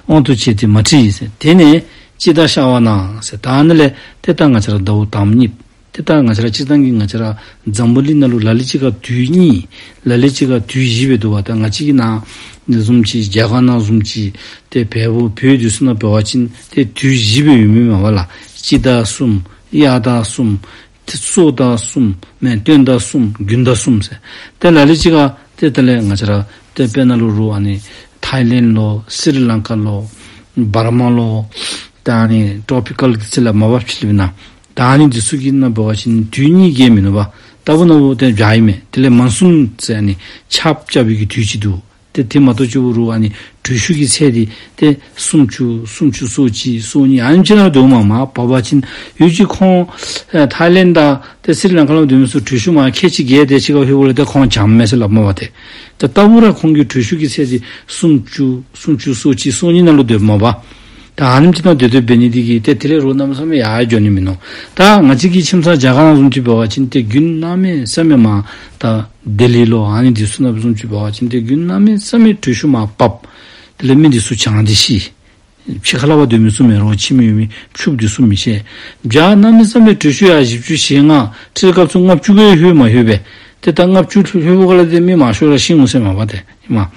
དབང་དུ་བྱས་ཏེ་མ་བྲིས་ཟེར། དེ་ནས་ཅི་ད་ཤར་བ་ན་ཟེར། ད་ཨ་ནི་ལས་ཏེ་ད་ང་བཅས་ར་ཟླཝ་དང་པ་གཉིས་ཏེ་ད་ང་བཅས་ར་སྤྱིར་བཏང་གི་ང་བཅས་ར་འཛམ་བུ་གླིང་ནང་ལུ་ལ་ལུ་ཅིག་ཁར་དུས་གཉིས། ལ་ལུ་ཅིག་ཁར་དུས་བཞི་སྦེ་འདུག་པ། ད་ང་བཅས་ཀྱི་ནང་བཟུམ་ཅིག་རྒྱ་གར་ནང་བཟུམ་ཅིག་ཏེ་བལ་པོ་བོད་འདི་ཚུ་ནང་འབད་བ་ཅིན་ཏེ་དུས་བཞི་སྦེ་ཡོད་མི་མས་པ་ལགས། སྤྱི་ཟླ་གསུམ། དབྱར་ཟླ་གསུམ། ཏེ་སོ་ཟླ་གསུམ། མེན་སྟོན་ཟླ་གསུམ། དགུན་ཟླ་གསུམ་ཟེར། ཏེ་ལ་ལུ་ཅིག་ཁར་ཏེ་དེ་ལས་ང་བཅས་ར་ཏེ་དཔེར་ན་ལུ་རུང་ཨ་ནི་ཐའི་ལེནཌ་ལོ། སི་རི་ལང་ཀ་ལོ། འབར་མ་ལོ། ད་ཨ་ནི་ཊོ་པི་ཀཱལ་གྱི་ཚལ་ལུ་མ་བབས་ཅི་ལུ་ཨིན་ན། ད་ཨ་ནི་འདི་ཚུ་གི་ནང་འབད་བ་ཅིན་དུས་གཉིས་བརྒལ་མིན་ནུག་པ། ལྟ་བུ་ན་བུ་ཏེ་བྱཱར་ཨིན་མས། དེ་ལས་མོན་སུན་ཟེར་ཨ་ནི་ཆརཔ་རྐྱབ་པའི་གི་དུས་ཅིག་འདུག། ཏེ་དེ་མ་གཏོགས་ཅིག་རུང་ཨ་ནི་དྲོད་ཤུགས་ཀྱི་ཚད་འདི་ཏེ་སུམ་ཅུ་སུམ་ཅུ་སོ་གཅིག་སོ་གཉིས་ཨ་ནི་ཅིག་ནང་སྡོདཔ་མས། མར་བབས་པ་ཅིན་ཡུལ་གྱི་ཁོང་ཨེ་ཐའི་ལེནཌ་དང་ཏེ་སི་རི་ལང་ཀ་ལུ་སྡོད་མི་ཚུ་དྲོད་ཤུགས་མར་ཁལ་གཅིག་བརྒལ་དེ་ཅིག་ཁར་ལྷོད་པ་ལས་ཏེ་ཁོང་བྱང་མས་ཟེར་སླབ་མས་པ་ཏེ། ཏེ་ལྟ་བུ་ར་ཁོང་གི་དྲོད་ཤུགས་ཀྱི་ཚད་འདི་སུམ་ཅུ་སུམ་ཅུ་སོ་གཅིག་སོ་གཉིས་ནང་ལུ་སྡོདཔ་མས་པ། ད་ཨ་ནེམ་ཅིག་ནང་སྡོད་སྡོདཔ་འབད་ནི་འདི་གིས་ཏེ་དེ་ལས་རོགས་གནམ་མེད་ས་མེད་ཡར་འགྱོ་ནི་མིན་ནུག། ད་ང་བཅས་ཀྱི་ཁྱིམ་ཚང་རྒྱ་གར་ནང་བཟུམ་ཅིག་འབད་བ་ཅིན་ཏེ་དགུན་གནམ་མེད་ས་མེད་མར་ད་ལྡི་ལི་ལོ་ཨ་ནི་འདི་ཚུ་ནང་བཟུམ་ཅིག་འབད་བ་ཅིན་ཏེ་དགུན་གནམ་མེད་ས་མེད་དྲོད་ཤུགས་མར་བབས། དེ་ལས་མི་འདི་ཚུ་བྱང་སྟེ་ཤི། ཕྱི་ཁ་ལས་ཕར་སྡོད་མི་ཚུ་མེད་རུང་ཁྱིམ་ཡོད་མི་ཕྱུགཔོ་འདི་ཚུ་མི་ཤི། བྱཱར་གནམ་མེད་ས་མེད་དྲོད་ཤུགས་ཡར་བཞི་བཅུ་ཞེ་ལྔ། ཁྲིའི་སྐབས་སུ་ལྔ་བཅུ་གིས་ལྷོད་མ་ལྷོད་པས། ཏེ་ད་ལྔ་བཅུ་ལྷོད་པའི་སྒང་ལས་ཏེ་མི་མང་ཤོས་ར་ཤི་འོང་ཟེར་མས་པ་ཏེ། ཨིན་མས།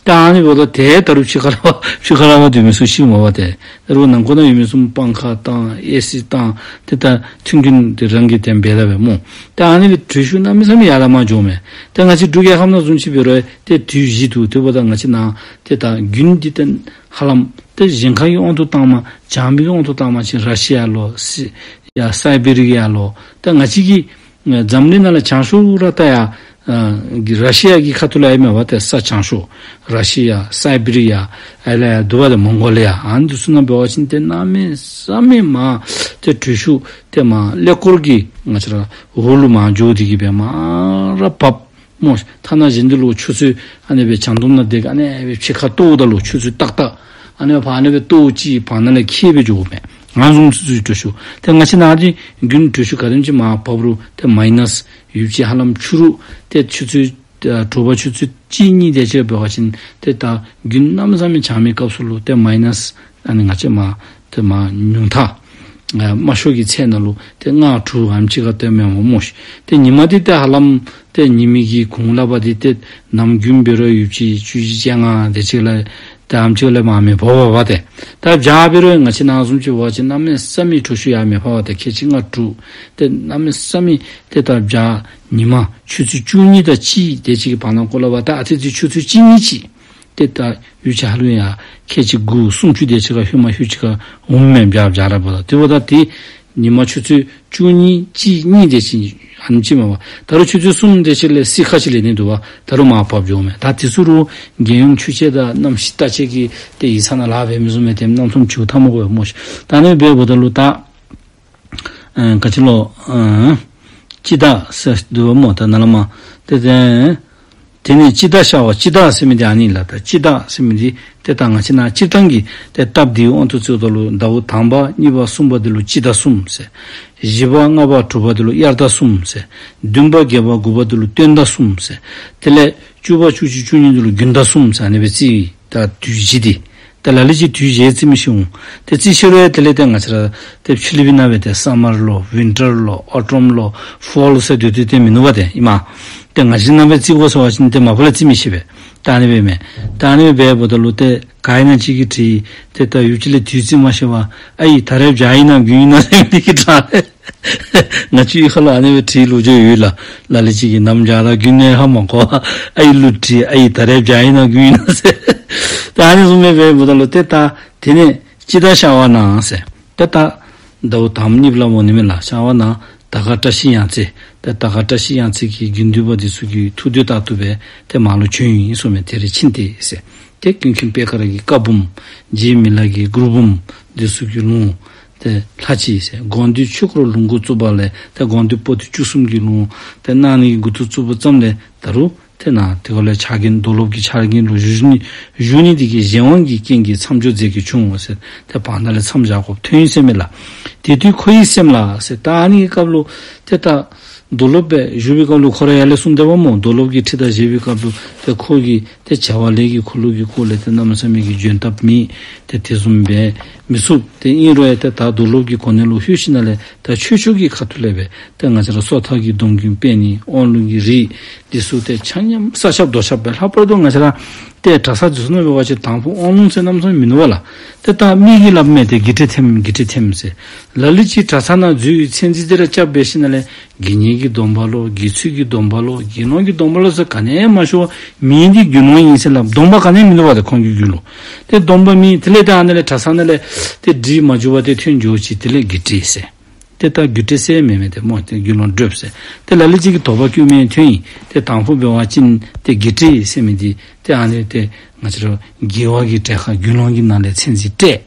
ད་ཨ་ནི་འབདཝ་ད་ཏེ་ད་རུང་ཕྱི་ཁ་ལས་ཕྱི་ཁ་ལས་ཕར་སྡོད་མི་ཚུ་ཤི་འོང་པ་ཏེ། ད་རུང་ནང་འཁོད་ནང་ཡོད་མི་ཚུ་པང་ཁ་བཏང་ཨེ་སི་བཏང་ཏེ་ད་མཐུན་རྐྱེན་དེ་རང་གིས་དེ་སྦེ་ལཱ་འབད་སྨོ། ད་ཨ་ནི་སྦེ་དྲོད་ཤུགས་གནམ་མེད་ས་མེད་ཡར་ལས་མར་འགྱོཝ་མས། ད་ང་བཅས་འབྲུག་རྒྱལ་ཁབ་ནང་བཟུམ་ཅིག་འབད་རུང་ཏེ་དུས་བཞི་འདུག། དེ་འབདཝ་ད་ང་བཅས་ནང་ཏེ་ད་དགུན་འདི་ཏེ་ཧ་ལམ་ཏེ་གཞན་ཁ་གི་དབང་དུ་བཏངམ་བྱང་མི་གི་དབང་དུ་བཏངམ་ཅིན་ར་ཤི་ཡ་ལོ་སི་ཡ་སའི་བི་རི་ཡ་ལོ། ད་ང་བཅས་ཀྱི་འཛམ་གླིང་ནང་ལས་བྱང་ཤོས་ར་ད་ཡར་ཨ་གི་ར་ཤི་ཡ་གི་ཁ་ཐུག་ལུ་ཨིན་མས་པ་ཏེ་ས་བྱང་ཤོས། ར་ཤི་ཡ་སའི་བི་རི་ཡ་ཨ་ལས་ཡར་འདུག་པ་ཏེ་མོང་གོ་ལི་ཡ་ཨ་ནི་འདི་ཚུ་ནང་འབད་བ་ཅིན་ཏེ་གནམ་མེད་ས་མེད་མར་ཏེ་དྲོད་ཤུགས་ཏེ་མར་ཀླད་ཀོར་གྱི་ང་བཅས་ར་འོག་ལུ་མར་འགྱོ་སྟེ་གི་སྦེ་མར་ར་བབས། སྨོ། ཐ་ན་གཞན་འདི་ལུ་ཆུ་ཚོད་ཨ་ནི་སྦེ་བྱང་སྡོམ་ནང་དེ་ཨ་ནི་སྦེ་ཕྱི་ཁར་གཏོརཝ་ད་ལུ་ཆུ་ཚོད་ཏག་ཏག་ཨ་ནི་སྦེ་ཕར་ཨ་ནི་སྦེ་གཏོརཝ་ཅིག་བར་ན་ལས་ཁྱེར་སྦེ་འགྱོཝ་མས། ང་བཟུམ་ཚུ་ཚུ་དྲོད་ཤུགས་ཏེ་ང་བཅས་ནང་འདི་དགུན་དྲོད་ཤུགས་ག་དེམ་ཅིག་མར་བབས་རུང་ཏེ་མའི་ནཱས་ཡོདཔ་ཅིག་ཧ་ལམ་ཆུ་རུད་ཏེ་ཆུ་ཚོད་ཨ་དྲོ་པ་ཆུ་ཚོད་གཅིག་གཉིས་དེ་ཅིག་འབད་བ་ཅིན་ཏེ་ད་དགུན་གནམ་མེད་ས་མེད་བྱང་མི་སྐབས་སུ་ལུ་ཏེ་མའི་ནཱས་ཨ་ནི་ང་བཅས་མར་ཏེ་མར་ཉུང་མཐའ་ཨ་དམའ་ཤོས་ཀྱི་ཚད་ནང་ལུ་ཏེ་ལྔ་དྲུག་ཨ་ནེམ་ཅིག་ཁར་ཏེ་མེན་པ་སྨོ་ཤིག། ཏེ་ཉི་མ་འདི་ཏེ་ཧ་ལམ་ཏེ་ཉི་མའི་གི་གུང་ལས་ཕར་འདི་ཏེ་ནམ་དགུན་འབད་རུང་ཡོདཔ་ཅིག་བཅུ་བཞི་བཅོ་ལྔ་དེ་ཅིག་ལས་ཏེ་ཨ་ནེམ་ཅིག་ལས་མར་མི་འབབ་པས་པ་ཏེ། ད་བྱཱར་འབད་རུང་ང་བཅས་ནང་བཟུམ་ཅིག་འབད་བ་ཅིན་གནམ་མེད་ས་མེད་དྲོད་ཤུགས་ཡར་མི་འཕར་བ་ཏེ་ཁལ་གཅིག་ལྔ་དྲུག། ཏེ་གནམ་མེད་ས་མེད་ཏེ་ད་བྱཱར་ཉི་མ་ཆུ་ཚོད་བཅུ་གཉིས་དང་གཅིག་དེ་ཅིག་གི་བར་ན་ཀོ་ལ་བ་ད་ཨ་ཙི་ཙི་ཆུ་ཚོད་གཅིག་གཉིས་ཅིག་ཏེ་ད་ཡུལ་ཅིག་ཧ་ལུ་ཡང་ཁལ་གཅིག་དགུ་སུམ་ཅུ་དེ་ཅིག་ཁར་ལྷོད་མ་ལྷོད་ཅིག་ཁར་འོངམ་མས་བྱཱར་བྱཱར་ར་འབདཝ་ད། དེ་འབདཝ་ད་ཏེ་ཉི་མ་ཆུ་ཚོད་བཅུ་གཉིས་གཅིག་གཉིས་དེ་ཅིག་ཨ་ནེམ་ཅིག་མས་པ། ད་རུང་ཆུ་ཚོད་གསུམ་དེ་ཅིག་ལས་སི་ཁ་ཅིག་ལེན་ནི་འདུག་པ། ད་རུང་མར་བབས་འགྱོཝ་མས། ད་དེ་ཚུ་རུང་རྒྱལ་ཡོངས་ཆུ་དཔྱད་དང་གནམ་གཤིས་བརྟག་དཔྱད་ཀྱི་ཏེ་ཡིག་ཚང་ནང་ལཱ་འབད་མི་བཟུམ་མས། ཏེ་རྣམ་གསུམ་བྱེཝ་ཐབས་མ་དགོ་པས་སྨོ་ཤིག། ད་ཨ་ནི་སྦེ་འབདཝ་ད་ལུ་ད་ཨ་ག་ཅི་ལོ་ཨ་སྤྱི་ཟླ་ཟེར་འདུག་པ་སྨོ། ད་ནཱ་ལས་མར་ཏེ་ཏེ་དེ་ནས་སྤྱི་ཟླ་ཤར་བ། སྤྱི་ཟླ་ཟེར་མི་འདི་ཨ་ནི་ལགས། ད་སྤྱི་ཟླ་ཟེར་མི་འདི་ཏེ་ད་ང་བཅས་ནང་སྤྱིར་བཏང་གི་ཏེ་སྟབས་བདེའི་དབང་དུ་བཙུགསཔ་ད་ལུ་ཟླཝ་དང་པ་གཉིས་པ་གསུམ་པ་འདི་ལུ་སྤྱི་ཟླ་གསུམ་ཟེར། བཞི་པ་ལྔ་པ་དྲུག་པ་འདི་ལུ་དབྱར་ཟླ་གསུམ་ཟེར། བདུན་པ་བརྒྱད་པ་དགུ་པ་འདི་ལུ་སྟོན་ཟླ་གསུམ་ཟེར། དེ་ལས་བཅུ་པ་བཅུ་གཅིག་བཅུ་གཉིས་འདི་ལུ་དགུན་ཟླ་གསུམ་ཟེར་ཨ་ནི་སྦེ་བརྩི། ད་དུས་བཞི་འདི་ད་ལ་ལུ་ཅིག་དུས་བཞི་བརྩི་མི་ཤེས་འོང་། ཏེ་བརྩི་ཤེས་རུང་ཡང་དེ་ལས་ཏེ་ང་བཅས་ར་ཏེ་ཕྱི་གླིང་པའི་ནང་སྦེ་ཏེ་སམ་མར་ལོ་ཝིན་ཊར་ལོ་ཨོ་ཊམ་ལོ་ཕོལ་ཟེར་སྡོད་དེ་ཏེ་མིན་ནུག་པ་ཏེ་ཨིན་མས། ཏེ་ང་བཅས་ནང་སྦེ་བརྩི་དགོ་ཟེར་བ་ཅིན་ཏེ་མ་པ་ལས་བརྩི་མི་ཤེས་པས། ད་ཨ་ནི་སྦེ་མས། ད་ཨ་ནི་སྦེ་འབདཝ་ད་ལུ་ཏེ་ག་ཨིན་ན་ཅིག་གིས་དྲིས། ཏེ་ད་ཡུལ་ཅིག་ལས་དུས་བརྩི་མ་ཤེས་པར་ཨའི་ད་རེས་བྱཱར་ཨིན་ན་དགུན་ཨིན་ན་ཟེར་མི་འདི་གིས་དྲག་ལས། ང་བཅས་ཡུལ་ཁ་ལུ་ཨ་ནི་སྦེ་དྲི་ལོ་རྒྱུས་ཡོད་ལགས། ལ་ལུ་ཅིག་གིས་གནམ་བྱཱར་དང་དགུན་ཨིན་ན་ཧ་མ་གོ། ཨའི་ལུ་དྲི་ཨའི་ད་རེས་བྱཱར་ཨིན་ན་དགུན་ཨིན་ན་ཟེར། ད་ཨ་ནི་བཟུམ་སྦེ་འབདཝ་ད་ལུ་ཏེ་ད་དེ་ནས་སྤྱི་ཟླ་ཤར་བ་ན་ཟེར། ཏེ་ད་ཟླཝ་དང་པ་གཉིས་པ་ལུ་འོང་ནི་མས་ལགས། ཤར་བ་ན་ད་ག་བཀྲ་ཤིས་ཡང་རྩེ། ཏེ་དར་དཀར་བཀྲ་ཤིས་གཡང་རྩེ་གི་དགེ་འདུན་པ་འདི་ཚུ་གི་ཐུགས་འདོད་ལྟར་དུ་སྦེ་ཏེ་མར་ལུ་བྱོན་ཡི་ཟེརཝ་མས། དེ་རེ་ཕྱིན་ཏེ་ཟེར། ཏེ་ཀུན་མཁྱེན་པད་དཀར་གྱི་བཀའ་འབུམ་རྗེ་མི་ལ་གི་མགུར་འབུམ་འདི་ཚུ་གི་ལུང་ཏེ་ལྷག་ཅི་ཟེར། དགོངས་འདུས་ཆོས་འཁོར་ལོངས་སྐུ་རྩོད་པ་ལས་ཏེ་དགོངས་འདུས་པོ་ཏི་བཅུ་གསུམ་གྱི་ལུང་ཏེ་གནང་ནི་གི་འགོ་ཐོག་བཙུགས་པ་ཙམ་ལས་ད་རུང་ཏེ་ནཱ་ཏེ་གོ་ལས་ཕྱག་འགན་རྡོར་སློབ་ཀྱི་ཕྱག་འགན་ལུ་བཞུགས་ནི་བཞུགས་ནི་འདི་གིས་གཞན་དབང་གི་རྐྱེན་གྱིས་མཚམས་འཇོག་མཛད་དགོས་བྱུང་ཟེར། ཏེ་བར་ན་ལས་མཚམས་བཞག་དགོཔ་ཐོན་ཡི་ཟེར་མས་ལགས། དེ་དུས་ཁོ་ཡི་སེམས་ལ་ཟེར། ད་ཨ་ནི་གི་སྐབས་ལུ་ཏེ་ད་རྡོར་སློབ་སྦེ་བཞུགས་པའི་སྐབས་ལུ་ཁོ་ར་ཡར་ལས་གསུངས་དེས་པ་སྨོ། རྡོར་སློབ་ཀྱི་ཁྲི་དང་བཞེས་པའི་སྐབས་ལུ་ཏེ་ཁོ་གིས་ཏེ་བྱ་བ་ལས་ཀྱི་འཁོར་ལོ་གི་སྐོར་ལས་ཏེ་གནམ་མེད་ས་མེད་ཀྱི་འཇོན་ཐང་མེད། ཏེ་དེ་བཟུམ་སྦེ་མི་ཚུགས། ཏེ་ཨིན་རུང་ཡང་ཏེ་ད་རྡོར་སློབ་ཀྱི་གོ་གནས་ལུ་ལྷོད་ཞིནམ་ལས་ད་ཆོས་ཕྱོགས་ཀྱི་ཁ་ཐུག་ལས་སྦེ་ཏེ་ང་བཅས་ར་སོ་ཐར་གྱི་སྡོམ་རྒྱུན་སྤེལ་ནི་དབང་ལུང་གི་རིགས་འདི་ཚུ་ཏེ་ཆ་མཉམ་ས་ཁྱབ་རྡོ་ཁྱབ་སྦེ། ལྷག་པར་དུ་ང་བཅས་ར་ཏེ་གྲྭ་ས་འདི་ཚུ་ནང་འབད་བ་ཅིན་དང་ཕུ་དབང་ལུང་ཟེར་གནམ་མེད་ས་མེད་མིན་འདུག་པ་ལགས། ཏེ་ད་མི་གིས་སླབ་མས། ཏེ་དགེ་ཁྲི་འཐེན་དགེ་ཁྲི་འཐེན་ཟེར། ལ་ལུ་ཅིག་གྲྭ་ས་ནང་འཛུལ་བའི་མཚན་རྩིས་དེ་ར་རྐྱབ་འབད་ཞིནམ་ལས་དགེ་བསྙེན་གྱི་སྡོམ་པ་ལོ་དགེ་ཚུལ་གྱི་སྡོམ་པ་ལོ་དགེ་སློང་གི་སྡོམ་པ་ལོ་ཟེར་ག་ནི་ཡང་མ་ཞུ་བར་མིང་འདི་དགེ་སློང་ཨིན་ཟེར་སླབ། སྡོམ་པ་ག་ནི་ཡང་མིན་འདུག་པ། ཏེ་ཁོང་གི་རྒྱུད་ལུ་ཏེ་སྡོམ་པ་མེད། དེ་ལས་ཏེ་ཨ་ནཱ་ལས་གྲྭ་ས་ནང་ལས་ཏེ་སྒྲིག་མ་འགྱོ་བར་ཏེ་ཐོན་འགྱོ་ཅི། དེ་ལས་དགེ་ཁྲི་ཟེར། ཏེ་ད་དགེ་ཁྲི་ཟེར་མེན་མས། ཏེ་སྨོ་ཏེ་དགེ་སློང་སྒྲུབ་ཟེར། ཏེ་ལ་ལུ་ཅིག་གིས་དོགས་པ་བསྐྱེདཔ་ཡང་ཐོན་ཡི། ཏེ་དང་ཕུ་འབད་བ་ཅིན་ཏེ་དགེ་ཁྲི་ཟེར་མི་འདི་ཏེ་ཨ་ནི་ཏེ་ང་བཅས་ར་དགེ་བ་གི་གྲལ་ཁར་དགེ་སློང་གི་ནང་ལས་མཚན་རྩིས་སྤྲད།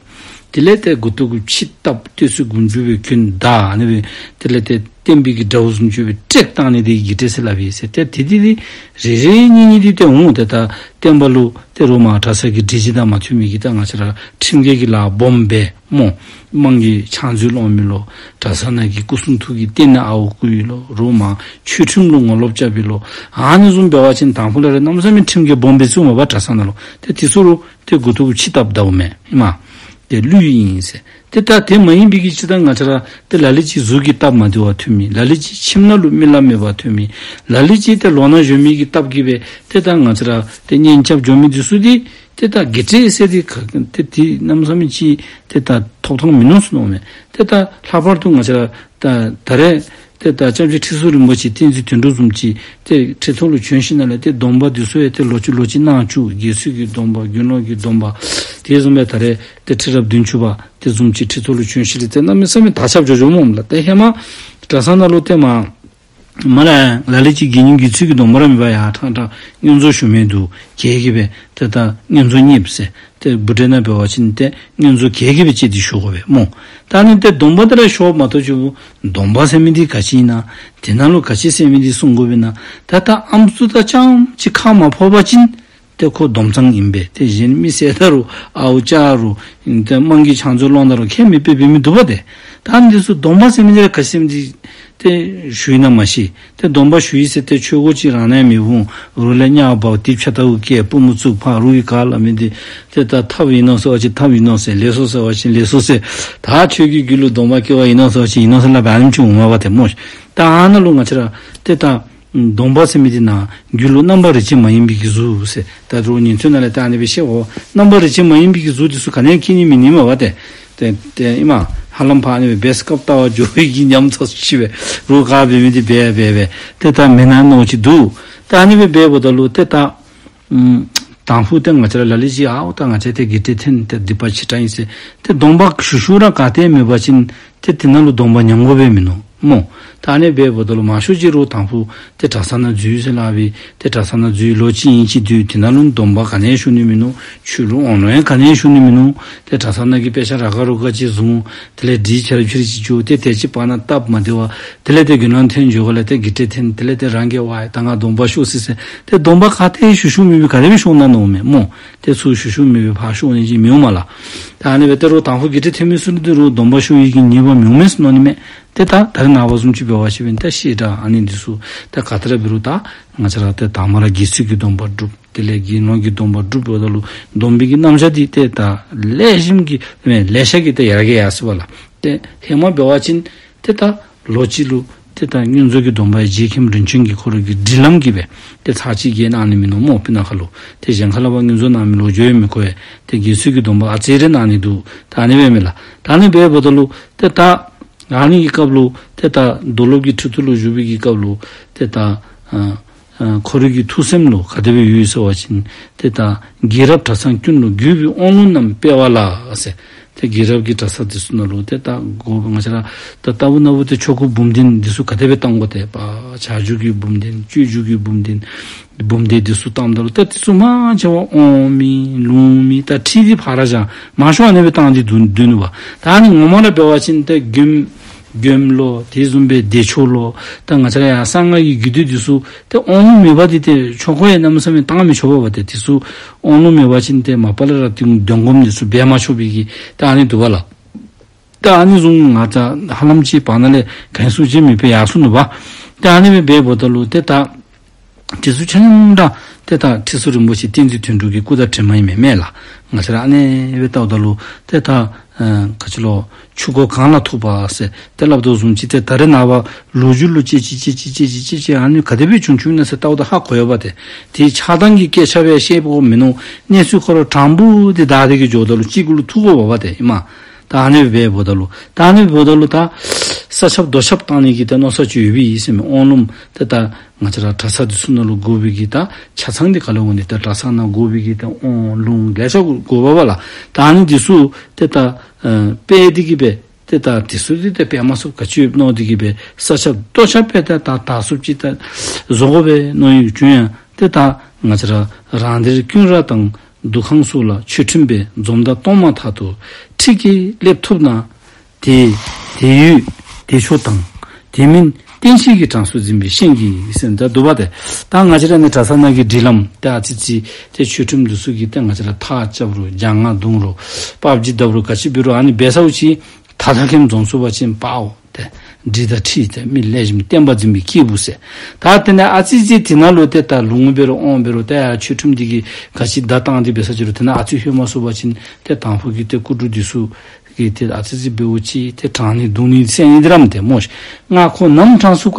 དེ་ལས་ཏེ་མགུ་ཏོ་གུ་ཕྱེ་བཏབ། ཏེ་ཚུ་མགུ་མཇུག་སྦེ་གྱོན་ད། ཨ་ནི་སྦེ་དེ་ལས་ཏེ་བསྟན་པའི་གི་དགྲ་བོ་བཟུམ་ཅིག་སྦེ་བཏེག་བཏང་ནི་འདི་དགེ་ཁྲི་ཟེར་སླབ་ཨིན་ཟེར། ཏེ་དེ་དེ་དེ་རེ་རེ་གཉིས་གཉིས་འདི་ཏེ་འོང་། ཏེ་ད་བསྟན་པ་ལུ་ཏེ་རོགས་མར་གྲྭ་ས་གི་སྒྲིག་གཞི་དང་མ་མཐུན་མི་གི་ད་ང་བཅས་ར་ཁྲིམས་འགལ་གྱི་ལཱ་སྦོམ་སྦེ་སྨོ། དམངས་ཀྱི་ཕྱག་མཛོད་སློང་མི་ལོ། གྲྭ་ས་ནང་གི་སྐུ་གསུང་ཐུགས་ཀྱི་རྟེན་ནང་ཨརཝ་བརྐུ་ཡི་ལོ། རོགས་མར་ཆོས་ཁྲིམས་ལུ་ངོ་ལོག་རྐྱབ་པའི་ལོ། ཨ་ནི་བཟུམ་འབད་བ་ཅིན་དང་ཕུ་ལས་ར་གནམ་མེད་ས་མེད་ཁྲིམས་འགལ་སྦོམ་སྦེ་བཙུགས་མས་པ་གྲྭ་ས་ནང་ལུ། ཏེ་དེ་ཚུ་རུང་ཏེ་མགུ་ཏོ་གུ་ཕྱེ་བཏབ་ད་འོང་མས་ཨིན་མས། ཏེ་གླུད་ཨིན་ཟེར། ཏེ་ད་དེ་མ་ཡིན་པའི་གི་ཅིག་ད་ང་བཅས་ར་ཏེ་ལ་ལུ་ཅིག་གཟུགས་ཀྱི་སྟབས་མ་བདེ་བ་ཐོན་མི། ལ་ལུ་ཅིག་ཁྱིམ་ནང་ལུ་མི་ལ་མེད་པ་ཐོན་མི། ལ་ལུ་ཅིག་ཏེ་ལོ་ན་གཞོན་མི་གི་སྟབས་ཀྱིས་སྦེ་ཏེ་ད་ང་བཅས་ར་ཏེ་གཉེན་རྐྱབ་འགྱོ་མི་འདི་ཚུ་འདི་ཏེ་ད་དགེ་ཁྲི་ཟེར་འདི་ག་ཏེ་དེ་གནམ་མེད་ས་མེད་ཅིག་ཏེ་ད་ཐོབ་ཐང་མིན་ནུག་ཟེར་མནོཝ་མས། ཏེ་ད་ལྷག་པར་དུ་ང་བཅས་ར་ད་ད་རེས་ཏེ་ད་སྐྱབས་རྗེ་ཁྲི་ཟུར་རིན་པོ་ཆེ་བསྟན་འཛིན་དོན་གྲུབ་བཟུམ་ཅིག་ཏེ་ཁྲི་ཐོག་ལུ་བྱོན་ཞིནམ་ལས་ཏེ་སྡོམ་པ་འདི་ཚུ་ཡང་ཏེ་ལོག་ཅི་ལོག་ཅི་གནང་བཅུག། དགེ་ཚུལ་གྱི་སྡོམ་པ་དགེ་སློང་གི་སྡོམ་པ་དེ་བཟུམ་སྦེ་ད་རེས་ཏེ་ཁྲི་རབས་བདུན་ཅུ་པ་དེ་བཟུམ་ཅིག་ཁྲི་ཐོག་ལུ་བྱོན་ཞིནམ་ལས་ཏེ་གནམ་མེད་ས་མེད་དར་ཁྱབ་འགྱོ་འགྱོཝ་སྨོ་ལགས། ཏེ་ཧེ་མ་གྲྭ་ས་ནང་ལུ་ཏེ་མར་མར་ར་ལ་ལུ་ཅིག་དགེ་བསྙེན་དགེ་ཚུལ་གྱི་སྡོམ་པ་ར་མེད་པར་ཡར་ཕྲང་ཕྲང་བསྙེན་རྫོགས་ཞུ་མི་འདུག། གྱལ་གྱིས་སྦེ་ཏེ་ད་བསྙེན་རྫོགས་བསྙེནམ་ཟེར། ཏེ་བུ་ཏྲ་ནང་འབད་བ་ཅིན་ཏེ་བསྙེན་རྫོགས་གྱལ་གྱིས་སྦེ་བཅད་དེ་ཞུ་དགོ་པས་སྨོ། ད་ཨ་ནི་ཏེ་སྡོམ་པ་དེ་ར་ཞུཝ་མ་གཏོགས་ཅིག་སྡོམ་པ་ཟེར་མི་འདི་ག་ཅི་ཨིན་ན། དེ་ནང་ལུ་ག་ཅི་ཟེར་མི་འདི་གསུང་དགོཔ་ཨིན་ན། ད་ད་ཨམ་སྲུ་དང་རྐྱངམ་ཅིག་ཁ་མ་ཕོག་པ་ཅིན་ཏེ་ཁོ་སྡོམ་གཙང་ཨིན་པས། ཏེ་གཞན་མི་བསད་ད་རུང་ཨརཝ་བཅག་རུང་ཏེ་དམངས་ཀྱི་ཕྱག་མཛོད་སློང་ད་རུང་ཁྱད་མེད་པའི་འབད་མི་འདུག་པ་ཏེ། ད་ཨ་ནི་འདི་ཚུ་སྡོམ་པ་ཟེར་མི་འདི་ར་ག་ཅི་ཟེར་མི་འདི་ཏེ་ཞུ་ཡི་ན་མ་ཤེས། ཏེ་སྡོམ་པ་ཞུ་ཡི་ཟེར་ཏེ་ཆོས་གོས་ཅིག་རང་ནང་མི་འོང་། རོགས་ལས་གཉའ་འབག་སྟེ་ཕྱག་ལྟག་གུ་བཀལ། པུས་མོ་བཙུགས། ཕར་རོགས་ཀྱིས་ག་སླབ་མི་འདི་ཏེ་ད་ཐབས་ཨིན་ནོ་ཟེར་བ་ཅིན་ཐབས་ཨིན་ནོ་ཟེར། ལེགས་སོ་ཟེར་བ་ཅིན་ལེགས་སོ་ཟེར། ད་ཁྱོད་ཀྱི་རྒྱུད་ལུ་སྡོམ་པ་སྐྱེ་བ་ཨིན་ནོ་ཟེར་བ་ཅིན་ཨིན་ནོ་ཟེར་སླབ་པའི་ཨ་ནེམ་ཅིག་འོང་མས་པ་ཏེ་སྨོ། ད་ཨ་ནཱ་ལུ་ང་བཅས་ར་ཏེ་ད་སྡོམ་པ་ཟེར་མི་འདི་ནང་རྒྱུད་ལུ་རྣམ་པར་རིག་བྱེད་མ་ཡིན་པའི་གི་གཟུགས་ཟེར། ད་རོགས་ཉན་ཐོས་ནང་ལས་ད་ཨ་ནི་སྦེ་བཤད་འོང་། རྣམ་པར་རིག་བྱེད་མ་ཡིན་པའི་གི་གཟུགས་འདི་ཚུ་ག་ནི་ཡང་སྐྱེ་ནི་མེད་ནི་མས་པ་ཏེ། ཏེ་ཏེ་ཨིན་མས། ཧ་ལམ་ཕར་ཨ་ནི་སྦེ་སྦེ་སྐབས་བལྟ་བར་འགྱོ་བའི་གི་ཉམས་ཚ་སུ་ཅིག་སྦེ་རོགས་ག་འབད་མི་འདི་འབད་འབད་འབད་ཏེ་ད་མེན་ན་མནོཝ་ཅིག་འདུག། ད་ཨ་ནི་སྦེ་འབདཝ་ད་ལུ་ཏེ་ད་ཨམ་དང་ཕུ་ཏེ་ང་བཅས་ར་ལ་ལུ་ཅིག་ཨའོ་ད་ང་བཅས་ཏེ་དགེ་ཁྲི་འཐེན་ཏེ་སྡིག་པ་ཆེ་དྲགས་ཨིན་ཟེར་ཏེ་སྡོམ་པ་ཞུ་ཞུཝ་ར་ག་ཏེ་མེད་པ་ཅིན་ཏེ་དེ་ནང་ལུ་སྡོམ་པ་ཉམས་དགོཔ་སྦེ་མིན་ནུག་སྨོ། ད་ཨ་ནི་སྦེ་འབདཝ་ད་ལུ་མང་ཤོས་ཅིག་རོགས་དང་ཕུ་ཏེ་གྲྭ་ས་ནང་འཛུལ་ཟེར་སླབ་སྦེ་ཏེ་གྲྭ་ས་ནང་འཛུལ་ལོ་གཅིག་གཉིས་ཅིག་སྡོད། དེ་ནང་ལུ་སྡོམ་པ་ག་ནི་ཡང་ཞུ་ནི་མིན་ནུག། ཆོས་ལུང་དབང་ལུང་ཡང་ག་ནི་ཡང་ཞུ་ནི་མིན་ནུག། ཏེ་གྲྭ་ས་ནང་གི་དཔེ་ཆ་ར་ག་རུ་ག་ཅིག་བཟུང་། དེ་ལས་སྒྲིག་ཆ་ར་ཕྱིར་ཅིག་བཅུག། ཏེ་དེ་ཅིག་བར་ན་སྟབས་མ་བདེ་བར་དེ་ལས་ཏེ་དགེ་སློང་འཐེན་འགྱོ་ག་ལས་ཏེ་དགེ་ཁྲི་འཐེན། དེ་ལས་ཏེ་རང་གིས་ཝའེ་ད་ང་སྡོམ་པ་ཤོར་སོ་ཟེར་ཏེ་སྡོམ་པ་ག་ཏེ་ཞུ་ཞུཝ་མེད་པར་ག་དེ་སྦེ་ཤོར་ན་མནོཝ་མས་སྨོ། ཏེ་ཚུར་ཞུ་ཞུཝ་མེད་པར་ཕར་ཤོར་ནི་ཅིག་མི་འོང་མས་ལགས། ད་ཨ་ནི་སྦེ་ཏེ་རོགས་དང་ཕུ་དགེ་ཁྲི་འཐེན་མི་ཚུ་ལུ་ཏེ་རོགས་སྡོམ་པ་ཞུ་ནི་གི་ཉེས་པ་མི་འོང་མས་ཟེར་མནོ་ནི་མས། ཏེ་ད་ད་རེས་ནངས་པ་བཟུམ་ཅིག་འབད་བ་ཅིན་ད་བཤད་གྲྭ་ཨ་ནི་འདི་ཚུ་ད་ག་ཏེ་ར་འབད་རུང་ད་ང་བཅས་ར་ཏེ་དང་པ་ར་དགེ་ཚུལ་གྱི་སྡོམ་པ་སྒྲུབ། དེ་ལས་དགེ་སློང་གི་སྡོམ་པ་སྒྲུབ་འབདཝ་ད་ལུ་སྡོམ་པའི་གི་རྣམ་གཞག་འདི་ཏེ་ད་ལེགས་ཤོམ་གྱིས་ལེ་ཤ་གིས་ཏེ་ཡར་རྒྱས་ཡར་སོང་བ་ལགས། ཏེ་ཧེ་མ་འབད་བ་ཅིན་ཏེ་ད་ལོ་གཅིག་ལུ་ཏེ་ད་བསྙེན་རྫོགས་ཀྱི་སྡོམ་པ་རྗེ་མཁན་རིན་ཆེན་གྱིས་ཁོ་ར་གི་སྒྲིག་ལམ་གྱིས་སྦེ་ཏེ་ཚར་གཅིག་བརྒྱད་གནང་ནི་མིན་ནུག་སྨོ། སྤུ་ན་ཁ་ལུ་ཏེ་གཞན་ཁ་ལས་ཕར་བསྙེན་རྫོགས་གནང་མི་ལོ་རྒྱུས་ཡང་མི་གོ་བས། ཏེ་དགེ་ཚུལ་གྱི་སྡོམ་པ་ཨ་ཙི་རེ་གནང་ནི་འདུག། ད་ཨ་ནི་སྦེ་མས་ལགས། ད་ཨ་ནི་སྦེ་འབདཝ་ད་ལུ་ཏེ་ད་ཨ་ནི་གི་སྐབས་ལུ་ཏེ་ད་རྡོར་སློབ་ཀྱི་ཁྲི་ཐོག་ལུ་བཞུགས་པའི་གི་སྐབས་ལུ་ཏེ་ད་ཨ་ཨ་ཁོ་རའི་གི་ཐུགས་སེམས་ལུ་ག་དེ་སྦེ་ཡོད་ཟེར་བ་ཅིན་ཏེ་ད་རྒྱལ་རབས་གྲྭ་ཚང་ཀུན་ལུ་བརྒྱུད་པའི་དབང་ལུང་རྣམས་སྤེལ་བ་ལ་ཟེར། ཏེ་རྒྱལ་རབས་ཀྱི་གྲྭ་ས་འདི་ཚུ་ནང་ལུ་ཏེ་ད་གོ་ང་བཅས་ར་ད་ལྟ་བུ་ན་བུ་ཏེ་ཆོ་ག་འབུམ་ལྡན་འདི་ཚུ་ག་དེ་སྦེ་བཏང་དགོ། ཏེ་པ་ཕྱག་མཇུག་གི་འབུམ་ལྡན་སྤྱོད་འཇུག་གི་འབུམ་ལྡན་འབུམ་སྡེ་འདི་ཚུ་བཏངམ་ད་ལུ་ད་འདི་ཚུ་མང་ཆེ་བ་དབང་མི་ལུང་མི་ད་ཁྲིད་འདི་ཕར་ར་བཞག་མང་ཤོས་ཨ་ནི་སྦེ་བཏང་སྟེ་སྡོད་སྡོད་ནུག་པ། ད་ཨ་ནི་ངོ་མ་ར་འབད་བ་ཅིན་ཏེ་མགྱོནམ་མགྱོནམ་ལོ་དེ་བཟུམ་སྦེ་བདེ་མཆོག་ལོ་ད་ང་བཅས་ར་ཡང་གསང་སྔགས་ཀྱི་རྒྱུད་སྡེ་འདི་ཚུ་ཏེ་དབང་ལུང་མེད་པ་འདི་ཏེ་ཆོ་ག་ཡང་གནམ་མེད་ས་མེད་བཏང་མི་ཆོག་པ་པ། ཏེ་འདི་ཚུ་དབང་ལུང་མེད་པ་ཅིན་ཏེ་མ་པ་ལས་ར་ཏེ་འདོན་སྒོམ་འདི་ཚུ་འབད་མ་ཆོག་པའི་གི་ད་ཨ་ནི་འདུག་པ་ལགས། ད་ཨ་ནི་བཟུམ་ང་བཅས་ཧ་ལམ་ཅིག་བར་ན་ལས་ག་ནི་ཚུ་ཅིག་མེད་པར་ཡར་སོ་ནུག་པ། ད་ཨ་ནི་སྦེ་འབདཝ་ད་ལུ་ཏེ་ད་འདི་ཚུ་ཆ་མཉམ་ར་ཏེ་ད་ཁྲི་ཟུར་རིན་པོ་ཆེ་བསྟན་འཛིན་དོན་གྲུབ་ཀྱི་སྐུ་དང་གྲིབ་མ་ཨིན་མས་མེན་ལགས། ང་བཅས་ར་ཨ་ནི་སྦེ་བལྟཝ་ད་ལུ་ཏེ་ད་ཨ་ག་ཅི་ལོ་ཆུ་མགོ་གངས་ལ་ཐུག་པ་ཟེར་ཏེ་སླབ་དོ་བཟུམ་ཅིག་ཏེ་ད་རེས་ནངས་པ་ལོ་རྒྱུས་ལུ་ཅིག་ཅིག་ཅིག་ཅིག་ཅིག་ཅིག་ཅིག་ཅིག་ཨ་ནི་ག་དེ་སྦེ་བྱུང་བྱུངམ་ཨིན་ན་ཟེར་བལྟཝ་ད་ཧ་གོ་ཡོདཔ་ཏེ། དེ་ཆགས་སྡང་གི་སྐད་ཆ་སྦེ་བཤད་དགོཔ་མིན་ནུག། གནས་ཚུལ་ཁོ་ར་དྲང་པོ་འདི་བདའ་སྟེ་གི་འགྱོཝ་ད་ལུ་གཅིག་གུ་ལུ་ཐུག་དགོཔ་པ་ཏེ་ཨིན་མས། ད་ཨ་ནི་སྦེ་འབདཝ་ད་ལུ་ད་ཨ་ནི་འབདཝ་ད་ལུ་ད་ས་ཁྱབ་རྡོ་ཁྱབ་བཏང་ནི་གི་ད་མནོ་བསམ་ཅིག་ཡོད་པའི་ཨིན་ཟེར་མས། དབང་ལུང་ཏེ་ད་ང་བཅས་ར་གྲྭ་ས་འདི་ཚུ་ནང་ལུ་དགོ་པའི་གི་ད་ཆ་ཚང་འདི་ག་ལས་འོང་ནི། ད་གྲྭ་ས་ནང་དགོ་པའི་གི་ད་དབང་ལུང་ལེ་ཤ་དགོ་དགོ་པ་པ་ལགས། ད་ཨ་ནི་འདི་ཚུ་ཏེ་ད་ཨ་སྤེལ་ཏེ་གི་སྦེ་ཏེ་ད་འདི་ཚུ་འདི་ཏེ་སྤེལ་མ་ཚུགསཔ་ག་ཅི་ཡོདཔ་མནོ་སྟེ་གི་སྦེ་ས་ཁྱབ་རྡོ་ཁྱབ་སྦེ་ཏེ་ད་ད་སུབ་ཅིག་ད་བཟོ་དགོ་པས་མནོ་ཡི་བྱུང་ཡང་ཏེ་ད་ང་བཅས་ར་རང་སྡེ་ཀུན་ར་དང་འདུ་ཁང་སོགས་ལ་ཆོས་ཁྲིམས་སྦེ་འཛོམས་ཟླ་སྟོང་མ་ཐག་ཏུ་ཁྲིད་ཀྱིས་སླེབས་ཐུབ་ན། དེ་དེ་ཡུལ་བདེ་མཆོག་དང་། དེ་མིན་བསྟན་བཤིག་གི་གྲངས་སུ་འཛིན་པའི་ཤིང་གི་ཟེར་ད་འདུག་པ་ཏེ། ད་ང་བཅས་ར་ནི་གྲྭ་ས་ནང་གི་སྒྲིག་ལམ་ཏེ་ཨ་ཙི་ཙི་ཏེ་ཆོས་ཁྲིམས་འདི་ཚུ་གི་ཏེ་ང་བཅས་ར་ཐག་རྐྱབ་རུང་རྒྱ་ངག་བརྡུང་རུང་པར་བརྒྱུད་བཏབ་རུང་ག་ཅི་འབད་རུང་ཨ་ནི་འབད་ས་འུ་ཅིག་ད་ད་ཁེམ་འཛོམས་སོང་པ་ཅིན་པའོ་ཏེ་འདི་ད་ཁྲིད་ཏེ་མི་ལེགས་ཤོམ་བསྟན་པ་འཛིན་པའི་སྐྱེས་བུ་ཟེར། ད་དེ་ནས་ཨ་ཙི་ཙི་དེ་ནང་ལུ་ཏེ་ད་ལུང་འབད་རུང་དབང་འབད་རུང་ཏེ་ཡ་ཆོས་ཁྲིམས་འདི་གི་ག་ཅི་བརྡ་བཏང་སྟེ་འབད་ས་ཅི་རུང་དེ་ནང་ཨ་ཙི་ལྷོད་མ་སོང་པ་ཅིན་ཏེ་དང་ཕུ་གི་ཏེ་སྐུ་དྲུང་འདི་ཚུ་གིས་ཏེ་ཨ་ཙི་ཙི་འབདཝ་ཅིག་ཏེ་དྲང་ནི་བརྡུང་ནི་བསད་ནི་འདི་རམ་ཏེ་སྨོ་ཤིག། ང་ཁོ་ནམ་དྲང་ཚུགས་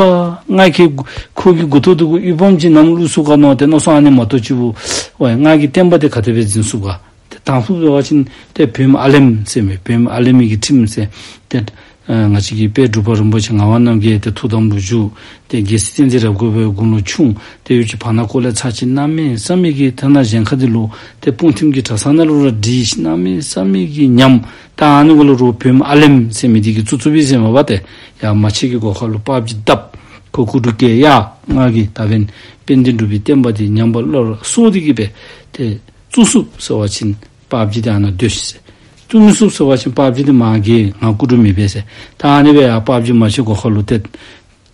ག། ང་གིས་ཁོ་གི་མགུ་ཏོ་འདི་གུ་དབུལ་ཕོངས་ཅིག་ནམ་བླུག་ཚུགས་ག་མནོ་སྟེ་མནོ་བསམ་ཨ་ནི་མ་གཏོགས་ཅིག་བུ་ཝའི་ང་གིས་བསྟན་པ་འདི་ག་དེ་སྦེ་འཛིན་ཚུགས་ག། ཏེ་དང་ཕུ་འབད་བ་ཅིན་ཏེ་བོད་མི་ཨ་ལེམ་ཟེར་མི་བོད་མི་ཨ་ལེམ་གྱི་ཁྲིམས་ཟེར་ཏེ་ཨ་ང་བཅས་ཀྱི་དཔལ་འབྲུག་པ་རིན་པོ་ཆེ་ངག་དབང་རྣམ་རྒྱལ་ཏེ་ཐུགས་དམ་ལུ་བཞུགས། ཏེ་རྒྱལ་སྲས་བསྟན་འཛིན་རབ་རྒྱས་པའི་དགུང་ལོ་ཆུང་། ཏེ་ཡུལ་གྱི་བར་ན་ཀོ་ལས་ཚར་ཅིག་གནམ་མེད་ས་མེད་ཀྱི་ཐ་ན་གཞན་ཁ་འདི་ལུ་ཏེ་སྤུངས་ཐིམ་གྱི་གྲྭ་ས་ནང་ལུ་ར་སྒྲིག་གནམ་མེད་ས་མེད་ཀྱི་ཉམས། ད་ཨ་ནི་གུ་ལུ་རུང་བོད་མི་ཨ་ལེམ་ཟེར་མི་འདི་གིས་བཙུགས་བཙུགསཔ་ཨིན་ཟེར་མས་པ་ཏེ། ཡར་མ་ཆེན་གྱི་སྒོ་ཁ་ལུ་པར་བརྒྱུད་བཏབ། ཁོ་སྐུ་དྲུང་བཀལ་ཡ་ང་གིས་ད་བན་དཔལ་ལྡན་འབྲུག་པའི་བསྟན་པ་འདི་ཉམས་པ་བློ་ལ་གསོ་སྟེ་གི་སྦེ་ཏེ་བཙུགས་ཚུགས་ཟེར་བ་ཅིན་པར་བརྒྱུད་འདི་ཨ་ནཱ་སྡོད་ཤིག་ཟེར། བཙུགས་མི་ཚུགས་ཟེར་བ་ཅིན་པར་བརྒྱུད་འདི་མ་གི་ང་སྐུ་དྲུང་མི་འབད་ཟེར། ད་ཨ་ནི་སྦེ་ཡར་པར་བརྒྱུད་མ་ཆེན་སྒོ་ཁ་ལུ་ཏེ་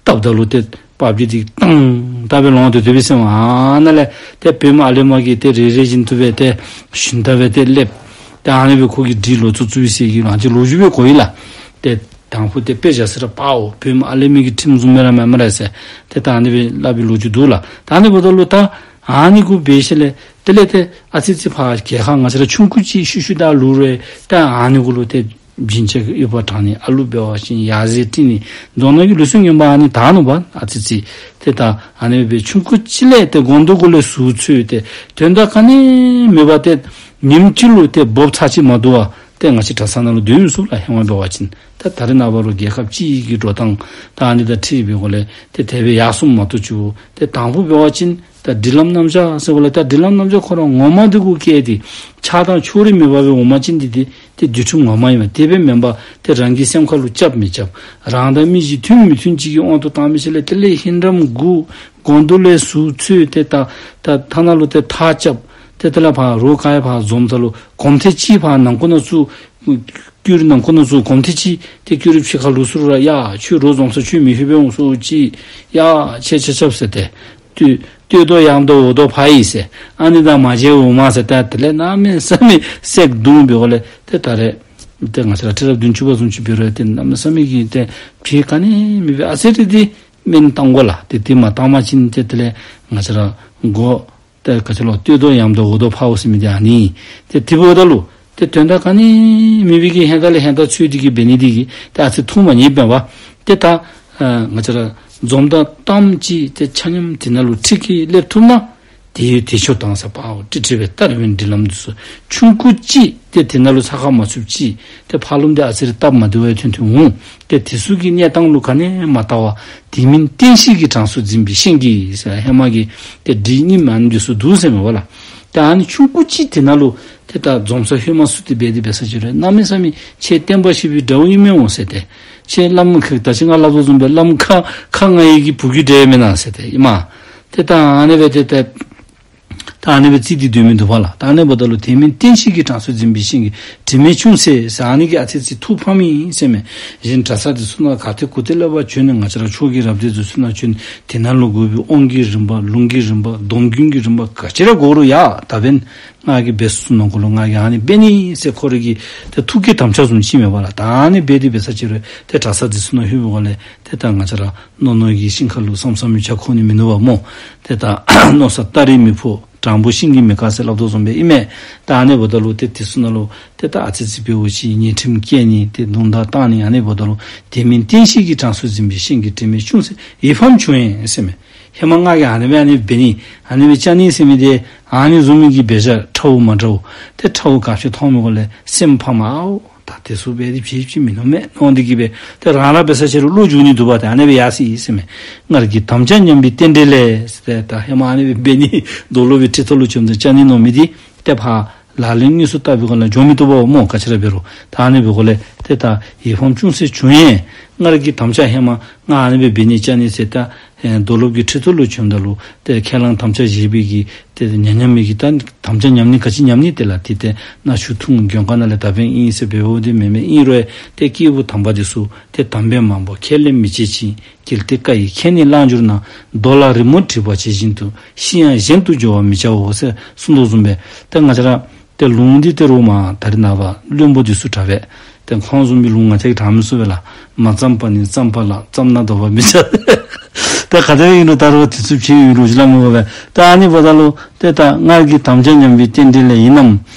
བཏབ་ད་ལུ་ཏེ་པར་བརྒྱུད་འདི་ཏང་ཏ་སྦེ་ལོང་སྟེ་སྡོད་པས་ཟེར་མས། ཨ་ནཱ་ལས་ཏེ་བོད་མི་ཨ་ལེམ་གིས་ཏེ་རེ་རེ་བཞིན་དུ་སྦེ་ཏེ་ཞུན་དག་སྦེ་ཏེ་སླེབས། ཏེ་ཨ་ནི་སྦེ་ཁོ་གིས་སྒྲིག་ལོ་བཙུགས་བཙུགསཔ་ཨིན་ཟེར་གི་ང་བཅས་ལོ་རྒྱུས་སྦེ་གོ་ཡི་ལགས། ཏེ་དང་ཕུ་ཏེ་དཔེ་བཞག་ས་ར་པའོ་བོད་མི་ཨ་ལེམ་གྱི་ཁྲིམས་བཟུམ་སྦེ་ར་མེན་མས་ར་ཟེར། ཏེ་ད་ཨ་ནི་སྦེ་སླབ་པའི་ལོ་རྒྱུས་འདུག་ལགས། ད་ཨ་ནི་འབདཝ་ད་ལུ་ད་ཨ་ནི་གུ་འབད་ཞིནམ་ལས་དེ་ལས་ཏེ་ཨ་ཙི་ཙི་ཕར་གྱལ་ཁར་ང་བཅས་ར་ཆུང་ཀུ་ཅིག་ཤུལ་ཤུལ་བདའ་ལུ་རུང་ད་ཨ་ནི་གུ་ལུ་ཏེ་སྦྱིན་བྱ་གི་དབུལ་བ་དྲང་ནི་ཨ་ལུ་འབད་བ་ཅིན་ཡ་ཟེར་སྤྲིང་ནི་མདོར་ན་གི་ལུགས་སྲོལ་ངན་པ་ཨ་ནི་དར་ནུག་པ། ཨ་ཙི་ཙི་ཏེ་ད་ཨ་ནི་སྦེ་ཆུང་ཀུ་ཅིག་ལས་ཏེ་སྒོང་རྡོག་གུ་ལས་ཟུར་འཚོལ་ཏེ་དོན་དག་ག་ནི་མེད་པར་ཏེ་ཉིནམ་གཅིག་ལུ་ཏེ་འབོབ་ཚར་ཅིག་མ་བསྡུ་བར་ཏེ་ང་བཅས་གྲྭ་ས་ནང་ལུ་སྡོད་མི་ཚུགས་ལགས། ཧེ་མ་འབད་བ་ཅིན་ད་ད་རེས་ནངས་པ་ལུ་རྒྱལ་ཁབ་སྤྱི་གི་འགྲོ་སྟངས་ད་ཨ་ནི་དང་འཁྲིལ་བའི་སྒོ་ལས་ཏེ་དེ་སྦེ་ཡར་སོངམ་མ་གཏོགས་ཅིག་ཏེ་དང་ཕུ་འབད་བ་ཅིན་ད་སྒྲིག་ལམ་རྣམ་གཞག་ཟེར་བ་ལས་ད་སྒྲིག་ལམ་རྣམ་གཞག་ཁོ་ར་ངོ་མ་འདི་གུ་བཀལ་ཏེ་ཆགས་སྡང་ཕྱོགས་རིས་མེད་པ་སྦེ་འོངམ་ཅིན་འདི་ཏེ་ཏེ་འདུལ་ཁྲིམས་ངོ་མ་ཨིན་མས། དེ་སྦེ་མེན་པར་ཏེ་རང་གི་སེམས་ཁ་ལུ་རྐྱབ་མི་རྐྱབ་རང་དང་མི་གཞི་མཐུན་མི་མཐུན་ཅིག་གི་དབང་དུ་བཏང་མི་ཅིག་ལས་དེ་ལས་ཧིང་རམ་དགུ་སྒོང་རྡོག་ལས་ཟུར་འཚོལ་ཏེ་ད་ད་ཐ་ན་ལུ་ཏེ་ཐག་རྐྱབ། ཏེ་དེ་ལས་ཕར་རོགས་ག་ཡ་ཕར་འཛོམས་ས་ལུ་གོམ་ཐེངས་གཅིག་ཕར་ནང་ཁོག་ནང་བཙུགས། ཀུ་རུ་ནང་ཁོག་ནང་བཙུགས། གོམ་ཐེངས་གཅིག་ཏེ་ཀུ་རུ་ཕྱི་ཁར་ལོག་ས་ལུ་ར་ཡ་ཁྱོད་རོགས་འཛོམས་ས་ཁྱོད་མི་ལྷོད་པས་འོང་སོ་ཅིག་ཡ་ཆེ་ཆེ་ཆབ་ཟེར་ཏེ། སྟོད་སྟོད་དོ་ཡམ་དོ་འོ་དོ་ཕ་ཡི་ཟེར། ཨ་ནི་དང་མ་བྱེད་འོ་མ་ཟེར་ཏེ་དེ་ལས་གནམ་མེད་ས་མེད་བསད་བརྡུངས་པའི་སྒོ་ལས་ཏེ་ད་རེས་ཏེ་ང་བཅས་ར་ཁྲི་རབས་བདུན་ཅུ་པ་བཟུམ་ཅིག་འབད་རུང་ཏེ་གནམ་མེད་ས་མེད་ཀྱི་ཏེ་བྱེད་ག་ནི་མེད་པའི་ཨ་ཙི་རེ་འདི་སྨན་བཏང་དགོ་ལགས། ཏེ་དེ་མ་བཏང་པ་ཅིན་ཏེ་དེ་ལས་ང་བཅས་ར་མགོ་ཏེ་ག་ཅི་ལོ་སྟོད་དོ་ཡམ་དོ་འོ་དོ་ཕའོ་ཟེར་མི་འདི་ཨ་ནི། ཏེ་དེ་འབདཝ་ད་ལུ་ཏེ་དོན་དག་ག་ནི་མེད་པའི་གི་ཧན་ད་ལས་ཧན་ད་འཚོལ་ཏེ་གི་འབད་ནི་འདི་གིས་ཏེ་ཨ་ཙི་ཐུགས་མ་མཉེས་པས་པ། ཏེ་ད་ཨ་ང་བཅས་ར་འཛོམས་དང་གཏམ་ཅིག་ཏེ་ཆ་མཉམ་དེ་ནང་ལུ་ཁྲིད་ཀྱིས་སླེབས་ཐུབ་ན་དེ་ཡུལ་བདེ་མཆོག་དང་ཟེར་པའོ་ཀྲིག་ཀྲི་སྦེ་ད་རེས་མའི་སྒྲིག་ལམ་འདི་ཚུ་ཆུང་ཀུ་ཅིག་ཏེ་དེ་ནང་ལུ་ཚ་ཁ་མ་ཚུདཔ་ཅིག་ཏེ་ཕར་ལུ་འདི་ཨ་ཙི་རེ་སྟབས་མ་བདེ་བ་ཡང་ཐོན་ཐོན་འོང་། ཏེ་དེ་ཚུ་གི་གནས་སྟངས་ལུ་ག་ནི་མ་བལྟ་བར་དེ་མིན་བསྟན་བཤིག་གི་གྲངས་སུ་འཛིན་པའི་ཤིང་གི་ཟེར་ཧེ་མ་གི་ཏེ་སྒྲིག་གཉིས་མ་འདི་ཚུ་འདུག་ཟེར་མས་པ་ལགས། ད་ཨ་ནི་ཆུང་ཀུ་ཅིག་དེ་ནང་ལུ་ཏེ་ད་འཛོམས་ས་ལྷོད་མ་ཚུགས་ཏེ་འབད་དེ་འབད་ས་ཅིག་རུང་གནམ་མེད་ས་མེད་ཁྱེད་བསྟན་པ་ཞེས་པའི་དགྲ་བོ་ཨིན་མས་འོང་ཟེར་ཏེ། ཁྱེད་བླམ་ཁ་ད་ཅི་ང་སླབ་དོ་བཟུམ་སྦེ་བླམ་ཁ་ཁ་ང་ཡི་གི་བུ་གི་འདྲ་མེན་ན་ཟེར་ཏེ་ཨིན་མས། ཏེ་ད་ཨ་ནི་སྦེ་ཏེ་ད་ད་ཨ་ནི་སྦེ་རྩིས་ཏེ་སྡོད་མི་འདུག་པ་ལགས། ད་ཨ་ནི་འབདཝ་ད་ལུ་དེ་མིན་བསྟན་བཤིག་གི་དྲང་སྲོང་འཛིན་པའི་ཤིང་གི་དྲི་མས་ཕྱུང་ཟེར་ཟེར་ཨ་ནི་གི་ཨ་ཙི་ཙི་ཐུགས་ཕམ་ཨིན་ཟེར་མས། གཞན་གྲྭ་ས་དེ་ཚུ་ནང་ག་ཏེ་གུ་ཏེ་ལས་ཕར་བྱོན་ནི་ང་བཅས་ར་ཕྱོགས་ཀྱི་རབ་སྡེ་དེ་ཚུ་ནང་བྱོན་དེ་ནང་ལུ་དགོ་པའི་དབང་གི་རིམ་པ་ལུང་གི་རིམ་པ་སྡོམ་རྒྱུན་གྱི་རིམ་པ་ག་ཅི་ར་དགོ་རུང་ཡ་ད་འབདན་ང་གིས་འབད་ཚུགས་ནོ་གུ་ལུ་ང་གིས་ཨ་ནི་འབད་ནི་ཟེར་ཁོ་རའི་གི་ཏེ་ཐུགས་ཀྱི་དམ་བཅའ་བཟུམ་ཅིག་མས་པ་ལགས། ད་ཨ་ནི་འབད་དེ་འབད་ས་ཅིག་རུང་ཏེ་གྲྭ་ས་དེ་ཚུ་ནང་ལྷོད་པའི་སྒང་ལས་ཏེ་ད་ང་བཅས་ར་རྣོ་རྣོ་གི་ཤིང་ཁ་ལུ་བསམ་བསམ་མི་ཆ་ཁོ་ནི་མིན་འདུག་པ་སྨོ། ཏེ་ད་རྣོ་ས་སྟ་རེ་མི་ཕོག་དྲང་པོ་ཤིང་གིས་མི་བཀག་ཟེར་སླབ་དོ་བཟུམ་སྦེ་ཨིན་མས། ད་ཨ་ནི་འབདཝ་ད་ལུ་ཏེ་དེ་ཚུ་ནང་ལུ་ཏེ་ད་ཨ་ཙི་ཙི་འབདཝ་ཅིག་ཉེས་ཁྲིམས་བཀལ་ནི་ཏེ་རྡུང་རྡེག་བཏང་ནི། ཨ་ནི་འབདཝ་ད་ལུ་དེ་མིན་བསྟན་བཤིག་གི་དྲང་སྲོང་འཛིན་པའི་ཤིང་གི་དྲི་མས་ཕྱུང་ཟེར་ཡིད་ཕམ་བྱུང་ཡི་ཟེར་མས། ཧེ་མ་ང་གིས་ཨ་ནི་སྦེ་ཨ་ནི་འབད་ནི་ཨ་ནི་སྦེ་བཅའ་ནི་ཟེར་མི་དེ་ཨ་ནི་བཟུམ་མའི་གི་འབད་བཞག་ཁྲ་བོ་མ་འདྲཝ་ཏེ་ཁྲ་བོ་ག་ཅི་མཐོང་མི་གུ་ལས་སེམས་ཕམ་ཨའོ། ད་དེ་ཚུ་འབད་དེ་བྱེད་ཅིག་མིན་ནུག་མས་མནོ་སྟེ་གིས་སྦེ་ཏེ་རང་ར་འབད་ས་ཅིག་རུང་བློ་འགྱུར་ནི་འདུག་པ། ཏེ་ཨ་ནི་སྦེ་ཡར་སོ་ཡི་ཟེར་མས། སྔར་གྱི་དམ་བཅའ་ཉམས་པའི་རྟེན་འབྲེལ་ལས་ཟེར། ད་ཧེ་མ་ཨ་ནི་སྦེ་འབད་ནི་རྡོ་ལོ་བའི་ཁྲི་ཐོག་ལུ་བྱོནམ་ད་བཅའ་ནི་མནོ་མི་དེ་ཏེ་ཕར་ལག་ལེན་དངོས་སུ་བསྟར་བའི་སྒང་ལས་འགྱོ་མི་བཏུབ་པ་སྨོ། ག་ཅི་ར་འབད་རུང་ད་ཨ་ནི་སྦེ་གུ་ལས་ཏེ་ད་ཡིད་ཕམ་ཅུང་ཟད་བྱུང་ཡི། སྔར་གྱི་དམ་བཅའ་ཧེ་མ་ང་ཨ་ནི་སྦེ་འབད་ནི་བཅའ་ནི་ཟེར་ད་ཨེ་རྡོ་ལོབ་ཀྱི་ཁྲི་ཐོག་ལུ་བྱོནམ་ད་ལུ་ཏེ་ཁས་བླངས་དམ་བཅའ་བཞེས་པའི་གི་ཏེ་ཉམས་ཉམས་མི་གི་ད་དམ་བཅའ་ཉམས་ནི་ག་ཅི་ཉམས་ནི་དེ་ལགས། ཏེ་ཏེ་མནའ་ཆུ་འཐུང་མགོན་ཁང་ནང་ལས་ད་འབདན་ཨིན་ཟེར་འབདཝ་འདི་མེན་མས། ཨིན་རུང་ཏེ་སྐྱེས་བུ་དམ་པ་དེ་ཚུ་ཏེ་དམ་པས་མང་པོ་ཁས་ལེན་མི་བྱེད་ཅིང་། གལ་ཏེ་བཀའ་ཡི་ཁས་ནི་བླངས་གྱུར་ན། རྡོ་ལ་རི་མོ་བྲིས་པ་ཇི་བཞིན་དུ། ཤི་ཡང་གཞན་དུ་འགྱུར་བར་མི་བྱའོ་ཟེར་གསུངས་དོ་བཟུམ་སྦེ་ཏེ་ང་བཅས་ར་ཏེ་ལུང་འདི་ཏེ་རུང་མར་ད་རེས་ནངས་པ་བློན་པོ་འདི་ཚུ་དྲག་པས། ཏེ་ཁོང་བཟུམ་གྱི་ལུང་ང་བཅས་ཀྱིས་དྲང་མི་ཚུགས་པས་ལགས། མ་བརྩམས་པ་ནི་བརྩམས་པ་ལ། བརྩམས་ན་དོར་བར་མི་བྱ། ཏེ་ག་དེ་ཨིན་རུང་ད་རུང་དུས་ཚོད་ཕྱིས་ཡོད་ལོ་ཅིག་སླབ་མི་དགོ་པས། ཏེ་ཨ་ནི་འབདཝ་ད་ལུ་ཏེ་ད་སྔར་གྱི་དམ་བཅའ་ཉམས་པའི་རྟེན་འབྲེལ་ལས་ཡིན་ནམ།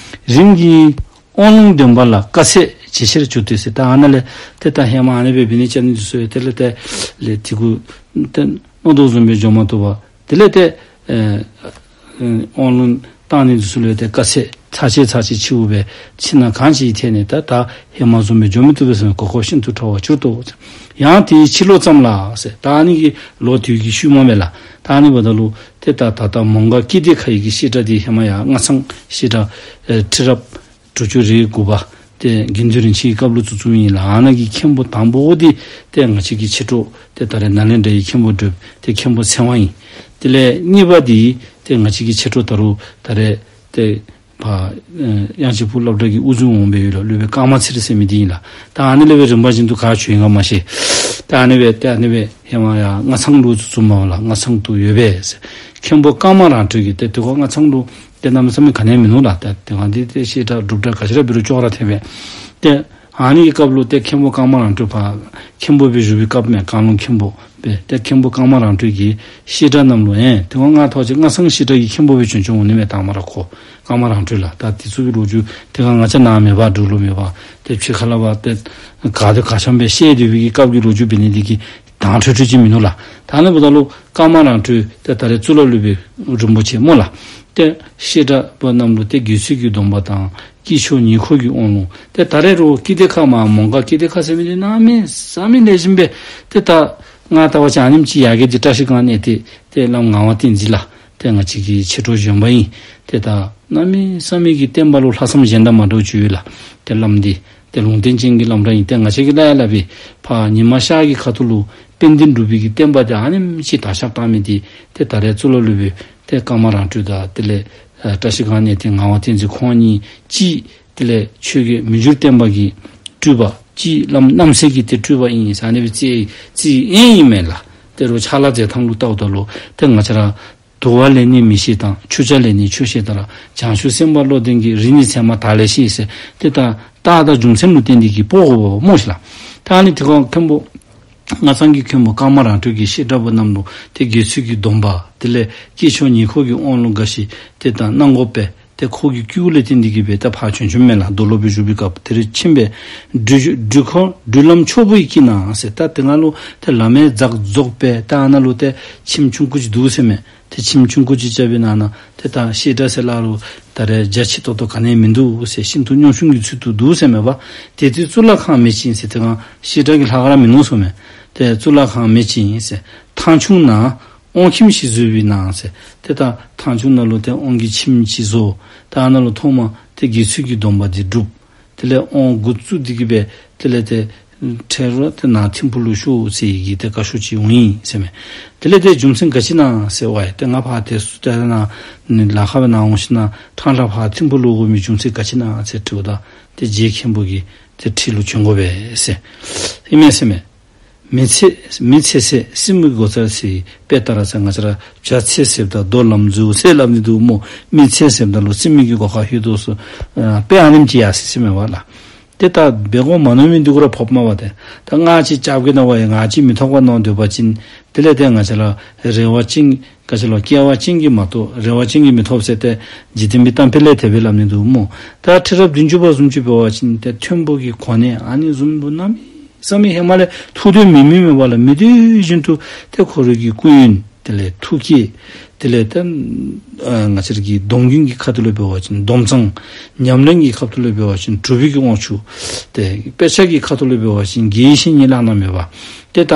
རིམ་གྱིས་དབང་ལུང་འདོན་པ་ལ་དཀའ་ཚེགས་ཇེ་ཆེར་གྱུར་ཏོ་ཟེར། ད་ཨ་ནཱ་ལས་ཏེ་ད་ཧེ་མ་ཨ་ནི་སྦེ་འབད་ནི་བཅའ་ནི་འདི་ཚུ་ཡང་དེ་ལས་ཏེ་ལས་དེ་གུ་ཏེ་མནོ་དོ་བཟུམ་སྦེ་འགྱོ་མ་བཏུབ་པར་དེ་ལས་ཏེ་ཨེ་ཨེ་དབང་ལུང་བཏང་ནི་འདི་ཚུ་ལུ་ཏེ་དཀའ་ཚེགས་ཚར་ཅིག་ཚར་ཅིག་ཆེཝ་སྦེ་ཕྱི་ནང་གང་ཅིའི་ཐད་ནས་ད་ད་ཧེ་མ་བཟུམ་སྦེ་འགྱོ་མི་བཏུབ་པས་ཟེར་གོ་སྐབས་ཤིན་ཏུ་ཕྲ་བ་གྱུར་ཏོ། ཡང་དེའི་ཕྱི་ལོ་ཙམ་ལ་ཟེར། ད་ཨ་ནི་གི་ལོ་དེ་གི་ཤུལ་མ་མས་ལགས། ད་ཨ་ནི་འབདཝ་ད་ལུ་ཏེ་ད་ད་ལྟ་མོང་སྒར་ཀིརྟི་ཁ་ཡི་གི་བཤད་གྲྭ་འདི་ཧེ་མ་ཡར་སྔ་ཚང་བཤད་གྲྭ་ཨེ་ཁྲི་རབས་དྲུག་ཅུ་རེ་དགུ་པ་ཏེ་དགེ་འདུན་རིན་ཆེན་གྱི་སྐབས་ལུ་བཙུགས་བཙུགསཔ་ཨིན་ལགས། ཨ་ནཱ་གི་མཁན་པོ་དང་པོ་འདི་ཏེ་ང་བཅས་ཀྱི་མཆེད་གྲོགས་ཏེ་ད་རེས་ནཱ་ལེནྡྲ་ཡི་མཁན་པོ་སྒྲོལ་ཏེ་མཁན་པོ་ཚེ་དབང་ཨིན། དེ་ལས་གཉིས་པ་འདི་ཏེ་ང་བཅས་ཀྱི་མཆེད་གྲོགས་ད་རུང་ད་རེས་ཏེ་ཕར་ཨེ་དབྱངས་ཅན་ཕུག་སློབ་གྲྭ་གི་དབུ་འཛིན་འོང་སྦེ་ཡོད་ལགས། སློབ་དཔོན་ཀརྨ་ཚེ་རིང་ཟེར་མི་འདི་ཨིན་ལགས། ད་ཨ་ནི་ལས་སྦེ་རིམ་པ་བཞིན་དུ་ག་ཅི་ཡོད་ཨིན་ག་མ་ཤེས། ད་ཨ་ནི་སྦེ་ཏེ་ཨ་ནི་སྦེ་ཧེ་མ་ཡར་སྔ་ཚང་ལུ་བཙུགས་བཙུགསཔ་མས་ལགས། སྔ་ཚང་དུ་ཡོད་པས་ཟེར། མཁན་པོ་ཀརྨ་རང་གྲོལ་གྱིས་ཏེ་དེ་ཁར་སྔ་ཚང་ལུ་ཏེ་གནམ་མེད་ས་མེད་ག་ནི་ཡང་མིན་ནུག་ལགས། ཏེ་དེ་ཁར་འདི་ཏེ་བཤད་གྲྭ་སྒྲུབ་གྲྭ་ག་ཅི་ར་འབད་རུང་ཅོག་ར་འཐད་པས། ཏེ་ཨ་ནི་གི་སྐབས་ལུ་ཏེ་མཁན་པོ་ཀརྨ་རང་གྲོལ་ཕར་མཁན་པོ་སྦེ་བཞུགས་པའི་སྐབས་མས། བཀང་ལུང་མཁན་པོ་སྦེ། ཏེ་མཁན་པོ་ཀརྨ་རང་གྲོལ་གྱིས་བཤད་གྲྭ་རྣམས་ལུ་ཨེ་ཏེ་ཁོ་སྔ་ཐོག་ཅིག་སྔ་ཚང་བཤད་གྲྭ་གི་མཁན་པོ་སྦེ་བྱོན་བྱོནམ་འོང་ནི་མས། དང་པ་ར་ཁོ་ཀརྨ་རང་གྲོལ་ལགས། ད་དེ་ཚུ་གི་ལོ་རྒྱུས་དེ་ཁར་ང་བཅས་ནཱ་མེད་པར་འབྲུག་ལུ་མེད་པར་ཏེ་ཕྱི་ཁ་ལས་ཕར་ཏེ་ག་ཏེ་ག་ཤམ་སྦེ་བཤད་སྡོད་པའི་གི་སྐབས་ཀྱི་ལོ་རྒྱུས་འབད་ནི་འདི་གིས་དྭངས་འཕྲོས་འཕྲོས་ཅིག་མིན་ནུག་ལགས། ད་ཨ་ནི་འབདཝ་ད་ལུ་ཀརྨ་རང་གྲོལ་ཏེ་ད་རེས་གཙུག་ལག་སློབ་དཔོན་རིན་པོ་ཆེ་སྨོ་ལགས། ཏེ་བཤད་གྲྭ་པ་རྣམས་ལུ་ཏེ་དགེ་ཚུལ་གྱི་སྡོམ་པ་དང་དཀྱིལ་ཆོག་ཉེ་འཁོར་གྱི་དབང་ལུང་། ཏེ་ད་རེས་རུང་ཀིརྟི་ཁ་མར་མོང་སྒར་ཀིརྟི་ཁ་ཟེར་མི་འདི་གནམ་མེད་ས་མེད་ལེགས་ཤོམ་སྦེ་ཏེ་ད་ང་ལྟ་བ་ཅིན་ཨ་ནེམ་ཅིག་ཡར་རྒྱས་ཏེ་བཀྲ་ཤིས་སྒང་གནས་བརྟན་ཏེ་བླམ་ངག་དབང་བསྟན་འཛིན་ལགས། ཏེ་ང་བཅས་ཀྱི་མཆེད་གྲོགས་གཞོན་པ་ཨིན། ཏེ་ད་གནམ་མེད་ས་མེད་ཀྱི་བསྟན་པ་ལུ་ལྷག་བསམ་གཞན་དང་མ་འདྲཝ་ཅིག་ཡོད་ལགས། ཏེ་བླམ་འདི་ཏེ་ལུང་བསྟན་ཅན་གྱི་བླམ་ར་ཨིན། ཏེ་ང་བཅས་ཀྱིས་སླབ་ཡང་སླབ་པས། ཕར་ཉི་མ་ཤར་གྱི་ཁ་ཐུག་ལུ་དཔལ་ལྡན་འབྲུག་པའི་གི་བསྟན་པ་འདི་ཨ་ནེམ་ཅིག་དར་ཁྱབ་བཏང་མི་འདི་ཏེ་ད་རེས་གཙུག་ལག་སློབ་དཔོན་ཏེ་ཀརྨ་རང་གྲོལ་དང་དེ་ལས་ཨ་བཀྲ་ཤིས་སྒང་གནས་བརྟན་ངག་དབང་བསྟན་འཛིན་ཁོང་གཉིས་གཅིག་དེ་ལས་ཆོས་རྒྱལ་མི་འགྱུར་བརྟན་པ་གི་སྤྲུལ་པ་གཅིག་བླམ་རྣམ་སྲས་ཀྱི་ཏེ་སྤྲུལ་པ་ཨིན་ཟེར་ཨ་ནི་སྦེ་རྩིས་རྩིས་ཨིན་ཨིན་མས་ལགས། ཏེ་རུང་ཕྱག་ལཱ་མཛད་ཐངས་ལུ་བལྟཝ་ད་ལུ་ཏེ་ང་བཅས་ར་དུ་བ་ལས་ནི་མི་ཤེས་དང་ཆུ་བྱ་ལས་ནི་ཆུ་ཤེས་ལྟར་བྱང་ཆུབ་སེམས་དཔའ་བློ་ལྡན་གྱིས་རིག་ནི་ཚད་མ་དག་ལས་ཤེས་ཟེར། ཏེ་ད་རྟགས་དང་རྒྱུ་མཚན་ལུ་བརྟེན་ཏེ་གིས་དཔོག་དགོཔ་སྨོ་ཤིག་ལགས། ད་ཨ་ནི་དེ་ཁར་མཁན་པོ་སྔ་ཚང་གི་མཁན་པོ་ཀརྨ་རང་གྲོལ་གྱིས་བཤད་གྲྭ་པ་རྣམས་ལུ་ཏེ་དགེ་ཚུལ་གྱི་སྡོམ་པ་དེ་ལས་དཀྱིལ་ཆོག་ཉེ་འཁོར་གྱི་དབང་ལུང་འགའ་ཞིག་ཏེ་ད་གནང་དགོ་པས། ཏེ་ཁོ་གི་བསྐུལ་ལས་བརྟེན་ཏེ་གིས་སྦེ་ད་ཕར་བྱོན་བྱོནམ་མས་ལགས། རྡོ་སློབ་སྦེ་བཞུགས་པའི་སྐབས་དེར་ཕྱིན་པས། སྦྲུལ་སྦྲུལ་འཁོར་སྦྲུལ་ལམ་ཆོས་པོའི་དཀྱིལ་ན་ཟེར། ད་དེ་སྒང་ལུ་ཏེ་བླ་མའི་ཛག་རྫོགས་པས། ད་ཨ་ནཱ་ལུ་ཏེ་ཁྱིམ་ཆུང་ཀུ་ཅིག་འདུག་ཟེར་མས། ཏེ་ཁྱིམ་ཆུང་ཀུ་ཅིག་རྐྱབ་པའི་ནང་ན་ཏེ་ད་བཤད་གྲྭ་ཟེར་སླབ་རུང་ད་རེས་རྒྱ་ཆེ་ཏོག་ཏོ་ག་ནི་ཡང་མིན་འདུག་ཟེར། ཤིན་ཏུ་ཉམ་ཆུང་གི་ཚུལ་དུ་འདུག་ཟེར་མས་པ། དེ་དུས་གཙུག་ལག་ཁང་མེད་ཅིང་ཟེར། དེ་སྒང་བཤད་གྲྭ་གི་ལྷ་ཁང་ར་མིན་ནུག་ཟེར་མས། ཏེ་གཙུག་ལག་ཁང་མེད་ཅིང་ཟེར། ཐང་ཆུང་ན་ དབང་ཁྱིམ་ཞིག་བཟོ་བའི་ནང་ཟེར། ཏེ་ད་ཐང་ཆུང་ནང་ལུ་ཏེ་དབང་གི་ཁྱིམ་ཅིག་བཟོ། ད་ཨ་ནཱ་ལུ་ཐོག་མ་ཏེ་དགེ་ཚུལ་གྱི་སྡོམ་པ་འདི་སྒྲུབ། དེ་ལས་དབང་འགོ་བཙུགས་ཏེ་གི་སྦེ་དེ་ལས་ཏེ་འཕྲལ་རུ་ཏེ་ནཱ་ཐིམ་ཕུག་ལུ་ཤོག་ཟེར་བའི་གི་ཏེ་བཀའ་ཤོག་ཅིག་འོང་ཡི་ཟེར་མས། དེ་ལས་ཏེ་རྒྱུ་མཚན་ག་ཅི་ཨིན་ན་ཟེར་བ་ཡི། ཏེ་ང་ཕར་ཏེ་སུ་ཏེ་ནཱ་ནི་ལཱ་ཁག་སྦེ་ནཱ་འོང་ཞིན་ན་ཕྲང་ཕྲང་ཕར་ཐིམ་ཕུག་ལུ་འོང་མི་རྒྱུ་མཚན་ག་ཅི་ཨིན་ན་ཟེར་དྲིཝ་ད་ཏེ་རྗེ་མཁན་པོ་གིས་ཏེ་ཁྲི་ལུ་བྱོན་དགོ་པས་ཟེར་ཨིན་མས་ཟེར་མས། མི་ཚེ་མི་ཚེ་ཟད་སྲིན་མོའི་སྒོ་རྩར་ཟེར་དཔེ་ལྟར་ཟེར། ང་བཅས་ར་བྱ་ཚེ་ཟདཔ་ད་རྡོ་ལམ་འཛོལ་ཟེར་སླབ་ནི་འདུག་སྨོ། མི་ཚེ་ཟདཔ་ད་ལུ་སྲིན་མོ་གི་སྒོ་ཁར་ལྷོད་དོ་ཟེར། ཨ་དཔེ་ཨ་ནེམ་ཅིག་ཡར་སོ་ཡི་ཟེར་མས་པ་ལགས། ཏེ་ད་འབད་དགོ་མ་མནོ་མི་འདི་གུ་ར་ཕོགཔ་མས་པ། ཏེ་ད་ང་ཅིག་རྐྱབ་གེ་མནོ་བ་ཡི། ང་ཅིག་མི་ཐོབ་ག་མནོ་སྡོད་པ་ཅིན་དེ་ལས་ཏེ་ང་བཅས་ར་རེ་བ་ཅན་ག་ཅི་ལོ། སྐལ་བ་ཅན་གྱིས་མ་ཐོབ། རེ་བ་ཅན་གྱིས་མི་ཐོབ་ཟེར་ཏེ་འཇིག་རྟེན་པའི་གཏམ་དཔེ་ལས་དེ་སྦེ་སླབ་ནི་འདུག་སྨོ། ད་ཁྲི་རབས་བདུན་ཅུ་པ་བཟུམ་ཅིག་འབད་བ་ཅིན་ཏེ་མཐོན་པོ་གི་གོ་གནས་ཨ་ནི་བཟུམ་འདུག་གནམ་མེད་ས་མེད་ཧེ་མ་ལས་ཐུགས་འདོད་མེད་མི་མེད་པ་ལགས། མི་འདོད་བཞིན་དུ་ཏེ་ཁོ་རའི་གི་སྐུ་ཡོན་དེ་ལས་ཐུགས་བསྐྱེད་དེ་ལས་ཏེ་ཨ་ང་བཅས་ར་གི་སྡོམ་རྒྱུན་གྱི་ཁ་ཐུག་ལས་འབད་བ་ཅིན་སྡོམ་གཙང་། ཉམས་ལེན་གྱི་ཁ་ཐུག་ལས་འབད་བ་ཅིན་གྲུབ་པའི་གི་དབང་ཕྱུག། ཏེ་དཔེ་ཆ་གི་ཁ་ཐུག་ལས་འབད་བ་ཅིན་དགེ་བའི་བཤེས་གཉེན་བླ་ན་མེད་པ། ཏེ་ད་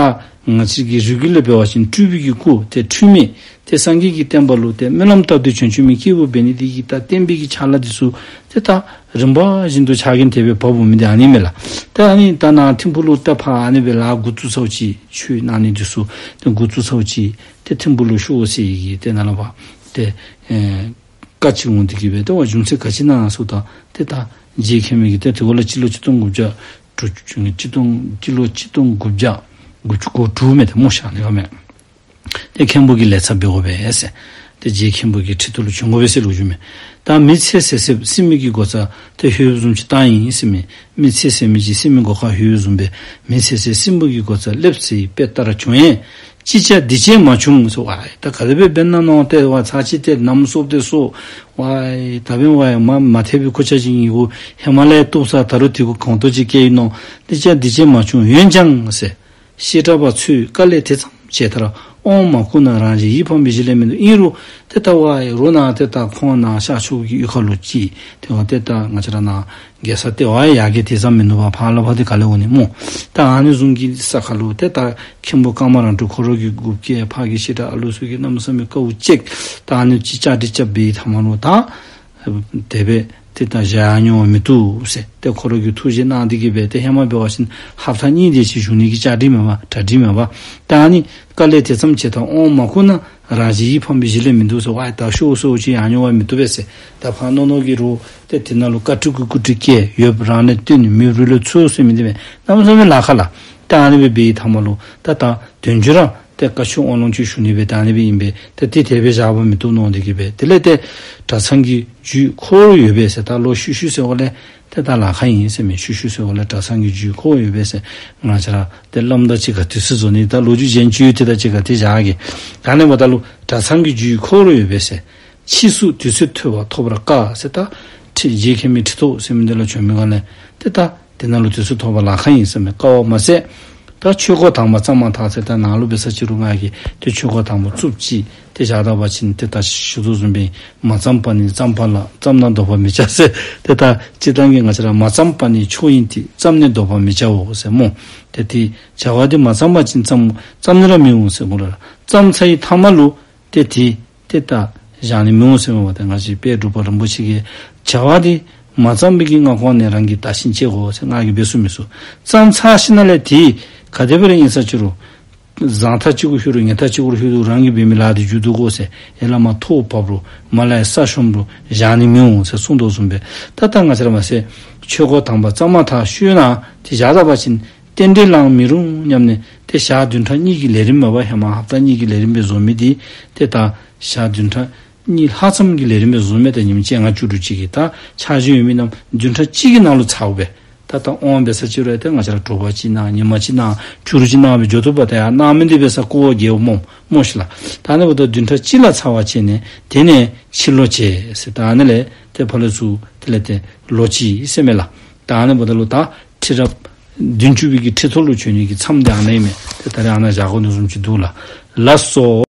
ང་བཅས་ཀྱི་རིགས་རྒྱུད་ལས་འབད་བ་ཅིན་སྤྲུལ་པའི་གི་སྐུ་ཏེ་འཁྲུལ་མེད། ཏེ་སངས་རྒྱས་ཀྱི་བསྟན་པ་ལུ་ཏེ་སྨོན་ལམ་བཏབ་སྟེ་བྱོན་བྱོན་མི་སྐྱེས་བུ་འབད་ནི་དེ་གིས་ད་བསྟན་པའི་གི་ཕྱག་ལཱ་འདི་ཚུ་ཏེ་ད་རིམ་པ་བཞིན་དུ་ཕྱག་འགན་དེ་སྦེ་བབས་འོང་མི་འདི་ཨ་ནི་མས་ལགས། ཏེ་ཨ་ནི་ད་ནཱ་ཐིམ་ཕུག་ལུ་ཏེ་ཕར་ཨ་ནི་སྦེ་ལཱ་འགོ་བཙུགས་ཚརཝ་ཅིག་ཆོས་གནང་ནི་འདི་ཚུ་ཏེ་འགོ་བཙུགས་ཚརཝ་ཅིག་ཏེ་ཐིམ་ཕུག་ལུ་ཤོག་ཟེར་བའི་གི་ཏེ་ནཱ་ལས་ཕར་ཏེ་ཨེ་བཀའ་ཅིག་འོང་སྟེ་གི་སྦེ་ཏེ་འབད་བ་རྒྱུ་མཚན་ག་ཅི་ཨིན་ན་ཟེརཝ་ད་ཏེ་ད་རྗེ་མཁན་པོ་གིས་ཏེ་དེ་འབདཝ་ལས་སྤྱི་ལོ་ཆིག་སྟོང་དགུ་བརྒྱ་དྲུག་ཅུ་སྤྱི་ལོ་ཆིག་སྟོང་དགུ་བརྒྱ་དགུ་བཅུ་གོ་དྲུག་མས། ཏེ་སྨོ་ཤ་ནི་ག་མས། ཏེ་མཁན་པོ་གིས་ལས་ཚབ་འབད་དགོ་པས་ཟེར། ཏེ་རྗེ་མཁན་པོ་གི་ཁྲི་ཐོག་ལུ་བྱོན་དགོ་པས་ཟེར་ལོ་རྒྱུས་མས། ད་མི་ཚེ་ཟད་ཟད་སྲིན་མོ་གི་སྒོ་རྩར་ཏེ་ལྷོད་བཟུམ་ཅིག་བཏང་ཡི་ཟེར་མས། མི་ཚེ་ཟད་མི་ཅིག་སྲིན་མོའི་སྒོ་ཁར་ལྷོད་བཟུམ་སྦེ་མི་ཚེ་ཟད་སྲིན་མོ་གི་སྒོ་རྩར་སླེབས་ཟེར་དཔེ་ལྟར་བྱུང་ཡང་། ཅི་བྱ་འདི་བྱས་མ་བྱུང་ཟེར། ཝའི་ད་ག་དེ་སྦེ་འབད་ན་མནོ་སྟེ་བ་ཚར་ཅིག་ཏེ་ནམ་སོབ་སྟེ་སོ། ཝའི་ད་འབདན་ཝའི་མ་མ་ཐེག་པའི་ཁུར་ཆ་ཅིག་ཨིན་གོ། ཧེ་མ་ལས་བཏུབ་ས་ད་རུང་དེ་གུ་གོང་ཏོག་ཅིག་བཀལ་ཡི་མནོ། འདི་བྱ་འདི་བྱས་མ་བྱུང་འོན་ཀྱང་ཟེར། བཤད་གྲྭ་པ་ཚུ་དཀའ་ལས་དེ་ཙམ་བྱས་མཐར་དབང་མ་བསྐུར་ན་རང་གཞན་ཡིད་ཕམ་པའི་གཞི་ལས་མི་འདུག། ཨིན་རུང་ཏེ་ད་ཝའི་རོགས་ནཱ་ཏེ་ད་ཁོང་ནཱ་ཤར་ཕྱོགས་ཀྱི་གཡུས་ཁ་ལུ་ཅིག་ཏེ་ཝའི་ཏེ་ད་ང་བཅས་ར་ནཱ་རྒྱལ་ས་ལྟེ་བ་ཡར་གྱི་དེ་ཙམ་མིན་འདུག་པ། ཕར་ལས་ཕར་ཏེ་ག་ལས་འོང་ནི་སྨོ། ད་ཨ་ནི་བཟུམ་གྱི་ས་ཁར་ལུ་ཏེ་ད་མཁན་པོ་ཀ་མ་ར་འབྲུག་ཁོ་ར་གི་འགོ་བཀལ། ཕར་གྱི་བཤད་གྲྭ་ཨ་ལུ་ཚུ་གིས་གནམ་མེད་ས་མེད་དཀའཝ་སྤྱད། ད་ཨ་ནི་ཅིག་བཅའ་སྒྲིག་རྐྱབ་པའི་མཐའ་མ་ལུ་ད་དེ་སྦེ་ཏེ་ད་བཞག་ཡང་མི་བཏུབ་ཟེར། ཏེ་ཁོ་ར་གིས་ཐུགས་བཞེད་གནང་སྟེ་གི་སྦེ་ཏེ་ཧེ་མ་འབད་བ་ཅིན་ཧབ་ཏ་གཉིས་དེ་ཅིག་བཞུགས་ནི་གི་བཅའ་སྒྲིག་མས་པ། གྲ་སྒྲིག་མས་པ། ད་ཨ་ནི་དཀའ་ལས་དེ་ཙམ་བྱས་མཐར་དབང་མ་བསྐུར་ན་རང་གཞན་ཡིད་ཕམ་པའི་གཞི་ལས་མི་འདུག་ཟེར། ཝའི་ད་ཤོག་ཟེར་བ་ཅིན་ཡང་ཉོ་བ་མི་བཏུབ་པས་ཟེར། ད་ཕར་ནོར་ནོར་གྱི་རོགས་ཏེ་དེ་ནང་ལུ་བཀའ་ཁྲི་གུ་བཀའ་ཁྲི་བཀལ། ཡོདཔ་རང་ལས་བཏོན། མེདཔ་རོགས་ལས་འཚོལ་ཟེར་མི་འདི་སྦེ་གནམ་མེད་ས་མེད་ལཱ་ཁག་ལགས། ད་ཨ་ནི་སྦེ་འབད་བའི་མཐའ་མ་ལུ་ད་ད་དོན་བསྒྱུར་ར་ཏེ་བཀའ་ཆོས་དབང་ལུང་ཅིག་ཞུ་ནི་སྦེ་ད་ཨ་ནི་སྦེ་ཨིན་པས། ཏེ་དེ་དེ་སྦེ་བཞག་པ་མི་བཏུབ་མནོ་སྟེ་གི་སྦེ་དེ་ལས་ཏེ་གྲྭ་ཚང་གི་རྒྱུས་ཁོ་ར་ཡོད་པས་ཟེར། ད་ལོག་ཤུལ་ཤུལ་ཟེར་བ་ལས་ཏེ་ད་ལཱ་ཁག་ཨིན་ཟེར་མས། ཤུལ་ཤུལ་ཟེར་བ་ལས་གྲྭ་ཚང་གི་རྒྱུས་ཁོ་ར་ཡོད་པས་ཟེར། ང་བཅས་ར་ཏེ་བླམ་དང་གཅིག་ཁར་དུས་ཚོད་བཟོ་ནི་ད་ལོ་རྒྱུས་གཞན་ཅིག་ཡོད། ཏེ་ད་གཅིག་ཁར་དེ་བཞག་གེ། ག་ནི་འབདཝ་ད་ལུ་གྲྭ་ཚང་གི་རྒྱུས་ཁོ་ར་ཡོད་པས་ཟེར། ཕྱིས་སུ་དུས་ཚོད་ཐོབ་པ་ཐོབ་པར་དཀའ་ཟེར། ད་ཁྲི་རྗེ་མཁན་པོའི་ཁྲི་ཐོག་ཟེར་མི་འདི་ལུ་བྱོན་མི་ག་ལས་ཏེ་ད་དེ་ནང་ལུ་དུས་ཚོད་ཐོབ་པར་ལཱ་ཁག་ཨིན་ཟེར་མས། དཀའ་བ་མ་ཟད་ད་ཆོས་སྐོར་དང་པ་བརྩམས་མ་ཐག་ཟེར། ད་ནཱ་ལུ་འབད་ས་ཅིག་རུང་ང་གིས་ཏེ་ཆོས་སྐོར་དང་པ་བཙུགསཔ་ཅིག་ཏེ་བཞག་ད་པ་ཅིན་ཏེ་ད་ཞུ་དོ་བཟུམ་སྦེ་མ་བརྩམས་པ་ནི་བརྩམས་པ་ལ། བརྩམས་ན་ལྡོག་པར་མི་བྱ་ཟེར། ཏེ་ད་སྤྱིར་བཏང་གི་ང་བཅས་ར་མ་བརྩམས་པ་ནི་མཆོག་ཡིན་ཏེ། བརྩམས་ནས་ལྡོག་པར་མི་བྱའོ་ཟེར་སྨོ། ཏེ་དེ་བྱ་བ་འདི་མ་བརྩམས་པ་ཅིན་བརྩམས་བརྩམས་ནི་ར་མི་འོང་ཟེར་གོ་ལགས། བརྩམས་ཚར་བའི་མཐའ་མ་ལུ་ཏེ་དེ་ཏེ་ད་བཞག་ནི་མི་འོང་ཟེར་མས་པ། ཏེ་ང་བཅས་དཔལ་འབྲུག་པ་རིན་པོ་ཆེ་གིས་བྱ་བ་འདི་མ་བརྩམས་པའི་གི་སྔ་གོང་ནས་རང་གིས་བདག་ཞིང་གཅེས་དགོ་ཟེར། ང་གིས་འབད་ཚུགས་མི་ཚུགས། བརྩམས་ཚར་ཞིནམ་ལས་དེ་ག་དེ་སྦེ་ར་ཨིན་ས་ཅིག་རུང་གཟའ་ཐང་གཅིག་གུ་ལྷོད་རུང་ཉི་མ་གཅིག་གུ་ལྷོད་རུང་རང་གིས་འབད་མི་ལཱ་འདི་མཇུག་བསྡུ་དགོ་ཟེར། ཡར་ལས་མར་ཐོག་བབས་རུང་མར་ལས་ས་ཤོམ་རུང་བཞག་ནི་མི་འོང་ཟེར་གསུངས་དོ་བཟུམ་སྦེ། ད་ད་ང་བཅས་ར་མ་ཟད་ཆོས་སྐོར་དང་པ་བརྩམས་མ་ཐག་ཤུལ་ནང་དེ་བཞག་ད་པ་ཅིན་རྟེན་འབྲེལ་བླང་མི་རུང་སྙམ་ནས་ཏེ་ཞག་བདུན་ཕྲག་གཉིས་ཀྱི་ལས་རིམ་མས་པ། ཧེ་མ་ཧབ་ཏ་གཉིས་ཀྱི་ལས་རིམ་སྦེ་བཟོ་མི་འདི་ཏེ་ད་ཞག་བདུན་ཕྲག་གཉིས་ལྷག་ཙམ་གྱི་ལས་རིམ་སྦེ་བཟོ་མི། ད་ཉིནམ་བཅོ་ལྔ་བཅུ་དྲུག་ཅིག་གི་ད་ཕྱག་བཞེས་ཡོད་མི་རྣམས་བདུན་ཕྲག་གཅིག་གི་ནང་ལུ་ཚརཝ་སྦེ། ད་ད་དབང་འབད་ས་ཅིག་རུང་ཏེ་ང་བཅས་ར་དྲོ་པ་ཅིག་གནང་ཉིན་མ་ཅིག་གནང་བཅུ་དྲུག་ཅིག་གནང་སྦེ་འགྱོ་བཏུབ་པ། ད་ཡང་གནང་མི་འདི་འབད་ས་ཀོ་བ་རྒྱལ་པོ་སྨོ་སྨོ་ཤིག་ལགས། ད་ཨ་ནི་འབདཝ་ད་བདུན་ཕྲག་གཅིག་ལ་ཚར་བ་བྱས་ནས་དེ་ནས་ཕྱིར་ལོག་བྱས་ཟེར། ད་ཨ་ནི་ལས་ཏེ་ཕར་ལས་ཚུར་དེ་ལས་ཏེ་ལོག་ཅི་ཟེར་མས་ལགས། ད་ཨ་ནི་འབདཝ་ད་ལུ་ད་ཁྲི་རབས་བདུན་ཅུ་པའི་གི་ཁྲི་ཐོག་ལུ་བྱོན་ནི་གི་མཚམས་འདི་ཨ་ནཱ་ཨིན་མས། ཏེ་ད་རེས་ཨ་ནཱ་བཞག་དགོ་ནི་བཟུམ་ཅིག་འདུག་ལགས། ལགས་སོ།